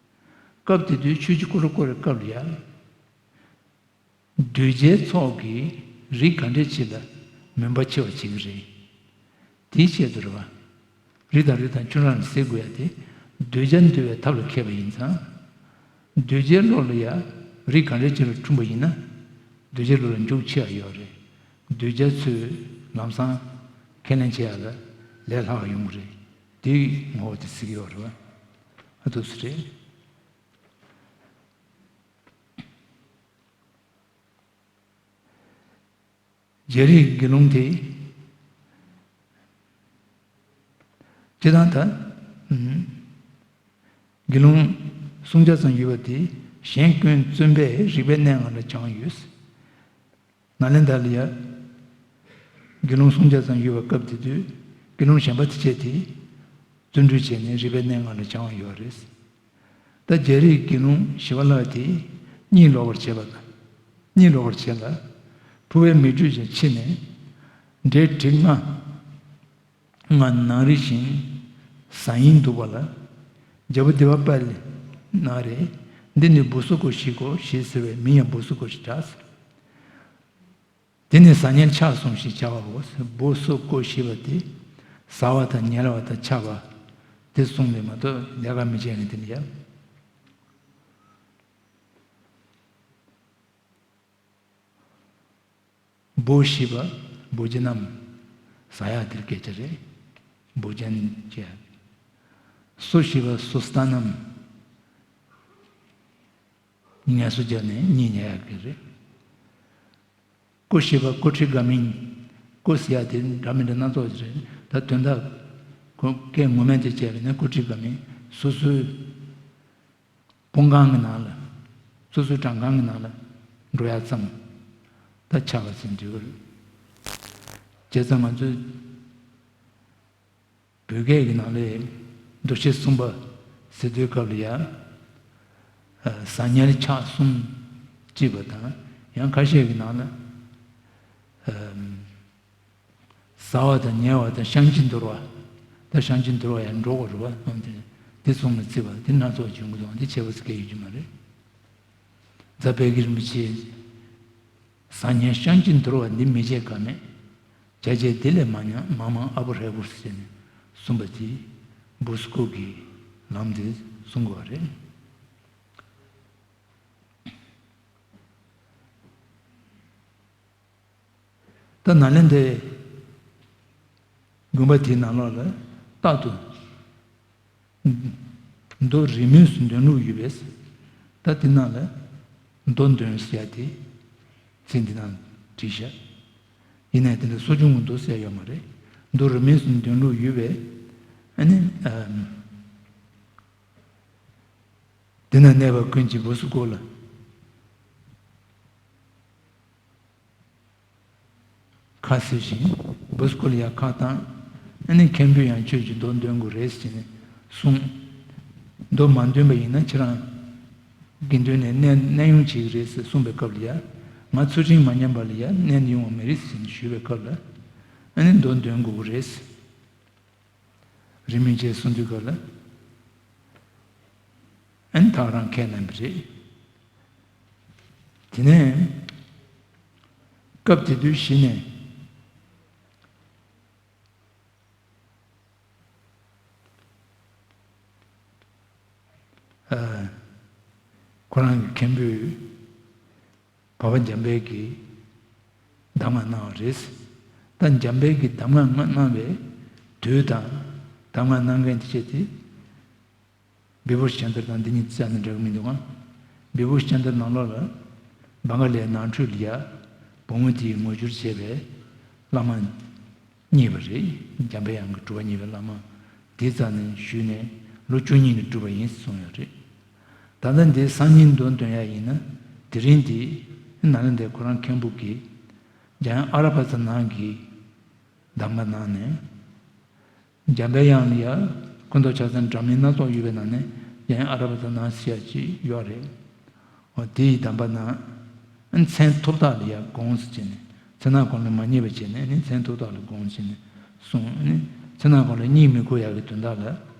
སྐབས་དེ་དུས་ཆོས་རྗེ་ཀོ་ར་ཀོ་རའི་སྐབས་ལ་ཡ། གདུལ་བྱའི་ཚོགས་ཀྱིས་རིགས་ག་འདྲས་ཅིག་ལ་མུན་པ་ཆེ་བ་བྱེད་ཀྱི་རེད། དེའི་ཆེད་དུ་རེད་བ། རི་དང་རི་དང་ཆུ་རང་ལ་ཟེར་དགོས་ཡ་དེ། གདུལ་བྱ་འདུལ་བའི་ཐབས་ལ་མཁས་པ་ཡིན་ཙང་། གདུལ་བྱའི་བློ་ལ་ཡ་རིགས་ག་འདྲ་ཅིག་ལ་འཁྲུངས་པ་ཡིན་ན། གདུལ་བྱའི་བློ་ལ་འཇུག་ཆེ་བ་ཡོད་རེད། གདུལ་བྱ་ཚོས་ལམ་སང་ཁས་ལེན་བྱེད་ཡ་ལ་ལས་སླ་བ་ཡོང་གི་རེད། དེའི་ངོ་བོ་དེ་གཟིགས་ཀྱི་ཡོད་རེད་བ། ཨ་ཐུགས་སུ་རེད། རྒྱལ་རིགས་དགེ་སློང་དེ། སྤྱིར་བཏང་ད། ཨུམ། དགེ་སློང་སུམ་བརྒྱ་ཙམ་ཡོད་པ་དེ་གཞན་ཀུན་བརྩོན་པས་རིག་པའི་གནས་ལྔ་ལ་སྦྱངས་ཡོད། ནཱ་ལེནྡྲ་ལ་ཡ། དགེ་སློང་སུམ་བརྒྱ་ཙམ་ཡོད་པ་སྐབས་དེ་དུས་དགེ་སློང་གཞན་པ་དེ་བྱས་ཏེ། བརྩོན་འགྲུས་བྱས་ནས་རིག་པའི་གནས་ལྔ་ལ་སྦྱངས་ཡོད་རེད། ད་རྒྱལ་རིགས་དགེ་སློང་ཞི་བ་ལྷ་དེ་གཉིད་ལོག་པར་བྱེད་པ་དང་། གཉིད་ལོག་པར་བྱེད་ལ། ཕུ་བའི་མིག་འཕྲུལ་གྱིས་ཕྱེ་ནས། འབྲས་དྲི་ལྔ། ལྔ་ནང་རིག་ཞིང་། ཟ་ཡིན་འདུག་པ་ལ། རྒྱལ་པོ་དེ་བ་པ་ལི་ན་རེ། འདི་ནི་བུ་སུ་ཀོ་ཤི་ཀོ་ཞེས་ཟེར་བའི་མིང་ཡང་བུ་སུ་ཀོ་ཞེས་གྲགས། དེ་ནི་ཟ་ཉལ་ཆགས་གསུམ་ཞེས་བྱ་བའོ། བུ་སུ་ཀོ་ཞེས་པ་དེ། ཟ་བ་དང་ཉལ་བ་དང་འཆག་པ། དེ་གསུམ་ལས་མ་གཏོགས་ལས་ཀ་མི་བྱེད་མཁན་དེ་ནི་ཡ། བུ་ཞེས་པ་བོ་ཇ་ནམ། ཟ་ཡག་དེར་སྐད་ཆ་རེད། བོ་ཇན་ཅེས། སུ་ཞེས་པ་སུ་སྟ་ནམ། ངལ་གསོ་བརྒྱབ་ནས་གཉིད་ཉལ་ཡག་གི་རེད། ཀོ་ཞེས་པ་ཀོ་ཁྲི་དགའ་མིན། ཀོ་ཟེར་ཡག་དེ་འདྲ་མི་འདྲ་སྣ་ཚོགས་ཅིག་རེད། ད་དོན་དག་ཁོ་སྐད་ངོ་མས་དེ་བྱས་པ་ཡིན་ན་ཀོ་ཁྲི་དགའ་མིན། སོ་སོའི་དཔུང་ཁང་གི་ནང་ལ། སོ་སོའི་བྲང་ཁང་གི་ནང་ལ་འགྲོ་ཡག་ཙམ། ད་ཆགས་པ་ཟེར་འགྲིག་གི་རེད། བྱས་ཙང་ང་ཚོའི་བོད་སྐད་ཀྱི་ནང་ལ་འདུ་བྱེད་གསུམ་པ་ཟེར་དུས་སྐབས་ལ་ཡང་། ཟ་ཉལ་ཆགས་གསུམ་ཅེས་པ་དང་། ཡང་ཁ་ཤས་ཀྱི་ནང་ལ། ཟ་བ་དང་ཉལ་བ་དང་བཤང་གཅི་འདོར་བ། ད་བཤང་གཅི་འདོར་བ་ཡང་འགྲོ་དགོས་རེད་བ། འོན་ཏེ་དེ་གསུམ་ལ་བརྩི་བ་དེ་སྣ་ཚོགས་བྱུང་གི་འདུག་དེ་ཁྱད་པར་ཟེར་མཁན་ཡོད་རྒྱུ་མ་རེད། རྫ་དཔལ་གྱི་རིན་པོ་ཆེས། ཟ་ཉལ་བཤང་གཅི་འདོར་བ་འདི་མི་བྱེད་ཀ་མེད། བྱ་བྱེད་འདི་ལས་མ་ཉམས་མ་མང་ཨ་བོ་ཧྲལ་པོ་ཟེར་ནས་གསུངས་པ་དེ། བུ་སུ་ཀོ་གི་ལམ་དེ་གསུང་དགོས་པ་རེད། ད་ནཱ་ལེནྡྲའི་དགོན་པ་དེའི་ནང་ལོགས་ལ་རྟག་ཏུ་མདོ་རིས་མེད་སུ་འདོན་ལུགས་ཡོད་པས། ད་དེ་ནང་ལ་མདོ་འདོན་ཟེར་ཡ་དེ་ཚིག་འདི་ནང་བྲིས་ཤག་ཡིན་ནའི་དེ་འདྲ་གསོ་སྦྱོང་གི་མདོ་ཟེར་ཡ་ཡོད་མ་རེད། མདོ་རིས་མེད་སུ་འདོན་ལུགས་ཡོད་པས། ཨ་ནི། དེ་ན་གནས་པ་ཀུན་གྱིས་བུ་སུ་ཀོ་ལ་ཁ་གསོས་ཤིང་། བུ་སུ་ཀོ་ལ་ཡང་ཁ་བཏང་། ཨ་ནི་མཁན་པོས་ཡང་ཁྱོད་ཀྱིས་མདོ་འདོན་དགོས་རེད་ཟེར་ནས་གསུངས། མདོ་མ་འདོན་པ་ཡིན་ན་ཁྱེད་རང་དགེ་འདུན་ནས་གནས་གནས་དབྱུང་བྱེད་ཀྱི་རེད་ཟེར་གསུངས་པའི་སྐབས་ལ་ཡ། ང་ཚུལ་ཁྲིམས་མ་ཉམས་པ་ལ་ཡ་གནས་དབྱུང་བ་མི་རེད་ཟེར་ནས་ཞུས་པའི་སྐབས་ལ། ཨ་ནི་མདོ་འདོན་དགོས་ཀྱི་རེད། རིས་མེད་ཅེས་གསུངས་དུས་སྐབས་ལ། ཨན་ཐག་རང་ཁས་ལེན་པ་རེད། དེ་ནས་སྐབས་དེ་དུས་གཞི་ནས། ཨ། ཁོ་རང་གི་མཁན་པོས་བྷ་བ་འཇམ་དཔལ་གྱི་གདམས་ངག་གནང་བ་རེད། ད་འཇམ་དཔལ་གྱི་གདམས་ངག་གནང་བའི་དུས་དང་གདམས་ངག་གནང་མཁན་དེ་བྱས་ཏེ། བི་བྷུ་ཤི་ཅན་དར་དང་འདི་གཉིས་བཙལ་ན་འགྲིག་གི་མི་འདུག་ཨང་། བི་བྷུ་ཤི་ཅན་དར་ནང་ལོགས་ལ་བང་ག་ལའི་ནང་ཁྲོད་ལ་ཡ་བུ་མོ་དེས་ངོ་སྦྱོར་བྱས་པའི་བླ་མ་རྙེད་པ་རེད། འཇམ་པའི་དབྱངས་ཀྱི་གྲུབ་པ་བརྙེས་པའི་བླ་མ་དེའི་རྩ་ནས་ཞུས་ནས་ལོ་བཅུ་གཉིས་ནས་བསྒྲུབས་པ་ཡིན་གསུངས་ཡོད་རེད། ད་ལྟ་འདི་སང་ཉིན་མདོ་འདོན་ཡ་ཡིན་ན། དེ་རིང་འདི་ནཱ་ལེནྡྲའི་ཁོ་རང་མཁན་པོ་གིས་འཇམ་དབྱངས་ཨ་ར་པ་ཙ་ན་གི་གདམས་ངག་གནང་ནས། འཇམ་པའི་དབྱངས་ལ་ཡ་སྐུ་མདོག་ཕྱག་མཚན་འདྲ་མིན་སྣ་ཚོགས་ཡོད་པའི་ནང་ནས་འཇམ་དབྱངས་ཨ་ར་པ་ཙ་ན་ཟེར་ཡ་ཅིག་ཡོད་རེད། འོ་དེ་ཡི་གདམས་པ་ན། མཚན་ཐོབ་རྟགས་ལ་ཡ་དགོངས་སུ་བྱས་ནས་མཚན་ནག་གོང་ལ་མ་རྙེད་པ་བྱས་ནས་ནི་མཚན་ཐོབ་རྟགས་ལ་དགོངས་བྱས་ནས་གསུངས་ནི། མཚན་ནག་གོང་ལ་རྙེད་མི་དགོས་ཡ་གི་དོན་དག་ལ།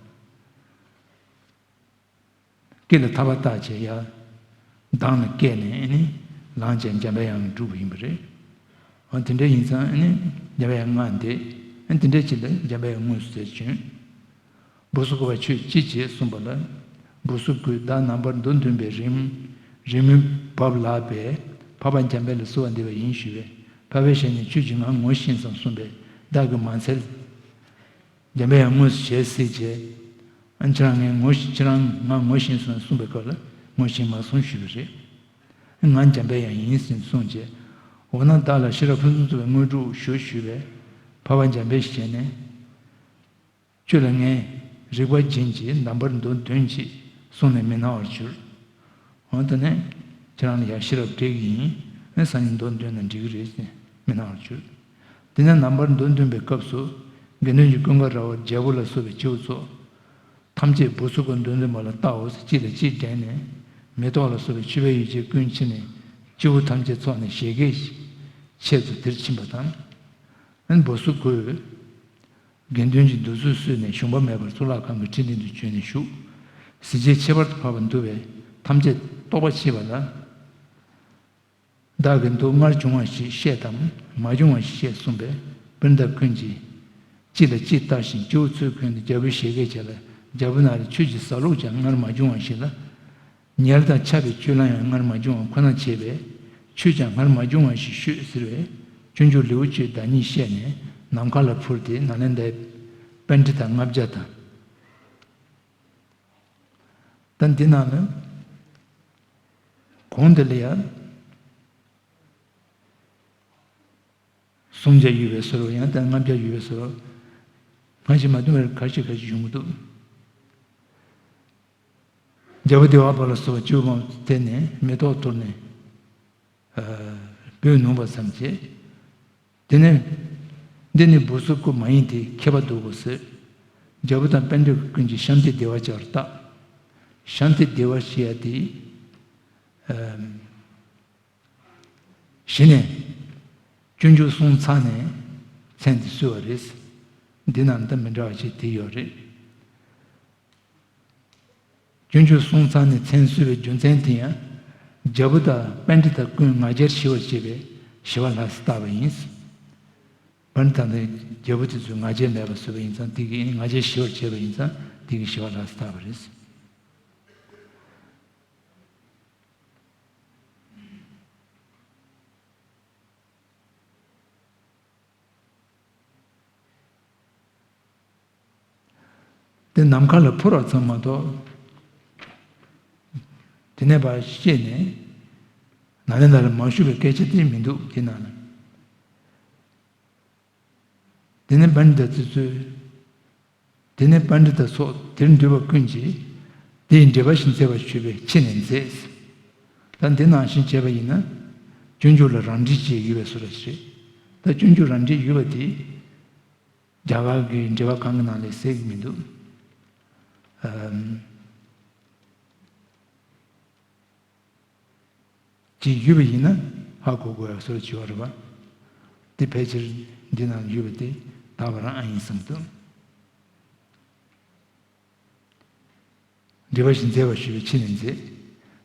སྐེ་ལ་ཐག་པ་བཏགས་བྱས་ཡ། མདངས་ལ་བཀལ་ནས་ཨ་ནི་ལངས་བྱས་འཇམ་པའི་དབྱངས་སྒྲུབ་པ་ཡིན་པ་རེད། འོ་དེ་འདྲ་ཡིན་ཙང་ཨ་ནི་འཇམ་པའི་དབྱངས་སྔགས་འདི། ཨ་དེ་འདྲ་ཅིག་ལ་འཇམ་པའི་དབྱངས་དངོས་སུ་ཟེར་བྱོན། བུ་སུ་ཀུ་པ་ཁྱོད་ཅི་བྱེད་གསུངས་པ་ལ། བུ་སུ་ཀུས་བདག་ནངས་པར་མདོ་འདོན་པའི་རིམ། རིམ་མོའི་བབས་ལགས་པས་འཕགས་པ་འཇམ་དཔལ་ལ་གསོལ་བ་འདེབས་པ་ཡིན་ཞུས་པས། འཕགས་པའི་ཞལ་ནས་ཁྱོད་ཀྱིས་ང་ངོ་ཤེས་སམ་གསུངས་པས། བདག་གིས་མ་འཚལ། འཇམ་པའི་དབྱངས་དངོས་སུ་ཞལ་གཟིགས་བྱས། ཨ་ཁྱེད་རང་ངས་ངོ་ཤེས། ཁྱེད་རང་ང་ངོ་ཤེས་སོང་གསུངས་པའི་སྐབས་ལ་ངོ་ཤེས་མ་སོང་ཞུས་པ་རེད། ང་འཇམ་པའི་དབྱངས་ཡིན་ཟེར་གསུངས་བྱས། འོ་ན་བདག་ལ་ཤེས་རབ་ཕུན་སུམ་ཚོགས་པའི་དངོས་གྲུབ་ཞུ་ཞུས་པས། འཕགས་པ་འཇམ་པའི་ཞལ་ནས། ཁྱོད་ལ་ངས་རིག་པ་སྦྱིན་གྱིས་ནངས་པར་མདོ་འདོན་གྱིས་གསུངས་ནས་མི་སྣང་བར་གྱུར། འོ་ད་ནི་ཁྱེད་རང་ལ་ཡང་ཤེས་རབ་སྤྲད་ཀྱི་ཡིན། ཨེ་སང་ཉིན་མདོ་འདོན་ན་འགྲིག་གི་རེད་ཟེར་མི་སྣང་བར་གྱུར། དེ་ནས་ནངས་པར་མདོ་འདོན་པའི་སྐབས་སུ་དགེ་འདུན་གྱི་ཀུན་དགའ་ར་བ་རྒྱལ་པོ་ལ་སོགས་པའི་སྐྱེ་བོ་ཚོ་ཐམས་ཅད་འབུ་ཚུགས་ཀྱི་མདོ་འདོན་པ་ལ་བལྟའོ་ཟེར་གཅིག་ལ་གཅིག་འགྲན་ནས་མེ་ཏོག་ལ་སོགས་པའི་མཆོད་པའི་ཡོ་བྱད་ཀུན་ཁྱེར་ནས་སྐྱེ་བོ་ཐམས་ཅད་ཚོགས་ནས་བཞད་གད་ཆེད་དུ་དེར་ཕྱིན་པ་དང་། ཨན་འབུ་ཚུགས་ཀྱིས། དགེ་འདུན་གྱི་འདུ་ཚུལ་བསུས་ནས་ཞུམ་པ་མེད་པར་གཙུག་ལག་ཁང་གི་ཁྲི་སྟེང་དུ་བྱོན་ནས་བཞུགས། གཟི་བརྗིད་ཁྱད་པར་དུ་འཕགས་པ་འདུ་བས་ཐམས་ཅད་རྟོགས་པ་མཆིས་པ་ལ། བདག་གིས་མདོ་སྔར་བྱུང་བ་ཞིག་བཤད་དམ། མ་བྱུང་བ་ཞིག་བཤད་གསུངས་པས། པཎྜི་ཏ་ཀུན་གྱིས་གཅིག་ལ་གཅིག་ལྟ་ཞིང་སྐྱེ་བོ་ཚོའི་མགོན་དུ་རྒྱལ་པོས་བཞད་གད་བྱས་ལ། རྒྱལ་པོ་ན་རེ་ཁྱོད་ཀྱིས་ཟ་ལུགས་ཀྱང་སྔར་མ་བྱུང་བ་ཞིག་ལ། ཉེར་དང་ཆགས་པའི་སྤྱོད་ལམ་ཡང་སྔར་མ་བྱུང་བ་ཁོ་ན་བྱས་པས། ཁྱོད་ཀྱང་སྔར་མ་བྱུང་བ་ཞིག་ཤོད་ཟེར་བས། སྤྱོད་འཇུག་ལེའུ་བཅུའི་བདག་ཉིད་བཤད་ནས་ནམ་མཁའ་ལ་འཕུར་ཏེ་ནཱ་ལེནྡྲའི་པཎྜི་ཏ་ལྔ་བརྒྱ་དང་། ད་འདི་ནང་ལ་གོང་དེ་ལ་ཡང་། སུམ་བརྒྱ་ཡོད་པའི་བཟོ་འདྲ་ཡང་ད་ལྔ་བརྒྱ་ཡོད་པའི་བཟོ་འདྲ། སྔ་ཕྱི་མ་བསྟུན་པར་ཁ་ཤས་ཁ་ཤས་ཡོང་གི་འདུག་རྒྱལ་པོ་བདེ་བ་པ་ལ་སོགས་པ་བཅུ་པོ་དེ་ནས་མེ་ཏོག་གཏོར་ནས་སྤོས་ནུབ་པ་ཙམ་བྱས། དེ་ནས་འདི་ནི་འབུ་ཚུགས་ཀྱི་མ་ཡིན་ཏེ་མཁས་པ་འདུག་གོ་ཟེར། རྒྱལ་པོ་དང་པཎྜི་ཏ་ཀུན་གྱིས་ཤཱནྟི་དེ་བ་ཅིག་ལ་བཏགས། ཤཱནྟི་དེ་བ་ཞེས་ཡ་དེ། གཞི་ནས་སྤྱོད་འཇུག་གསུངས་ཚར་ནས་མཚན་དེ་གསོལ་བ་རེད། འདི་ནང་ད་མི་འདྲ་བ་ཞིག་དེ་ཡོད་རེད། སྤྱོད་འཇུག་གསུངས་ཚར་ནས་མཚན་གསོལ་བའི་རྒྱུ་མཚན་དེ་ཡང་རྒྱལ་པོ་དང་པཎྜི་ཏ་ཀུན་ང་རྒྱལ་ཞི་བར་བྱེད་པའི་ཞི་བ་ལྷ་སར་བཏགས་པ་ཡིན། པཎྜི་ཏ་དང་རྒྱལ་པོ་དེ་ཚོས་ང་རྒྱལ་མེད་པར་བཟོས་པ་ཡིན་ཙང་དེ་གིས་ང་རྒྱལ་ཞི་བར་བྱེད་པ་ཡིན་ཙང་དེ་གིས་ཞི་བ་ལྷ་སར་བཏགས་པ་རེད། དེ་ནམ་མཁའ་ལ་འཕུར་བ་ཙམ་མ་གཏོགས། དེ་ནས་ཕར་བཤད་ནས་ནཱ་ལེནྡྲ་ལ་མ་བཞུགས་པའི་སྐད་ཆ་དེ་མི་འདུག་དེ་ནང་ལ། དེ་ནས་པཎྜི་ཏ་དེ་ཚོས། དེ་ནས་པཎྜི་ཏ་སོགས་དེར་འདུས་པ་ཀུན་གྱིས་དེ་ཡི་འགྲེལ་པ་བཞིན་མཛད་པར་ཞུས་པས་ཕྱི་ནས་མཛད། ད་འདི་ནང་བཞིན་བྱས་པ་ཡིན་ན། སྤྱོད་འཇུག་ལ་རང་འགྲེལ་ཅིག་ཡོད་པའི་བཟོ་འདྲ་ཞིག་རེད། ད་སྤྱོད་འཇུག་རང་འགྲེལ་ཡོད་པ་དེ། རྒྱ་གར་གྱི་འགྲེལ་པ་གང་གི་ནང་ལས་གསལ་གྱི་མི་འདུག་ཨམ། ཅིག་ཡོད་པ་ཡིན་ན་ཧ་གོ་དགོས་ཡག་བཟོ་བྱས་པ་རེད་པ། དེ་ཕལ་ཆེར་འདི་ནང་ཡོད་པ་དེ་དག་པ་རང་ཨ་ཡིན་བསམ་འདུག་འགྲེལ་པ་བཞིན་མཛད་པར་ཞུས་པས་ཕྱི་ནས་མཛད།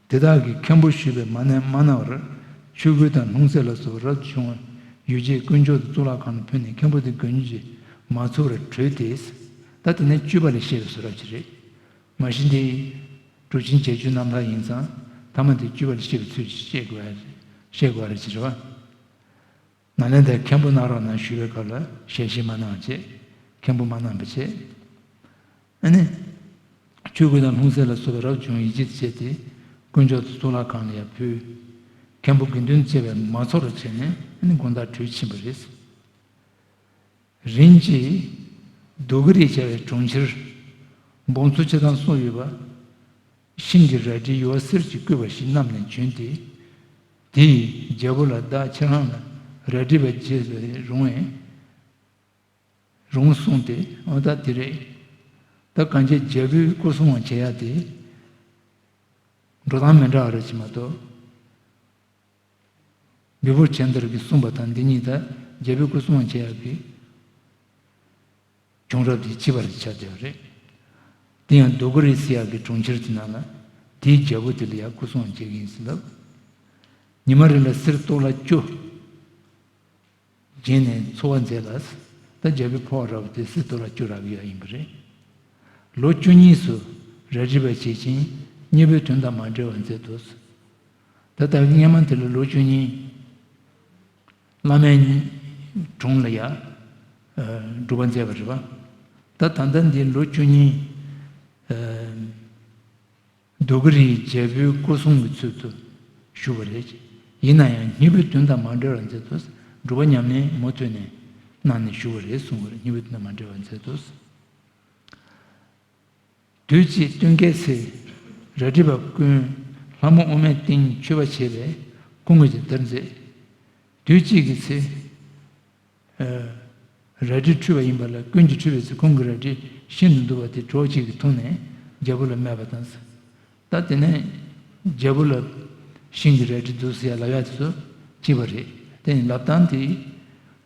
དེ་དག་གིས་མཁན་པོ་ཞུས་པས་མ་གནང་མ་གནང་བར་ཆོས་གོས་དང་ལྷུང་བཟེད་ལ་སོགས་པ་རབ་ཏུ་བྱུང་བ་ཡོ་བྱད་དཀོན་མཆོག་དང་གཙུག་ལག་ཁང་ལ་ཕུལ་ནས་མཁན་པོ་དེ་མགོན་གྱིས་མ་ཚོར་བར་བྲོས་ཏེ། ད་དེ་ནས་སྤྱོད་པ་ལ་བཤད་པའི་བཟོ་འདྲ་ཅིག་རེད། མ་གཞི་འདི་གྲུབ་ཆེན་བརྒྱད་ཅུའི་རྣམ་ཐར་ཡིན་ཙང་ ཐ་མ་དེ་བཅུ་པ་ལ་བཤད་པའི་ཚུལ་བཤད་དགོས་པ་བཤད་དགོས་པ་རེད་ཅེས་རེད་བ། ནཱ་ལེནྡྲའི་མཁན་པོ་གནང་རོགས་གནང་ཞུ་བའི་སྐབས་ལ་ཞལ་བཞེས་མ་གནང་བ་བྱས། མཁན་པོ་མ་གནང་བ་བྱས། ཨ་ནི། ཆོས་གོས་དང་ལྷུང་བཟེད་ལ་སོགས་པ་རབ་བྱུང་ཡིད་ཆེས་བྱས་ཏེ། དཀོན་མཆོག་ཏུ་གཙུག་ལག་ཁང་ལ་ཡར་ཕུལ། མཁན་པོ་དགེ་འདུན་བཅས་པས་མ་ཚོར་བར་བྱས་ནས་ཨ་ནི་དགོང་དག་གྲོལ་ཕྱིན་པ་རེད། རིམ་གྱིས་རྡོ་གི་རི་བྱ་བའི་གྲོང་ཁྱེར། སྦོམ་ཚོ་ཆེ་ཐང་སོགས་ཡོད་པ། ཤིང་གི་རལ་གྲི་ཡུ་བ་གསེར་གྱིས་བརྐོས་པ་ཞིག་བསྣམས་ནས་བྱོན་ཏེ། དེས་རྒྱལ་པོ་ལ། བདག་ཁྱེད་རང་ལ་རལ་གྲི་བ་བྱེད་པ་རུང་བས། རུང་གསུངས་ཏེ། འོ་ད་དེ་རེད། ད་གང་ཅི་རྒྱལ་པོའི་སྐུ་སྲུང་བ་བྱེད་ཡ་དེ། འགྲོ་སྟངས་མི་འདྲ་བ་རེད་ཅེས་མ་གཏོགས། བི་བྷུ་ཆན་དར་གྱིས་གསུངས་པ་དང་འདི་གཉིས་ད་རྒྱལ་པོའི་སྐུ་སྲུང་བ་བྱེད་ཡག་གི་བྱུང་རབས་དེ་ཕྱི་པར་ཆགས་བསྡད་པ་རེད། དེ་ཡང་རྡོ་གུ་རི་ཟེར་ཡག་གི་གྲོང་ཁྱེར་དེ་ནང་ལ་དེའི་རྒྱལ་པོ་དེ་ལ་ཡང་སྐུ་སྲུང་བ་བྱེད་ཀྱི་ཡིན་ཟེར་ལབ། ཉི་མ་རེ་ལ་གསེར་ཏོག་ལ་བཅུ། བརྒྱན་ནས་འཚོ་བ་མཛད་ལ། ད་རྒྱལ་པོའི་ཕོ་བ་རབ་དེ་གསེར་ཏོག་ལ་བཅུ་རག་གི་ཡོད་ཡིན་པ་རེད། ལོ་བཅུ་གཉིས་སུ་རལ་གྲི་བ་བྱེད་ཅིང་། གཉེར་པའི་དོན་དང་མ་བྲལ་བར་མཛད་དོ། ད་ལྟ་སྔས་མ་དེ་ལ་ལོ་བཅུ་གཉིས། བླ་མའི་དྲུང་ལ་ཡ། སྒྲུབ་པ་མཛད་པ་རེད་པ། ད་ད་ལྟ་འདི་ལོ་བཅུ་གཉིས། རྡོ་གུ་རིའི་རྒྱལ་པོའི་སྐུ་སྲུང་གི་ཚུལ་དུ་བཞུགས་པ་རེད། ཡིན་ན་ཡང་གཉེར་པའི་དོན་དང་མ་བྲལ་བར་མཛད་དོ། སྒྲུབ་པ་ཉམས་ལེན་མུ་མཐུད་ནས་གནང་ནས་བཞུགས་པ་རེད་གསུངས་པ་རེད། གཉེར་པའི་དོན་དང་མ་བྲལ་བར་མཛད་དོ། དུས་གཅིག་སྟོན་ཀའི་ཚེ། རལ་གྲི་བ་ཀུན་ལྷ་མོ་ཨུ་མའི་སྟེང་མཆོད་པ་བྱས་པས་ཁོང་གིས་ཀྱང་དེར་མཛད། དུས་གཅིག་གི་ཚེ། རལ་གྲི་འཁྲུས་པ་ཡིན་པ་ལ་ཀུན་གྱིས་འཁྲུས་པའི་ཚེ་ཁོང་གི་རལ་གྲི་ཤིན་ཏུ་མདུག་པ་དེ་གྲོགས་གཅིག་གིས་འཐུང་ནས་རྒྱལ་པོ་ལ་སྨྲས་པ་དང་། ད་དེ་ནས་རྒྱལ་པོ་ལ་ཤིང་གི་རལ་གྲི་འདུག་ཟེར་ཡ་ལབ་ཡ་དེ་ཚོ་བྱས་པ་རེད། དེ་ནས་ལབ་སྟངས་དེ་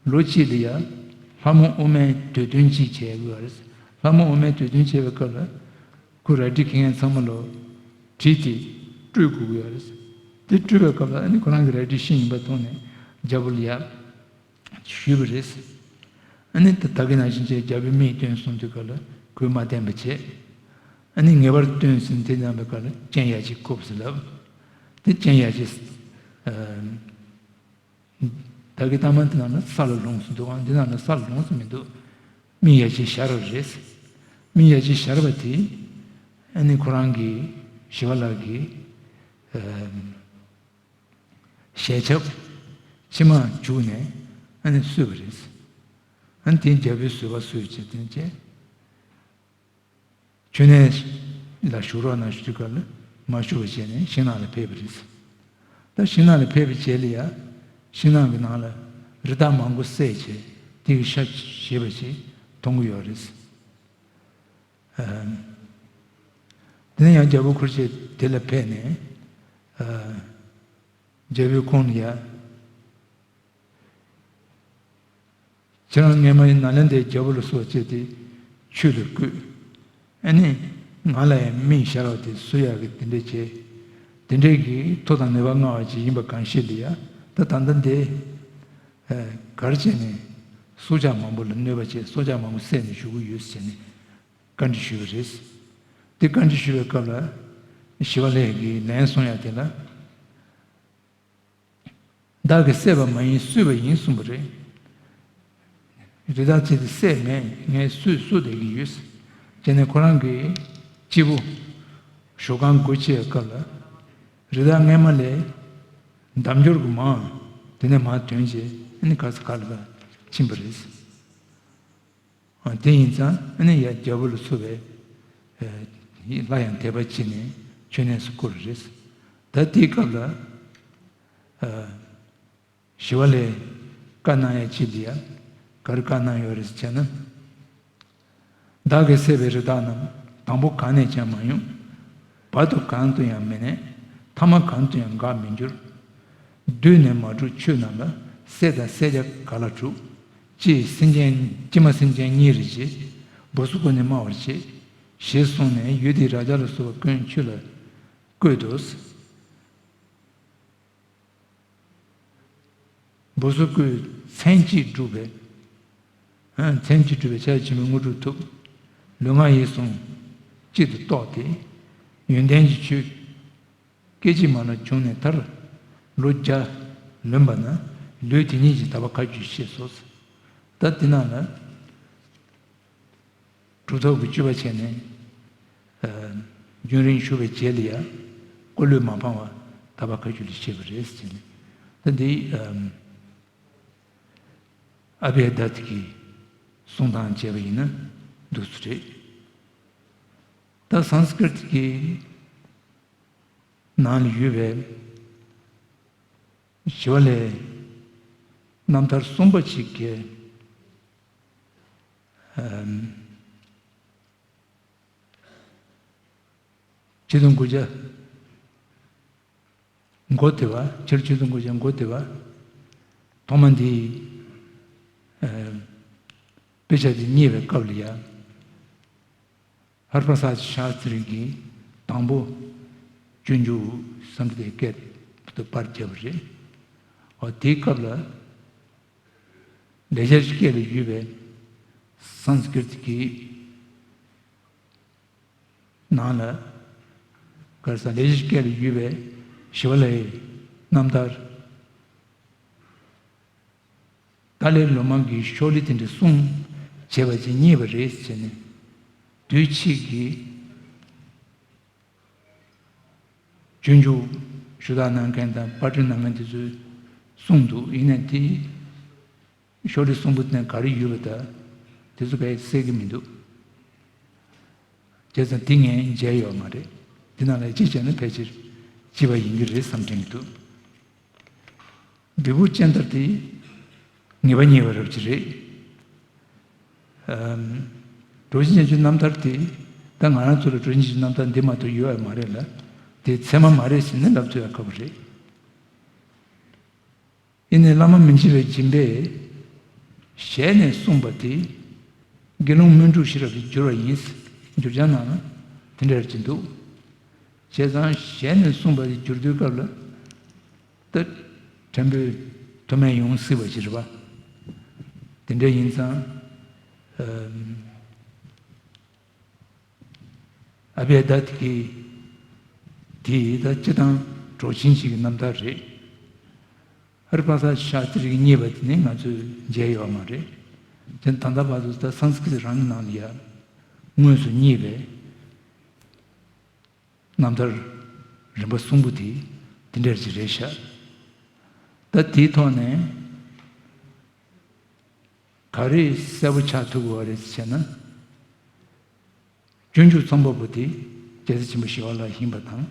ལོ་གཅིག་ལ་ཡ་ལྷ་མོ་ཨུ་མའི་དུས་སྟོན་གཅིག་བྱས་དགོས་པ་རེད། ལྷ་མོ་ཨུ་མའི་དུས་སྟོན་བྱས་པའི་སྐབས་ལ་ཁོ་རལ་གྲི་འཁྱེར་མཁན་ཚང་མ་ལོ་བྲིས་ཏེ་སྤྲོད་དགོས་ཀྱི་ཡོད་རེད། དེ་སྤྲོད་པའི་སྐབས་ལ་ཨ་ནི་ཁོ་རང་གི་རལ་གྲི་ཤིང་ཡིན་པ་མཐོང་ནས་རྒྱལ་པོ་ལ་ཡ། ཞུས་པ་རེད། ཨ་ནི་ད་ད་གིན་ནང་བཞིན་བྱས་རྒྱལ་པོས་མིག་སྟོན་གསུངས་དུས་སྐབས་ལ་ཁོས་མ་བསྟན་པ་བྱས། ཨ་ནི་ངེས་པར་སྟོན་ཟིན་དེ་ནང་པའི་སྐབས་ལ་སྤྱན་ཡ་གཅིག་བཀུག་ཟེར་ལབ། དེ་སྤྱན་ཡ་གཅིག་ད་གིན་ལྟ་མ་འདི་ནང་ལ་ས་ལ་ལྷུང་ཟེར་འདུག་ཨང་། འདི་ནང་ལ་ས་ལ་ལྷུང་ཟེར་མི་འདུག་མིག་ཡ་གཅིག་ཞར་བ་རེད། མིག་ཡ་གཅིག་ཞར་བ་དེ་ཨ་ནི་ཁོ་རང་གི་ཞི་བ་ལྷ་གི་ཞལ་ཆབ་མཆིལ་མ་བྱུགས་ནས་ཨ་ནི་གསོས་པ་རེད། ཨ་ནི་དེ་རྒྱལ་པོའི་བཟོད་པ་གསོས་བྱས་དེ་བྱས། མཆོད་གནས་ལ་བཞུགས་རོགས་གནང་ཞུ་དུས་སྐབས་ལ་མ་བཞུགས་པ་བྱས་ནས་ཤིང་ནགས་ལ་ཕེབས་པ་རེད། ད་ཤིང་ནགས་ལ་ཕེབས་པའི་རྗེས་ལ་ཡ་ཤིང་ནགས་ཀྱི་ནང་ལ་རི་དྭགས་མང་པོ་བསད་བྱས་དེ་གི་ཤ་བཞེས་པ་ཞིག་མཐོང་གི་ཡོད་རེད། དེ་ནས་ཡང་རྒྱལ་པོ་ཁུར་ཆེ་དེ་ལ་ཕེབས་ནས་རྒྱལ་པོས་ཁོང་ལ་ཡ། ཁྱེད་རང་སྔས་མ་ནཱ་ལེནྡྲའི་རྒྱལ་པོ་ལ་སོགས་བྱས་ཏེ་ཆོས་ལ་བཀོད། ཨ་ནི་ང་ལ་ཡང་མིག་ཞར་བ་དེ་གསོ་ཡག་གི་དེ་འདྲས་བྱས། དེ་འདྲས་ཀྱི་མཐུ་དང་ནུས་པ་མངའ་བ་ཅིག་ཡིན་པ་གང་ཤེས་ལ་ཡ། ད་ད་ལྟ་འདི་ག་རེ་བྱས་ནས་སྲོག་ཆགས་མང་པོ་ལ་གནོད་པ་བྱས་སྲོག་ཆགས་མང་པོ་བསད་ནས་བཞུགས་ཀྱི་ཡོད་ཟེར་ནས་བཀའ་འདྲི་ཞུས་པ་རེད། དེ་བཀའ་འདྲི་ཞུས་པའི་སྐབས་ལ་ཞི་བ་ལྷས་ཀྱིས་ལན་གསུང་ཡག་དེ་ལ། བདག་གིས་བསད་པ་མ་ཡིན་གསོས་པ་ཡིན་གསུངས་པ་རེད། རི་དྭགས་ཅིག་དེ་བསད་མེད། ངས་གསོས་གསོ་བསྡད་ཀྱི་ཡོད། དེ་ནས་ཁོ་རང་གི་སྐྱེས་བུ་ཞོ་གང་སྒོ་ཕྱེ་བའི་སྐབས་ལ་རི་དྭགས་སྔས་མ་ལས་འདམ་སྐྱོར་གྱི་མང་། དེ་ནས་མར་ཐོན་རྗེས་ཨ་ནི་ག་ས་ག་ལ་ཕར་ཕྱིན་པ་རེད། དེ་ཡིན་ཙང་ཨ་ནི་ཡ་རྒྱལ་པོ་ལ་སོགས་པའི་ལྷ་ཡང་དད་པ་བྱས་ནས་མཆོད་གནས་སུ་བཀུར་རེད། ད་དེའི་སྐབས་ལ་ཞི་བ་ལྷས་བཀའ་གནང་ཡ་ཅིག་འདི་ཡ་ག་རེ་བཀའ་གནང་ཡོད་རེད་ཟེར་ན། བདག་གིས་བསད་པའི་རི་དྭགས་རྣམས་དང་པོ་གང་ནས་ཀྱང་མ་ཡོང་། བར་དུ་གང་དུ་ཡང་མི་གནས། ཐ་མ་གང་དུ་ཡང་འགག་མི་འགྱུར། བདུད་ནས་མ་གྲུབ་ཆོས་རྣམས་ལ། བསད་དང་བསད་བྱ་ག་ལ་གྲུབ། ཅེས་སེམས་ཅན་ཅི་མ་སེམས་ཅན་གཉིས་རེ་བྱས། བུ་སུ་ཀུ་ནས་སྨྲ་བར་བྱེད། ཞེས་གསུངས་ནས་ཡུལ་དེའི་ར་བྱ་ལ་སོགས་པ་ཀུན་ཆུ་ལ་བཀོད་དོ། བུ་སུ་ཀུས་མཚན་གཅིག་བསྒྲུབས་པས། མཚན་གཅིག་བསྒྲུབས་པས་ཕྱག་ཕྱི་མའི་དངོས་གྲུབ་ཐོབ། ལུས་ངག་ཡིད་གསུམ་གཅིག་ཏུ་རྟོགས་ཏེ། ཡོན་ཏན་གྱི་ཆོས་ སྐད་ཅིག་མ་ལ་བྱུང་ནས་མཐར། ལོ་བརྒྱ་ལོན་པ་ན། ལུས་དེ་ཉིད་ཀྱི་དག་པ་མཁའ་སྤྱོད་ཤེས་སོ། ད་དེ་ནང་ལ། གྲུབ་ཐོབ་ཀྱི་སྤྱོད་པ་བྱས་ནས། ཨ། རྒྱུན་རིང་བཞུགས་པའི་རྗེས་ལ་ཡང་། འཁོར་ལོས་མ་སྤངས་པ་དག་པ་མཁའ་སྤྱོད་ལ་སྐྱེས་པ་རེད་ཟེར་ནས། ད་འདི། ཨ། ཨ་བྷེ་དཱ་ཏི་གི་གསུང་སྟངས་བྱས་པ་ཡིན་ན་འདུག་སེ་རེད། ད་སཾ་སྐྲྀ་ཏ་གི་ནང་ལ་ཡོད་པའི་ཞི་བ་ལྷའི་རྣམ་ཐར་གསུམ་པ་ཅིག་གི། ཨམ། ཆིག་སྟོང་དགུ་བརྒྱ་མགོ་དེ་བ། ཕྱི་ལོ་ཆིག་སྟོང་དགུ་བརྒྱ་མགོ་དེ་བ། ཐོག་མ་འདི། ཨམ། དཔེ་ཆ་འདི་རྙེད་པའི་སྐབས་ལ་ཡ། ཧར་པ་སཱ་ཤཱ་ཙི་རི་གིས་དང་པོ་སྤྱོད་འཇུག་སཾ་སྐྲྀ་ཏའི་སྐད་དུ་པར་བརྒྱབ་པ་རེད། འོ་དེའི་སྐབས་ལ་ལེགས་སྦྱར་གྱི་སྐད་ལ་ཡོད་པའི་སཾ་སྐྲྀ་ཏ་གི་ནང་ལ། ག་རེ་ཟ། ལེགས་སྦྱར་གྱི་སྐད་ལ་ཡོད་པའི་ཞི་བ་ལྷའི་རྣམ་ཐར། ཏཱ་ལའི་བླ་མ་གིས་ཤོག་ལྷེ་དེ་འདྲ་གསུངས་བྱས་པ་ཅིག་རྙེད་པ་རེད་ཟེར་ནས། དུས་ཕྱིས་ཀྱི་སྤྱོད་འཇུག་ཞུ་དག་གནང་མཁན་དང་པར་སྐྲུན་གནང་མཁན་དེ་ཚོས་གསུངས་འདུག། ཡིན་ནའི་དེ་ཤོག་ལྷེ་གསུམ་པོ་དེ་ནས་ག་རེ་ཡོད་པ་དང་དེ་ཚོ་གས་གསལ་གྱི་མི་འདུག། བྱས་ཙང་དེ་ངས་མཇལ་ཡོད་མ་རེད། དེ་ནང་ལ་ཅི་བྱས་ན་ཕལ་ཆེར་སྤྱི་པ་ཡིན་གྱི་རེད་བསམ་དྲན་གྱི་འདུག། འབྲས་བུ་ཅན་ལྟར་དེ་ངེས་པ་རྙེད་པ་རབ་ཅིག་རེད། ཨམ། གྲུབ་ཆེན་བརྒྱད་ཅུའི་རྣམ་ཐར་དེ། ད་ང་རང་ཚོ་ལ་གྲུབ་ཆེན་བརྒྱད་ཅུའི་རྣམ་ཐར་འདི་མ་གཏོགས་ཡོད་པ་མ་རེད་ལ། དེ་ཚད་མ་མ་རེད་ཟེར་ནས་ལབ་ཐུབ་ཡ་ཁག་པོ་རེད། ཡིན་ནའི་བླ་མ་མི་འཇིགས་པའི་སྦྱིན་པས་ཞལ་ནས་གསུངས་པ་དེ་དགེ་སློང་སྨོན་འབྲུ་ཤེས་རབ་ཏུ་འགྱུར་བ་ཡིན། འགྱུར་བྱ་ནང་ན་དེ་འདྲ་ཅིག་འདུག། བྱས་ཙང་ཞལ་ནས་གསུངས་པ་དེ་བསྒྱུར་དུས་སྐབས་ལ། ད་ཕྲན་བུ་མཐོ་དམན་ཡོང་སྲིད་པ་ཅིག་རེད་པ། དེ་འདྲ་ཡིན་ཙང་། ཨམ། ཨ་བྷེ་དཱ་ཏི་གི་དེ་ད་སྤྱིར་བཏང་གྲོགས་ཆེན་ཞིག་གི་རྣམ་ཐར་རེད། ཧར་པ་སཱ་ཤཱ་ཙི་རི་གིས་རྙེད་པ་དེ་ནི་ང་ཚོས་མཇལ་ཡོད་མ་རེད། དེ་ད་ལྟ་བར་དུ་ད་སཾ་སྐྲྀ་ཏ་རང་གི་ནང་ལ་ཡ་དངོས་སུ་རྙེད་པའི་རྣམ་ཐར་རིམ་པ་གསུམ་པོ་དེ་དེ་འདྲ་ཅིག་རེད་ཤག། ད་དེའི་ཐོག་ནས་ག་རེ་གསལ་པོ་ཆགས་ཐུབ་དགོས་པ་རེད་ཟེར་ན། སྤྱོད་འཇུག་ཚངས་པ་པོ་དེ་རྒྱལ་སྲས་ཆེན་པོ་ཞི་བ་ལྷ་ཡིན་པ་དང་།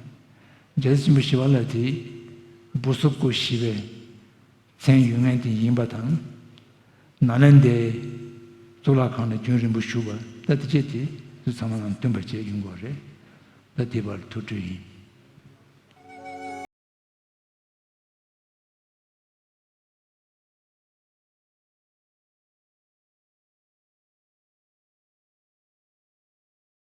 རྒྱལ་སྲས་ཆེན་པོ་ཞི་བ་ལྷ་དེ་བུ་སོབ་སྐུ་ཞི་བའི་མཚན་ཡོད་མཁན་དེ་ཡིན་པ་དང་། ནཱ་ལེནྡྲའི་གཙུག་ལག་ཁང་ལ་རྒྱུན་རིང་པོ་བཞུགས་པ། ད་དེ་བཅས་དེ་ཚོ་ཚང་མ་ལ་སྟོན་པ་བཅས་ཡོང་དགོས་རེད། ད་དེ་བར་ཐུགས་སྤྲོ་ཡིན།